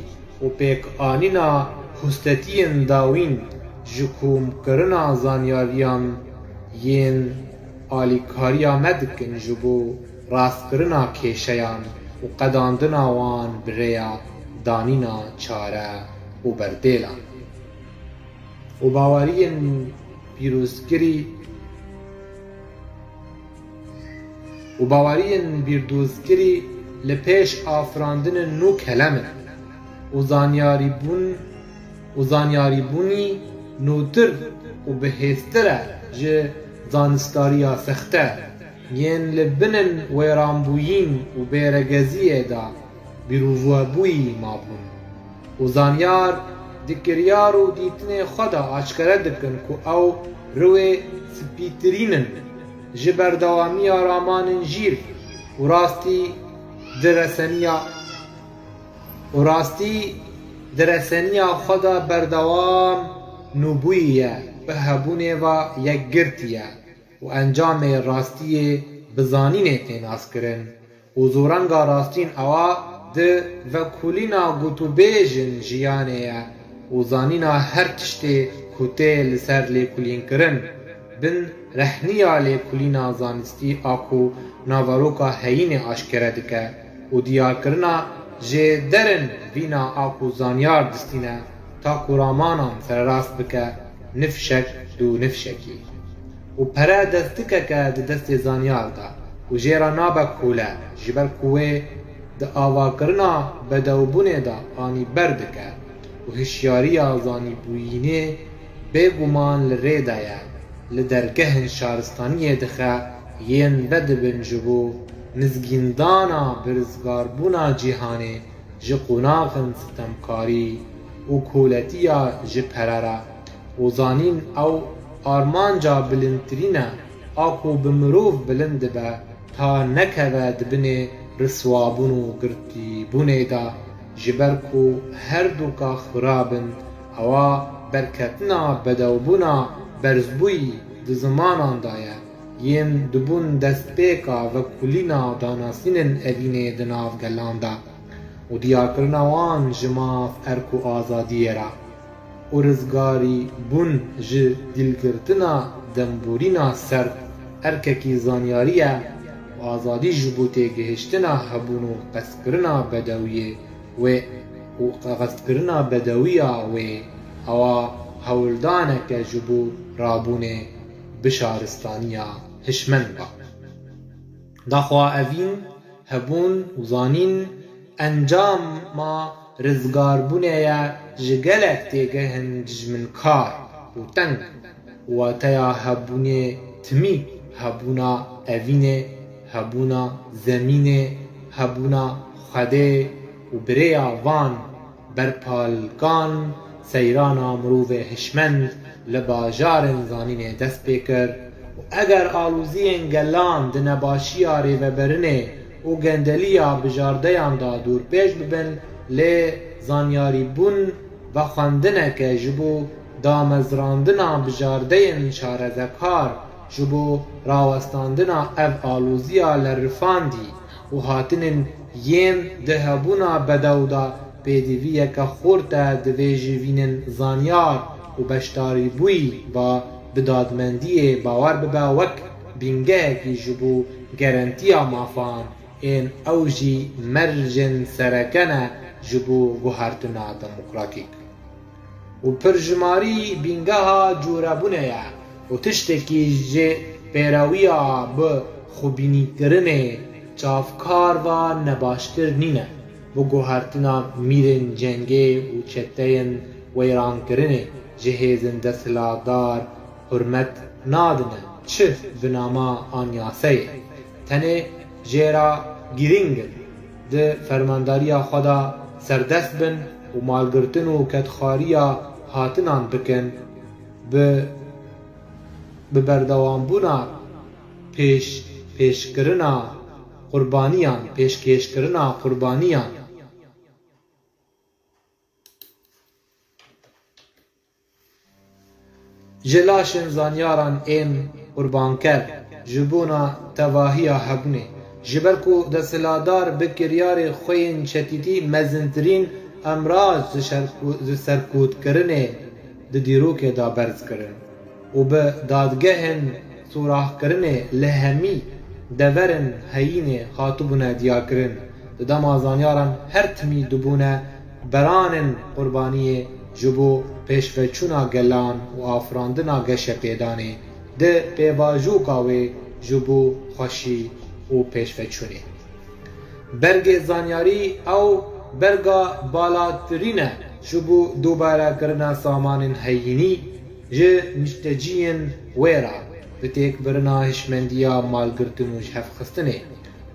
û pêkanîna hostetiyên dawîn ji komkirina zanyariyan yên alîkariya me dikin ji bo rastkirina kêşeyan û qedandina wan bi rêya danîna çare û berdêlan û baweriyên pîrozkirî û baweriyên bîrdozkirî li pêş afirandinên nû kelem in û zanyarîbûn û zanyarîbûnî nûtir û bihêztir e ji zanistariya sexte. yên li binin wêranbûyîn û bêregeziyê de bîrovebûyî mabûn. Û zanyar di kiryar û dîtinê xwe de aşkere dikin ku ew riwê spîtirîn in ji berdewamiya ramanên jîr û rastî di reseniya û rastî di reseniya xwe de berdewam nûbûyî ye, bi hebûnê ve yekgirtî ye û encamê rastiyê bi zanînê tê naskirin û zorenga rastîn ewa di vekolîna gotûbêjên jiyanê ye û zanîna her tiştê ku tê li ser lêkolînkirin, bin rehniya lêkolîna zanistî a ku naveroka heyînê aşkere dike û diyarkirina jêderin vîna a ku zanyar distîne ta ku ramanan sererast bike nifşek dû nifşekî. Û pere destikeke di destê zanyar de û jê re nabe kole, ji ber ku wê di avakirina bedewbûnê de anî ber dike û hişyariya zanîbûyînê bêguman li rê de ye, li dergehên şaristaniyê dixe yên vedibin ji bo nizgîndana birizgarbûna cîhanê ji qonaxên sitemkarî û koletiya ji pere re û zanîn ew armanca bilindtirîn e a ku bi mirov bilind dibe ta nekeve di binê riswabûn û girtîbûnê de, ji ber ku her duka xirab in, ewa berketina bedewbûna berzbûyî di zimanan de ye, yên dibûn destpêka vekolîna danasînên evînê di nav gelan de û diyarkirina wan ji maf, erk û azadiyê re. Û rizgarîbûn ji dîlgirtina demborîna serd erkekî zanyarî ye û azadî ji bo têgihiştina hebûn û qestkirina bedewiyê wê û qestkirina bedewiya wê ewa hewldaneke ji bo rabûnê bi şaristaniya hişmend be. Daxwa evîn, hebûn û zanîn encama rizgarbûnê ye ji gelek têgehên dijminkar û teng. Wateya hebûnê timî hebûna evînê, hebûna zemînê, hebûna Xwedê û bi rêya van berpalkan seyrana mirovê hişmend li bajarên zanînê dest pê kir û eger aloziyên gelan di nebaşiya rêveberinê û gendeliya bijardeyan de dorpêç bibin, lê zanyarîbûn vexwendineke ji bo damezrandina bijardeyên şarezekar, ji bo rawestandina ev aloziya lerifandî û hatinên yên di hebûna bedew de pêdiviyeke xurt e, divê jî vînin zanyar û beşdarîbûyî ba bi dadmendiyê bawer bibe wek bîngehekî ji bo gerentiya mafan ên ew jî mercên sereke ne ji bo guhertina demokratîk. Û pirjimarî bîngeha cûrebûnê ye û tiştekî ji pêrewiya bi xwebînîkirinê çavkar ve nebaştir nîne. Bi guhertina mîrên cengê û çeteyên weyrankirinê ji hêzên desthilatdar hurmet nadine, çi bi nama an yaseyê. Tenê jê re girîng in di fermandariya xwe de serdest bin û malgirtin û kedxwariya hatinan bikin, bi, bi berdewambûna pêş, pêşkirina qurbaniyan, pêşkêşkirina qurbaniyan. Ji laşên zanyaran ên qurbanker ji bona tevahiya hebûnê, ji ber ku desthilatdar bi kiryarê xwe yên çetîtî mezintirîn emrac ji şerku-, ji serkûtkirinê di dîrokê de berz kirin û bi dadgehên sorahkirinê li hemî deverên heyînê hatibûne diyarkirin. Di dema zanyaran her timî dibûne beranên qurbaniyê ji bo pêşveçûna gelan û afirandina geşepêdanê di pêvajoka wê ji bo xweşî û pêşveçûnê. Bergê zanyarî ew berga balatirîn e ji bo dubarekirina samanên heyînî ji nişteciyên wê re. bi têkbirina hişmendiya malgirtin û jihevxistinê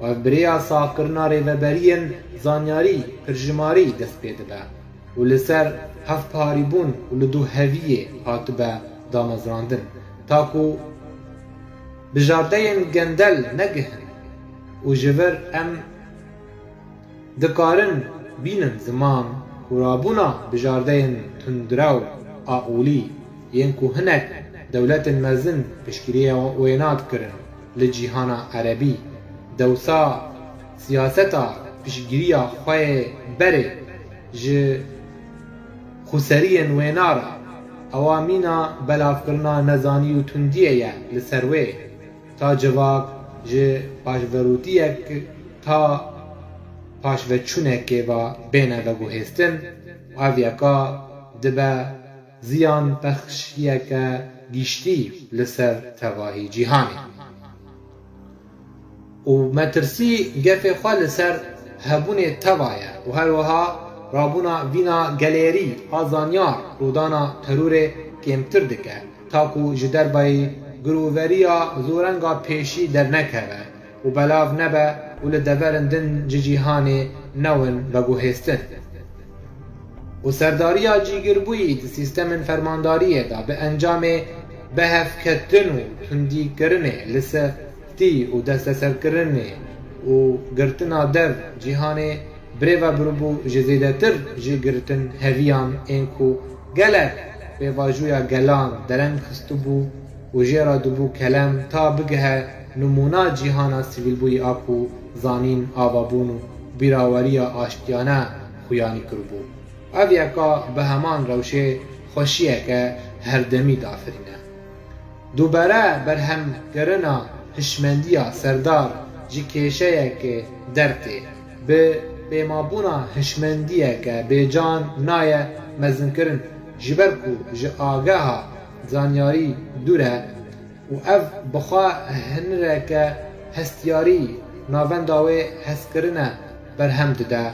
û ev bi rêya saxkirina rêveberiyên zanyarî pirjimarî dest pê dibe û li ser hevparîbûn û li duheviyê hatibe damezrandin, ta ku bijardeyên gendel negihin û ji vir em dikarin bînin ziman û rabûna bijardeyên tundrew a olî yên ku hinek dewletên mezin piştgiriya wêna dikirin li cîhana erebî. Dewsa siyaseta piştgiriya xwe yê berê ji xweseriyên wêna re, ewa mîna belavkirina nezanî û tundiyê ye li ser wê. Ta civak ji paşverûtiyek ta paşveçûnekê ve bêne veguhêstin û ev yeka dibe ziyanbexşiyeke giştî li ser tevahî cîhanê. Û metirsî gefê xwe li ser hebûnê teva ye û her wiha rabûna vîna gelêrî a zanyar rûdana terorê kêmtir dike, ta ku ji dervayî giroveriya zorenga pêşî dernekeve û belav nebe û li deverên din ji cîhanê newin veguhêstin. Û serdariya cîgirbûyî di sîstemên fermandariyê de bi encamê bihevketin û tundîkirinê li ser tî û desteserkirinê û girtina dev cîhanê birêve biribû ji zêdetir ji girtin heviyan ên ku gelek pêvajoya gelan dereng xistibû û jê re dibû kelem ta bigihe nimûna cîhana sivîlbûyî a ku zanîn, avabûn û bîraweriya aştiyane xuyanî kiribû. Ev yeka bi heman rewşê xweşiyeke herdemî dafirîne. Dubare berhemkirina hişmendiya serdar ji kêşeyekê dertê, bi pêmabûna hişmendiyeke bêcan naye mezinkirin, ji ber ku ji ageha zanyarî dûr e, û ev bi xwe hinireke hestiyarî navenda wê hezkirine berhem dide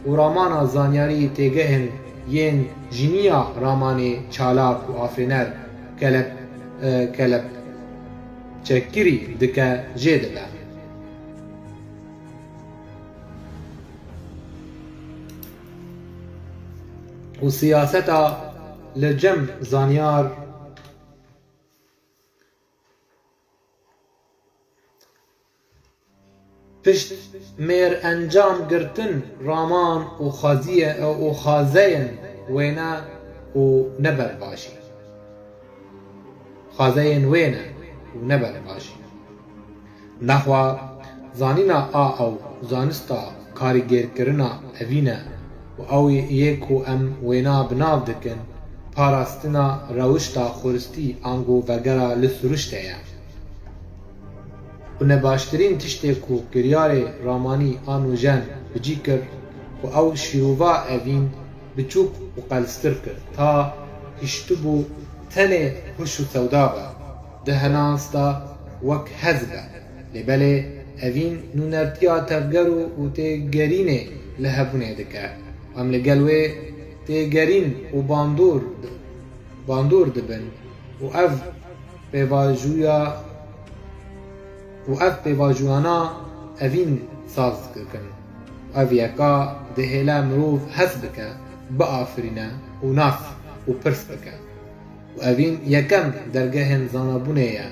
û ramana zanyarî têgehên yên jîniya ramanê çalak û afirîner kelep-, e, kelepçekirî dike jê dibe. Û siyaseta li cem zanyar Pişt mêr encam girtin raman û xaziye-, û xazeyên wêne û neberbaşî. Xazeyên wêne û neberbaşî. Nexwe zanîna a ew zanista karîgêrkirina evîn e û ew yê ku em wêna bi nav dikin, parastina rewişta xuristî ango vegera li siruştê ye. Û nebaştirîn tiştê ku kiryarê ramanî a nûjen bi cî kir ku ew şîrova evîn biçûk û qelstir kir, ta hiştibû tenê huş û sewda be, di henas de wek hez be. Lê belê evîn nûnertiya tevger û, û têgerînê li hebûnê dike. Em li gel wê têgerîn û bandor di-, bandor dibin û ev pêvajoya û ev pêvajoyana evîn saz dikin. Ev yeka dihêle mirov hes bike, biafirîne û nas û pirs bike. Û evîn yekem dergehên zanabûnê ye.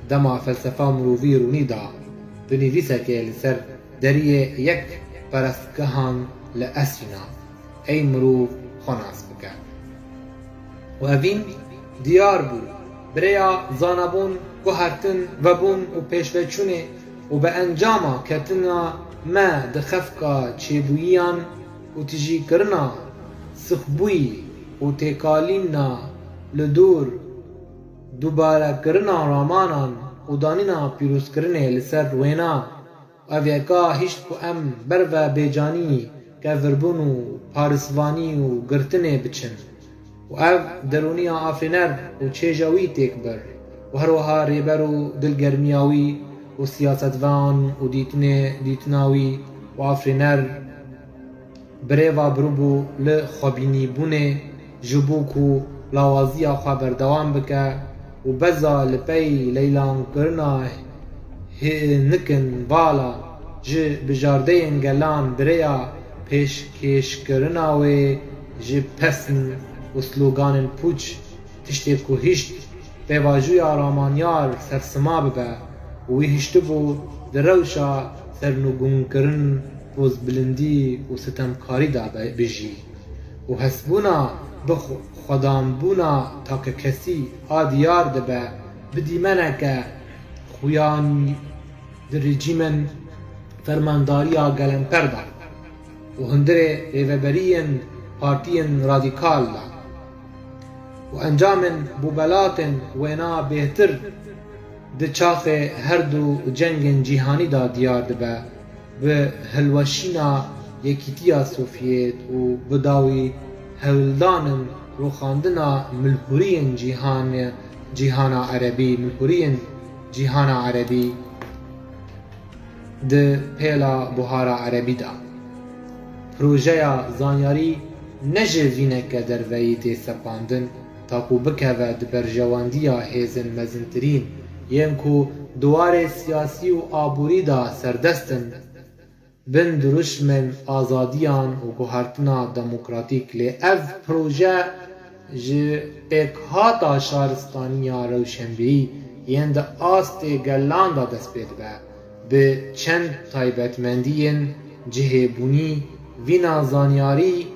Dema felsefa mirovî rûnî da, bi nivîsekê li ser deriyê yek perestgehan li Esîna, ey mirov xwe nas bike. Û evîn diyar bû, bi rêya zanabûn, guhertin, vebûn û pêşveçûnê û bi encama ketina me di xefka çêbûyiyan û tijîkirina sixbûyî û têkalîna li dûr, dubarekirina ramanan û danîna pîrozkirinê li ser wêna. Ev yeka hişt ku em berve bêcanî, kevirbûn û parisvanî û girtinê biçin û ev derûniya afirîner û çêja wî têk bir û her wiha rêber û dilgermiya wî û siyasetvan û dîtinê, dîtina wî û afirîner bi rê ve biribû li xwebînîbûnê, ji bo ku lawaziya xwe berdewam bike û beza li pey leylankirina hênikin vala ji bijardeyên gelan bi rêya pêşkêşkirina wê ji pesn û sloganên pûç, tiştê ku hişt pêvajoya Ramanyar sersima bibe û wî hiştibû di rewşa sernûgûnkirin, pozbilindî û sitemkarî de be-, bijî. Û hestbûna bi xwe-, xwedanbûna takekesî a diyar dibe, bi dîmeneke xuyanî di rejîmên fermandariya gelemper de û hundirê rêveberiyên partiyên radîkal de û encamên bobelatên wêna bêhtir di çaxê her du cengên cîhanî de diyar dibe, bi hilweşîna Yekîtiya Sovyet û bi dawî hewldanên rûxandina milhûriyên cîhanê-, cîhana erebî, milhûriyên cîhana erebî di pêla buhara erebî de. Projeya zanyarî ne ji vîneke derveyî tê sepandin, ta ku bikeve di berjewendiya hêzên mezintirîn yên ku di warê siyasî û aborî de serdest in, bin dirûşmên azadiyan û guhertina demokratîk. Lê ev proje ji pêkhata şaristaniya rewşenbîrî yên di astê gelan de dest pê dibe, bi çend taybetmendiyên cihêbûnî vîna zanyarî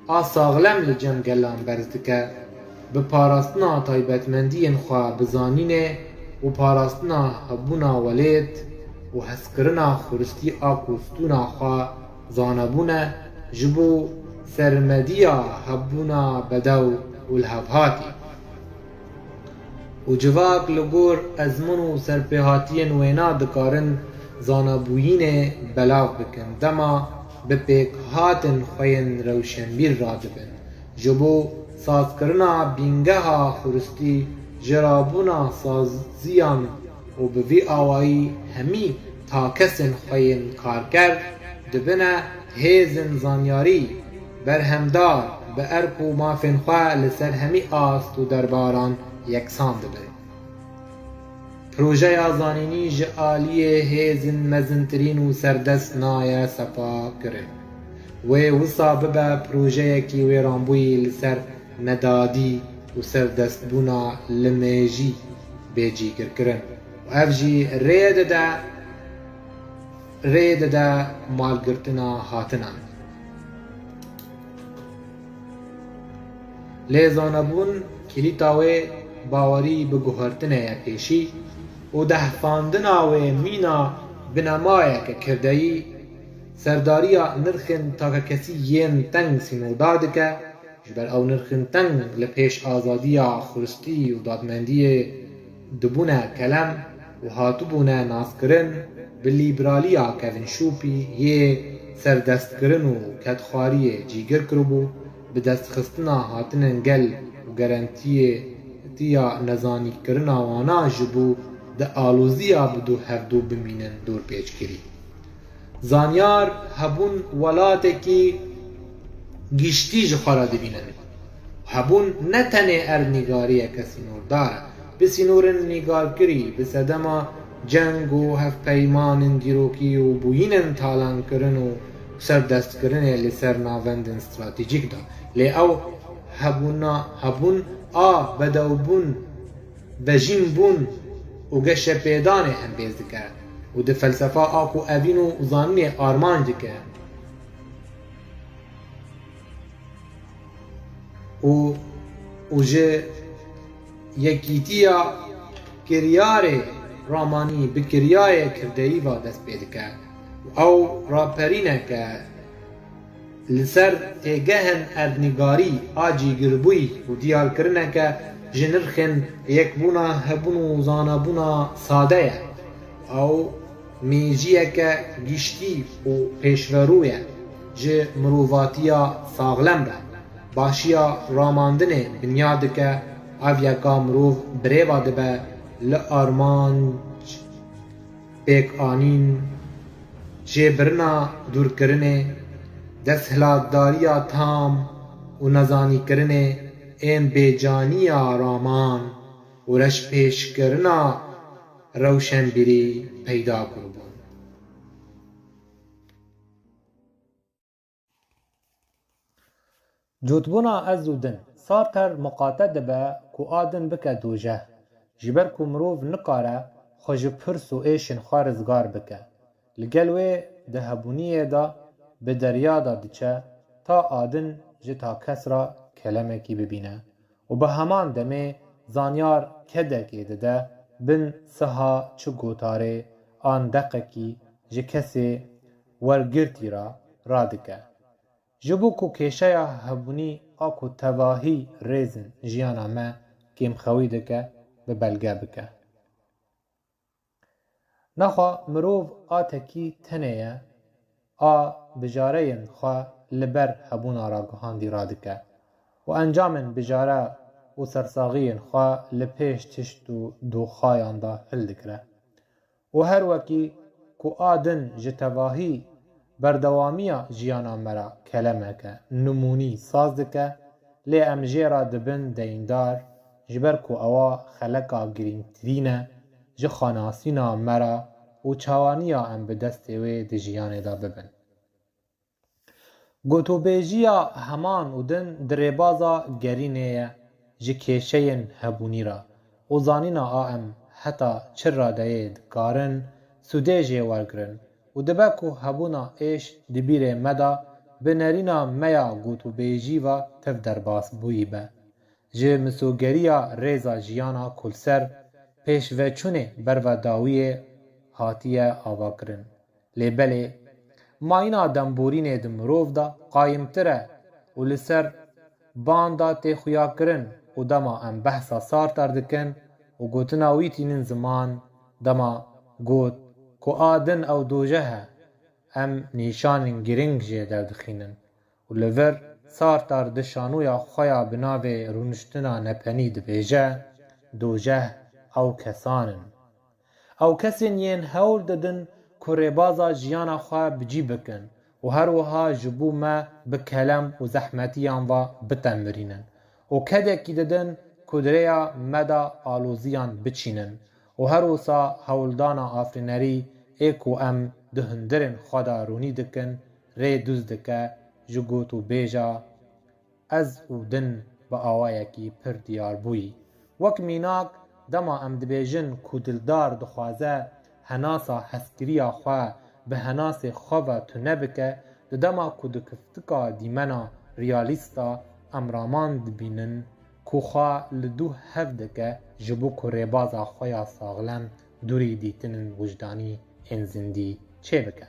a saxlem li cem gelan berz dike, bi parastina taybetmendiyên xwe bi zanînê û parastina hebûna welêt û hezkirina xuristî a ku stûna xwe zanebûn e, ji bo sermediya hebûna bedew û lihevhatî. Û civak li gor ezmûn û serpêhatiyên wêna dikarin zanebûyînê belav bikin, dema bi pêkhatên xwe yên rewşenbîr radibin. Ji bo sazkirina bîngeha xuristî, ji rabûna saziyan û bi vî awayî hemî takesên xwe yên karker dibine hêzên zanyarî berhemdar, bi erk û mafên xwe li ser hemî ast û derbaran yeksan dibin. Projeya zanînî ji aliyê hêzên mezintirîn û serdest naye sepakirin. Wê wisa bibe projeyekî wêranbûyî li ser nedadî û serdestbûna limêjî bê cîgirkirin. Û ev jî rê dide, rê dide malgirtina hatinan. Lê zanebûn kilîta wê bawerî bi guhertinê ye pêşî û dehfandina wê mîna binemayeke kirdeyî, serdariya nirxên takekesî yên teng sînordar dike, ji ber ew nirxên teng li pêş azadiya xuristî û dadmendiyê dibûne kelem û hatibûne naskirin, bi lîberaliya kevinşopî yê serdestkirin û kedxwariyê cîgir kiribû, bi destxistina hatinên gel û gerantiyê tiya nezanîkirina wana ji bo di aloziya bi du hevdu bimînin dorpêçkirî. Zanyar hebûn welatekî giştî ji xwe re dibînin. Hebûn ne tenê erdnîgariyeke sînordar e, bi sînorên nîgarkirî, bi sedema ceng û hevpeymanên dîrokî û bûyînên talankirin û serdestkirinê li ser navendên stratejîk de. Lê ew hebûna, hebûn a bedewbûn, vejînbûn û geşepêdanê hembêz dike û di felsefa a ku evîn û zanînê armanc dike û, û ji yekîtiya kiryarê ramanî bi kiryayê kirdeyî ve dest pê dike. Ew raperîneke li ser têgehên erdnîgarî a cîgirbûyî û diyarkirineke ji nirxên yekbûna hebûn û zanebûna sade ye. Ew mêjiyeke giştî û pêşverû ye ji mirovatiya saxlem re. Başiya ramandinê binya dike, ev yeka mirov birêva dibe li armanc pêkanîn, jêbirina dûrkirinê, desthilatdariya tam û nezanîkirinê ên bêcaniya raman û reşpêşkirina rewşenbîrî peyda kiribûn. Cotbûna ez û din. Sartre miqate dibe ku a din bike dojeh, ji ber ku mirov nikare xwe ji pirs û êşên xwe rizgar bike. Li gel wê di hebûniyê de bi derya de diçe, ta a din ji takes re kelemekî bibîne. Û bi heman demê zanyar kedekê dide bin siha çi gotarê an deqekî ji kesê wergirtî re radike. Ji bo ku kêşeya hebûnî a ku tevahî rêzin jiyana me kêmxewî dike, bi belge bike. Nexwe mirov a tekî tenê ye, a bijareyên xwe li ber hebûna ragihandî radike û encamên bijare û sersaxiyên xwe li pêş tişt û doxayan de hildikire. Û her wekî ku a din ji tevahî berdewamiya jiyana me re kelemeke nimûnî saz dike, lê em jê re dibin deyndar, ji ber ku ewa xeleka girîngtirîn e ji xwenasîna me re û çawaniya em bi destê wê di jiyanê de bibin. Gotûbêjiya heman û din di rêbaza gerînê ye ji kêşeyên hebûnî re û zanîna a em heta çi radeyê dikarin sûdê jê wergirin û dibe ku hebûna êş di bîrê me de bi nerîna me ya gotûbêjî ve tev derbas bûyî be. Ji misogeriya rêza jiyana ku li ser pêşveçûnê berve dawiyê hatiye avakirin. Lê belê, mayîna demborînê di mirov de qayimtir e û li ser ban de tê xuyakirin û dema em behsa Sartre dikin û gotina wî tînin ziman, dema got ku a din ew dojeh e, em nîşanên girîng jê derdixînin. Û li vir Sartre di şanoya xwe ya bi navê Rûniştina Nepenî dibêje, dojeh ew kesan in. Ew kesên yên hewl didin ku rêbaza jiyana xwe bi cî bikin û her wiha ji bo me bi kelem û zehmetiyan ve bitemirînin û kedekî didin ku di rêya me de aloziyan biçînin û her wisa hewldana afirînerî ê ku em di hundirên xwe de rûnî dikin, rê dûz dike ji gotûbêja ez û din bi awayekî pir diyar bûyî. Wek mînak, dema em dibêjin ku dildar dixwaze henasa hezkiriya xwe bi henasê xwe ve tune bike, di dema ku di kiftika dîmena realîst de em raman dibînin ku xwe li dû hev dike ji bo ku rêbaza xwe ya saxlem dûrî dîtinên wijdanî ên zindî çêbike.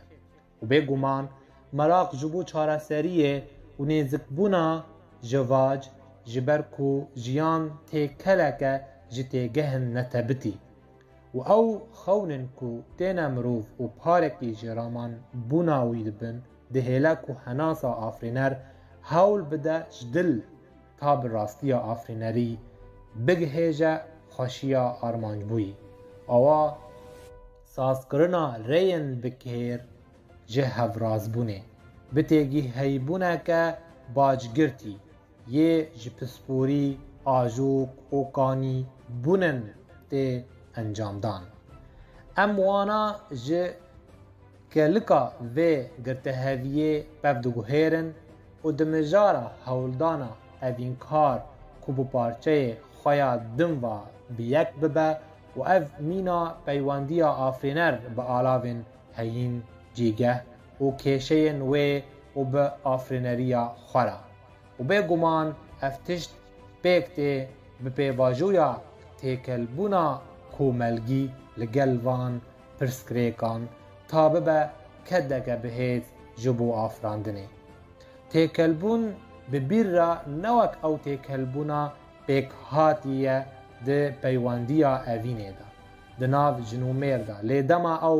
Û bêguman meraq ji bo çareseriyê û nêzikbûna ji vac, ji ber ku jiyan têkelek e ji têgehên netebitî. Û ew xewnên ku têne mirov û parekî ji ramanbûna wî dibin, dihêle ku henasa afirîner hewl bide ji dil ta bi rastiya afirînerî bigihêje xweşiya armancbûyî. Awa sazkirina rêyên bi kêr ji hevrazbûnê, bi têgîheybûneke bacgirtî yê ji pisporî, ajok û kanîbûnên tê encamdan. Em wana ji kelika vê girtiheviyê pevdiguhêrin û di mijara hewldana evînkar ku bi parçeyê xwe ya din ve bi yek bibe û ev mîna peywendiya afirîner bi alavên heyîn, cîgeh û kêşeyên wê û bi afirîneriya xwe re. Û bêguman ev tişt pêk tê bi pêvajoya têkelbûna komelgî li gel van pirsgirêkan ta bibe kedeke bihêz ji bo afirandinê. Têkelbûn bi bîr re ne wek ew têkelbûna pêkhatî ye di peywendiya evînê de, di nav jin û mêr de, lê dema ew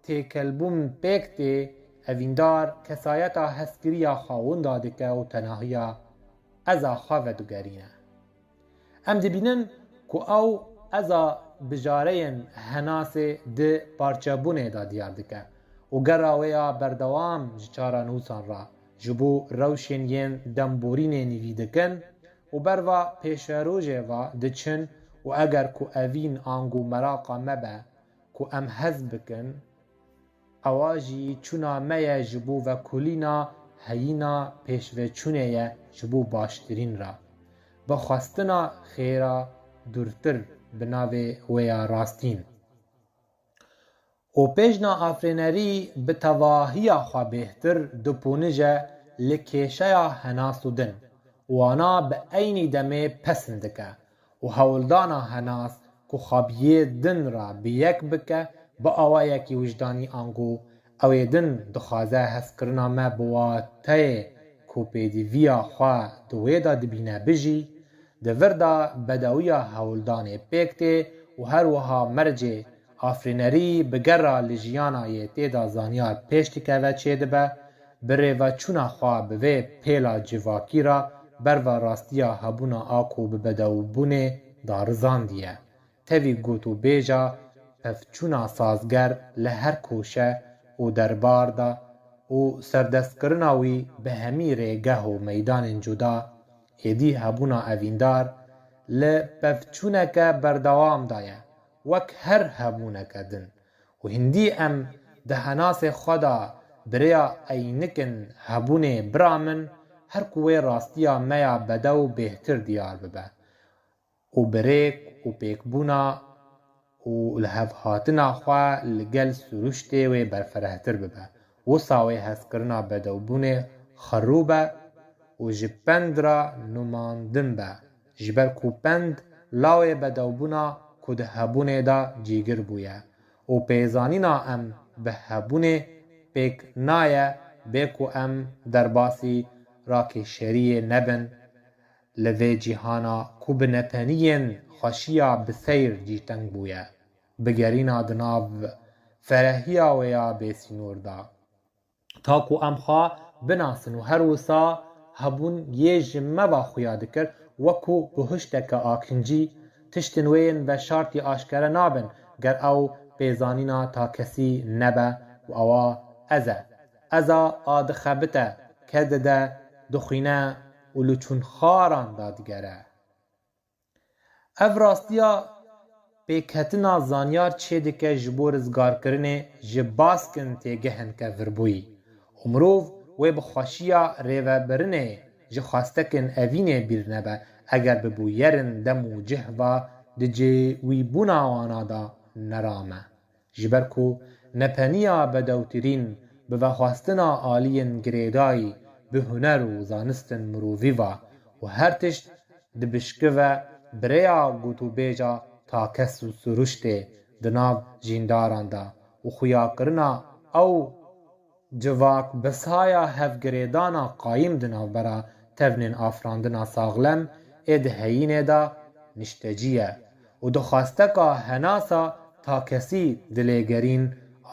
têkelbûn pêk tê, evîndar kesayeta hezkiriya xwe winda dike û tenahiya eza xwe vedigerîne. Em dibînin ku ew eza bijareyên henasê di parçebûnê de diyar dike û gera wê ya berdewam ji çarenûsan re ji bo rewşên yên demborînê nîvî dikin û berva pêşerojê ve diçin Û eger ku evîn ango meraqa me be ku em hez bikin, ewa jî çûna me ye ji bo vekolîna heyîna pêşveçûnê ye ji bo baştirîn re, bi xwestina xêra dûrtir bi navê wê ya rastîn. Û pêjna afrênerî bi tevahiya xwe bêhtir diponije li kêşeya henas û din, wana bi eynî demê pesn dike û hewldana henas ku xwebiyê din re bi yek bike, bi awayekî wijdanî ango ew ê din dixwaze hezkirina me bi wateyê ku pêdîviya xwe di wê de dibîne bijî, di vir de bedewiya hewldanê pêk tê û her wiha mercê afrînerî bi gerra li jiyana yê tê de zanyar pêş dikeve çêdibe, bi rêveçûna xwe bi vê pêla civakî re berva rastiya hebûna a ku bi bedewbûnê darizandiye. Tevî gotûbêja pevçûna sazger li her koşe û derbar de û serdestkirina wî bi hemî rêgeh û meydanên cuda, êdî hebûna evîndar li pevçûneke berdewam de ye, wek her hebûneke din. Û hindî em di henasê xwe de bi rêya eynikin hebûnê biramin, her ku wê rastiya me ya bedew bêhtir diyar bibe. Û bi rêk û pêkbûna û lihevhatina xwe li gel siruştê wê berfirehtir bibe. Wisa wê hezkirina bedewbûnê xerû be û ji pend re numandin be. Ji ber ku pend lawê bedewbûna ku di hebûnê de cîgir bûye û pêzanîna em bi hebûnê pêk naye bê ku em derbasî rakêşeriyê nebin, li vê cîhana ku bi nepeniyên xweşiya bi seyr cîteng bûye, bigerîna di nav ferehiya wê ya bêsînor de. Ta ku em xwe binasin û her wisa hebûn yê ji me ve xuya dikir, wek ku bihuşteke akincî, tiştên wê yên veşartî aşkere nabin, ger ew pêzanîna takesî nebe û ewa ez e. Eza a dixebite, kedide, dixwîne û li çûnxaran dadigere. Ev rastiya pêketina zanyar çêdike ji bo rizgarkirinê ji baskin têgehên kevirbûyî û mirov wê bi xweşiya rêvebirinê ji xwestekên evînê bîr nebe, eger bi bûyerin dem û cih ve di cêwîbûna wana de nerame. Ji ber ku nepeniya bedewtirîn bi vexwestina aliyên girêdayî, bi huner û zanistên mirovî ve û her tişt dibişkive bi rêya gotûbêja takes û siruştê di nav jîndaran de û xuyakirina ew civak bi saya hevgirêdana qayîm di navbera tevnên afirandina saxlem ê di heyînê de niştecî ye û di xwesteka henasa takesî dilêgerîn,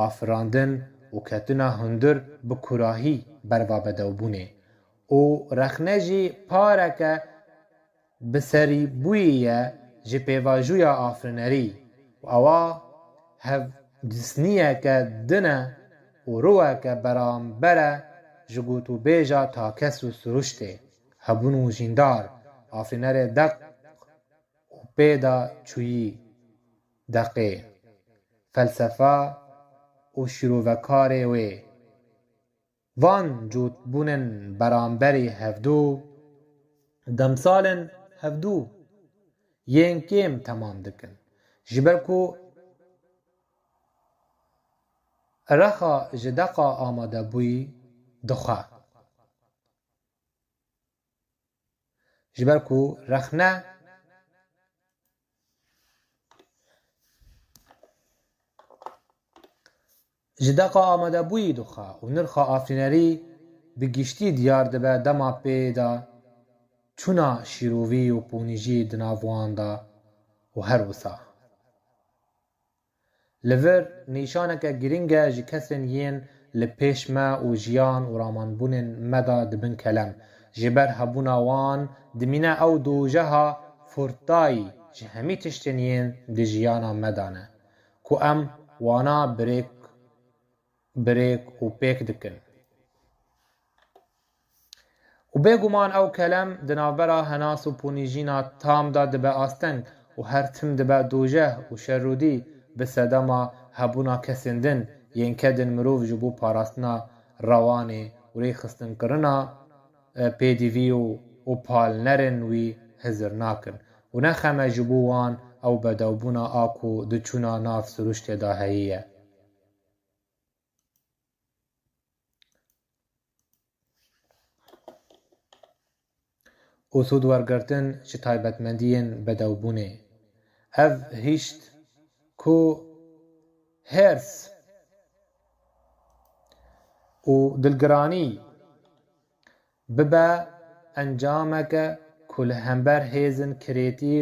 afirandin û ketina hundir bi kurahî berva bedewbûnê û rexne jî pareke biserîbûyî ye ji pêvajoya afirînerî û ewa hevdisniyeke din e û rûweke beramber e ji gotûbêja takes û siruştê, hebûn û jîndar, afirînerê deq û pê de çûyî, deqê, felsefa û şîrovekarê wê. Van cotbûnên beramberî hevdû, demsalên hevdû yên kêm temam dikin. Ji ber ku rexa ji deqa amadebûyî dixwe. Ji ber ku rexne ji deqa amadebûyî dixe û nirxa afirînerî bi giştî diyar dibe dema pê de çûna şîrovî û ponîjî di nav wan de û her wisa. Li vir nîşaneke girîng e ji kesên yên li pêş me û jiyan û ramanbûnên me de dibin kelem. Ji ber hebûna wan dimîne ew dojeha fortayî ji hemî tiştên yên di jiyana me de ne, ku em wana birêk, birêk û pêk dikin. Û bêguman ew kelem di navbera henas û ponîjîna tam de dibe asteng û her tim dibe dojeh û şerûdî bi sedema hebûna kesên din yên kedin mirov ji bo parastina rewanê û rêxistinkirina pêdivî û û palnerên wî hizir nakin û ne xem e ji bo wan ew bedewbûna a ku di çûna nav siruştê de heyî ye. Û sûd wergirtin ji taybetmendiyên bedewbûnê. Ev hişt ku hêrs û dilgiranî bibe encameke ku li hember hêzên kirêtî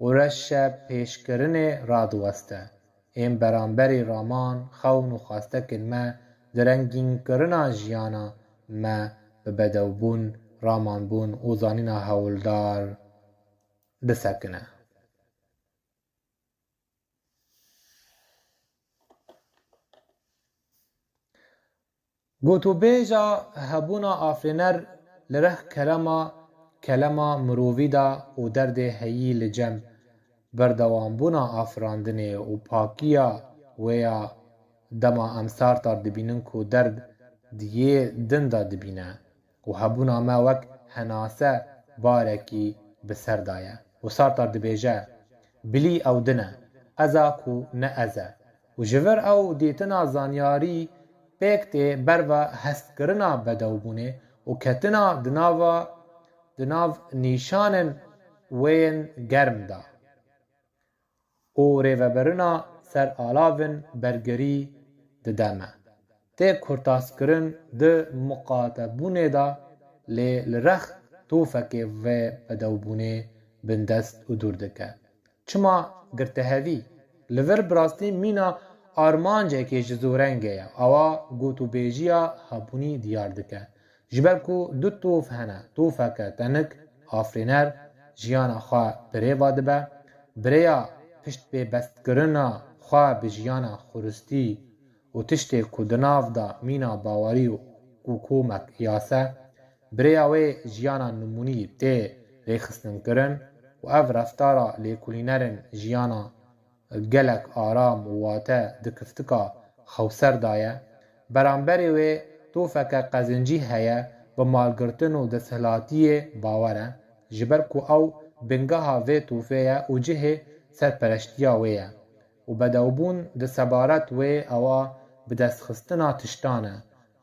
û reşepêşkirinê radiweste. Ên beramberî raman, xewn û xwestekên me di rengînkirina jiyana me bi bedewbûn, ramanbûn û zanîna hewldar disekine. Gotûbêja hebûna afirîner li rêx kelema, kelema mirovî de û derdê heyî li cem berdewambûna afirandinê û pakiya wê ya dema em Sartar dibînin ku derd di yê din de dibîne û hebûna me wek henase barekî bi ser de ye. Û Sartar dibêje, bilî ew din e, ez a ku ne ez e. Û ji vir ew dîtina zanyarî pêk tê berva hestkirina bedewbûnê û ketina di nava, di nav nîşanên wê yên germ de û rêvebirina ser alavên bergirî dide me. Tê kurtaskirin di miqatebûnê de, lê li rex tofekê vê bedewbûnê bindest û dûr dike. Çima girtihevî? Li vir bi rastî mîna armancekê ji zorengê ye. Awa gotûbêjiya hebûnî diyar dike. Ji ber ku du tof hene, tofeke tenik, afirîner, jiyana xwe bi rê ve dibe, bi rêya piştpêbestkirina xwe bi jiyana xuristî û tiştê ku di nav de mîna bawerî û komek yase, bi rêya wê jiyana nimûnî tê rêxistinkirin û ev reftara lêkolînerên jiyana gelek aram û wate di kiftika xewser de ye. Beramberê wê tofeke qezincî heye, bi malgirtin û desthilatiyê bawer e, ji ber ku ew bingeha vê tofê ye û cihê serpereştiya wê ye. Û bedewbûn di sebaret wê ewa bidestxistina tiştan e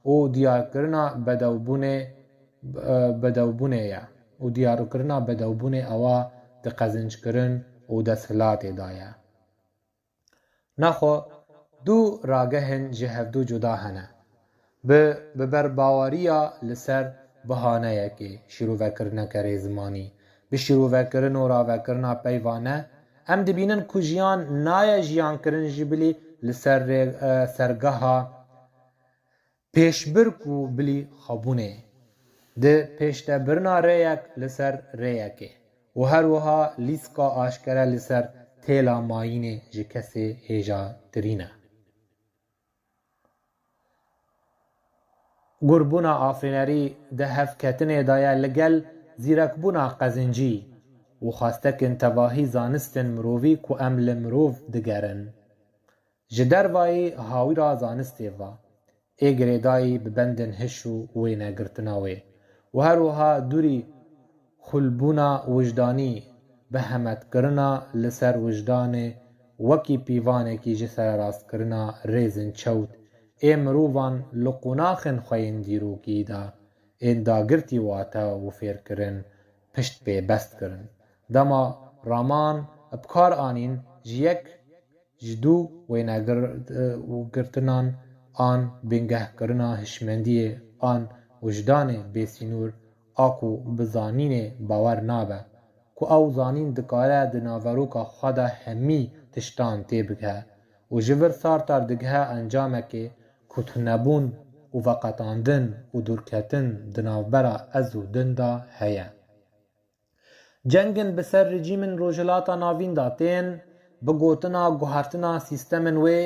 û diyarkirina bedewbûnê, e, bedewbûnê ye û diyarkirina bedewbûnê ewa di qezinckirin û desthilatê de ye. Naxwe du ragehên ji hevdu cuda hene. Bi, bi berbaweriya li ser bihaneyekê, şîrovekirineke rêzimanî, bi şîrovekirin û ravekirina peyva ne, em dibînin ku jiyan naye jiyankirin ji bilî li ser rê, e, sergeha pêşbirk û bilî xwebûnê. Di pêştebirina rêyek li ser rêyekê û her wiha lîska aşkere li ser têla mayînê ji kesê hêjatirîn e. Gurbûna afirînerî di hevketinê de ye li gel zîrekbûna qezincî û xwestekên tevahî zanistên mirovî ku em li mirov digerin. Ji dervayî hawîra zanistê ve, ê girêdayî bi bendên hiş û wênegirtina wê û her wiha dûrî xulbûna wijdanî, bi hemetkirina li ser wijdanê wekî pîvanekî ji sererastkirina rêzên çewt ê mirovan li qonaxên xwe yên dîrokî de ên dagirtî wate û fêrkirin pişt pê best kirin. Dema raman bi kar anîn ji yek ji dû wênegir-, û girtinan an bingehkirina hişmendiyê an wijdanê bêsînor a ku bi zanînê bawer nabe, ku ew zanîn dikare di naveroka xwe de hemî tiştan têbigihe û ji vir Sartar digihe encamekê ku tunebûn û veqetandin û dûrketin di navbera ez û din de heye. Cengên bi ser rejîmên Rojhilata Navîn de tên bi gotina guhertina sîstemên wê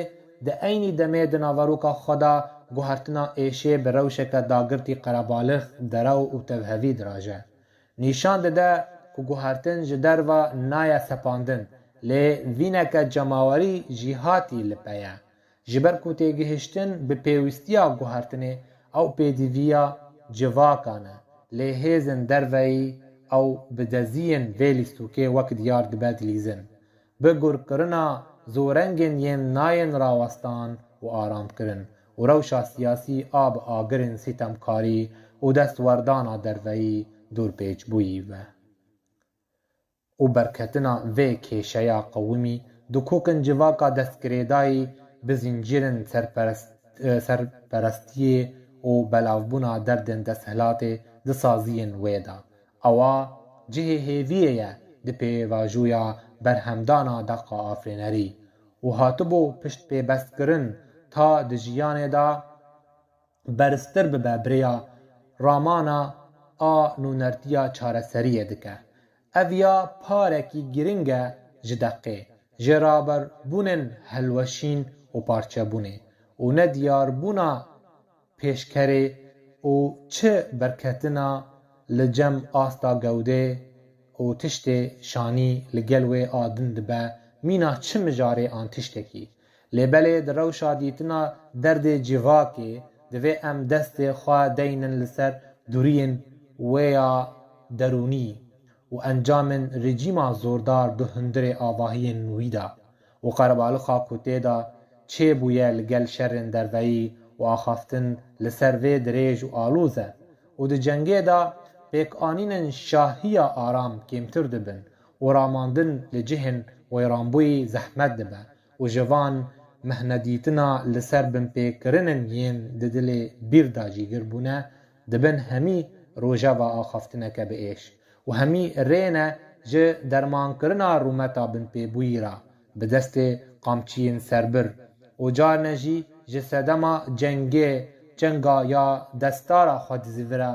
di eynî demê di naveroka xwe de guhertina êşê bi rewşeke dagirtî qerebalix, derew û tevhevî diraje. Nîşan dide ku guhertin ji derve naye sepandin, Lê vîneke cemawerî jî hatî li pey e. Ji ber ku têgihiştin bi pêwîstiya guhertinê ew pêdiviya civaka ne, lê hêzên derveyî ew bi deziyên vê lîstokê wek diyar dibe dilîzin. Bi gurkirina zorengên yên nayên rawestan û aramkirin û rewşa siyasî a bi agirên sîtemkarî û destwerdana derveyî dûrpêçbûyî ve. û berketina vê kêşeya qewimî dikokin civaka destgirêdayî bi zincîrên serperest-, e, serperestiyê û belavbûna derdên desthilatê di saziyên wê de. Ewa cihê hêviyê ye di pêvajoya berhemdana deqa afirînerî û hatibû piştpêbestkirin ta di jiyanê de berztir bibe bi rêya ramana a nûnertiya çareseriyê dike. Ev ya parekî giring e ji deqê, jêraberbûnên hilweşîn û parçebûnê û nediyarbûna pêşkerê û çi berketina li cem asta gewdê û tiştê şanî li gel wê a din dibe mîna çi mijarê an tiştekî. Lê belê di rewşa dîtina derdê civakê, divê em destê xwe deynin li ser dûriyên wê ya derûnî û encamên rejîma zordar di hundirê avahiyên wî de û qerebalixa ku tê de çêbûye li gel şerên derveyî û axaftin li ser vê dirêj û alûz e û di cengê de pêkanînên şahiya aram kêmtir dibin û ramandin li cihên wêranbûyî zehmet dibe û ji van mihnedîtina li ser binpêkirinên yên di dilê bîr de jîgir bûne, dibin hemî rojeva axaftineke bi êş û hemî rê ne ji dermankirina rûmeta binpêbûyî re bi destê qamçiyên serbir û carne jî ji sedema cengê, cenga ya destara xwedizîvira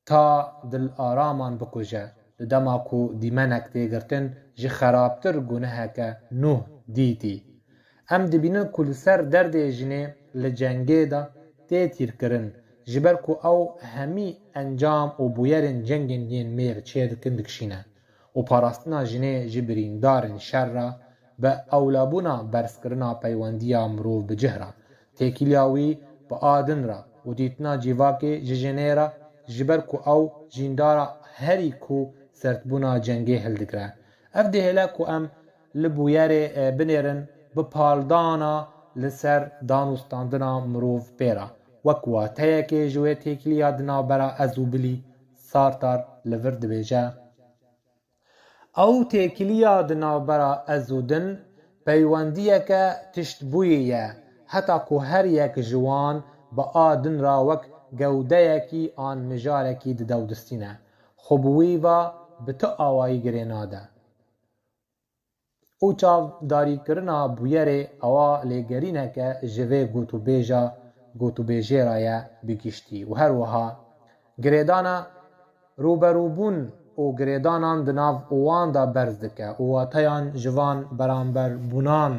ta dilaraman bikuje, di dema ku dîmenek tê girtin ji xerabtir guneheke nûh dîtî. Em dibînin ku li ser derdê jinê li cengê de tê tîrkirin, ji ber ku ew hemî encam û bûyerên cengên yên mêr çêdikin dikişîne û parastina jinê ji birîndarên şer re bi ewlebûna berzkirina peywendiya mirov bi cih re, têkiliya wî bi a din re û dîtina civakê ji jinê re, ji ber ku ew jîndara herî ku sertbûna cengê hildigre. Ev dihêle ku em li bûyerê, e, binêrin bi paldana li ser dan û standina mirov pê re. Wek wateyekê ji wê têkiliya di navbera ez û bilî Sartar li vir dibêje, Ew têkiliya di navbera ez û din peywendiyeke tiştbûyî ye, heta ku her yek ji wan bi a din re wek gewdeyekî an mijarekî didewdistîne, xwe bi wî ve bi tu awayî girê nade. Û çavdarîkirina bûyerê ewa lêgerîneke ji vê gotûbêja, gotûbêjê re ye bi giştî û her wiha girêdana rûberûbûn û girêdanan di nav wan de berz dike û wateyan ji van beramberbûnan,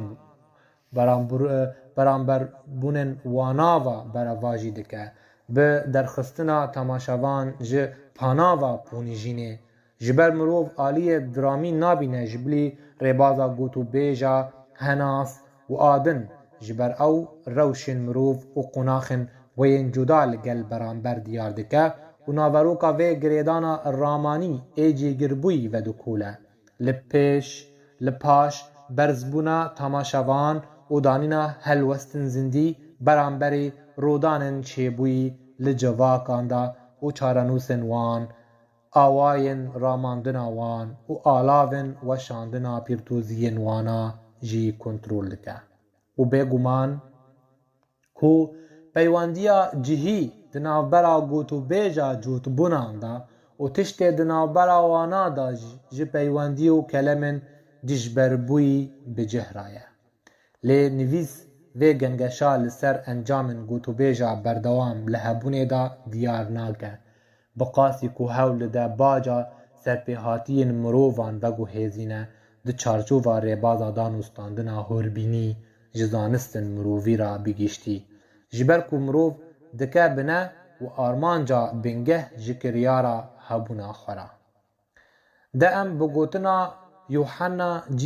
berambûr-, beramberbûnên wana ve berevajî dike, bi derxistina temaşevan ji panava ponîjînê. Ji ber mirov aliyê diramî nabîne ji bilî rêbaza gotûbêja henas û a din, ji ber ew rewşên mirov û qonaxên wê yên cuda li gel beramber diyar dike û naveroka vê girêdana ramanî ê cêgirbûyî vedikole. Li pêş, li paş, berzbûna temaşevan û danîna helwestin zindî beramberî rûdanên çêbûyî li civakan de û çarenûsên wan, awayên ramandina wan û alavên weşandina pîrtoziyên wana jî kontrol dike. Û bêguman ku peywendiya cihî di navbera gotûbêja cotbûnan de û tiştê di navbera wana de jî ji peywendî û kelemên dijberbûyî bi cih re ye. Lê nivîs vê gengeşa li ser encamên gotûbêja berdewam li hebûnê de diyar nake. Bi qasî ku hewl dide baca serpêhatiyên mirovan veguhêzîne, di çarçova rêbaza dan û standina horbînî ji zanistên mirovî re bi giştî, ji ber ku mirov dike bine û armanca bingeh ji kiryara hebûna xwe re. De em bi gotina Yohanna G.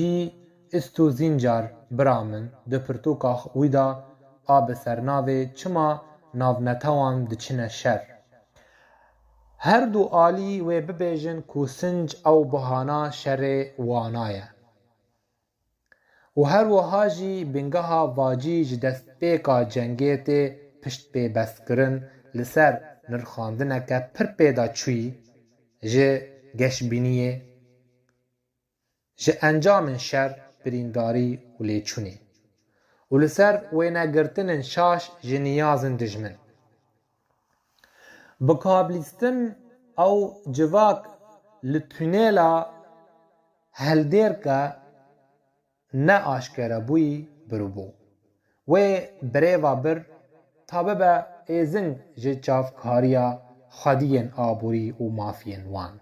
Istuzîncar, bira min, di pirtûka wî de a bi sernavê Çima navnetewan diçine şer? Her du alî wê bibêjin ku sinc ew buhana şerê wana ye. Û her wiha jî bingeha vacî ji destpêka cengê tê piştpêbestkirin li ser nirxandineke pir pêdaçûyî ji geşbîniyê, ji encamên şer, birîndarî û lêçûnê û li ser wênegirtinên şaş ji niyazên dijmin. Bi kablîstin ew civak li tunela heldêrke neaşkerebûyî biribû. Wê birêva bir ta bibe êzing ji çavkariya xwediyên aborî û mafiyên wan.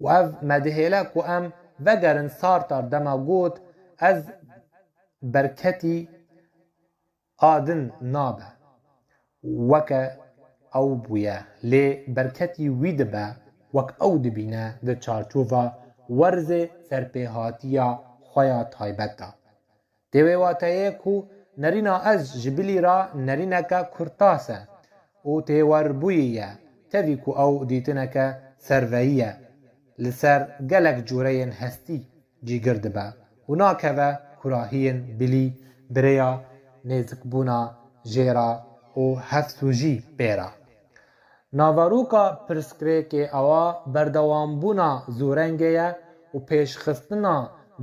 Û ev me dihêle ku em vegerin Sartar dema got, ez berketî a din nabe weke ew bûye, lê berketî wî dibe wek ew dibîne di çarçova werzê serpêhatiya xwe ya taybet de. Tê wê wateyê ku nerîna ez ji bilî re nerîneke kurtas e û têwerbûyî ye, tevî ku ew dîtineke serveyî ye, li ser gelek cureyên hestî cîgir dibe û nakeve kurahiyên bilî bi rêya nêzikbûna jê re û hevsûjî pê re. Naveroka pirsgirêkê ewa berdewambûna zorengê ye û pêşxistina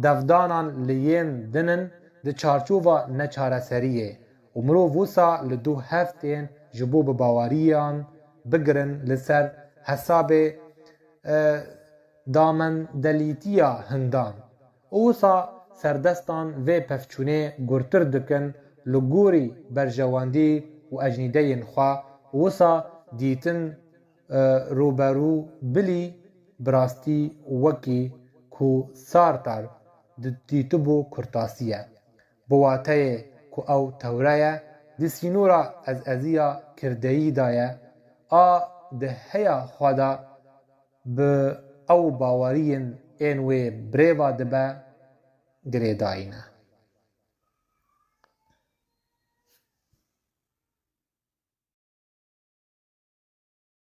devdanan li yên din in di çarçova neçareseriyê û mirov wisa li du hev tên ji bo bi baweriyan bigirin li ser hesabê, e, damendelîtiya hindan. Û wisa serdestan vê pevçûnê gurtir dikin li gorî berjewendî û ecnîdeyên xwe û wisa dîtin, e, rûberû bilî bi rastî wekî ku Sartar di-, dîtibû kurtasî ye. Bi wateyê ku ew tewre ye, di sînora ezeziya kirdeyî de ye, a di heya xwe de bi ew baweriyên ên wê birêva dibe girêdayî ne.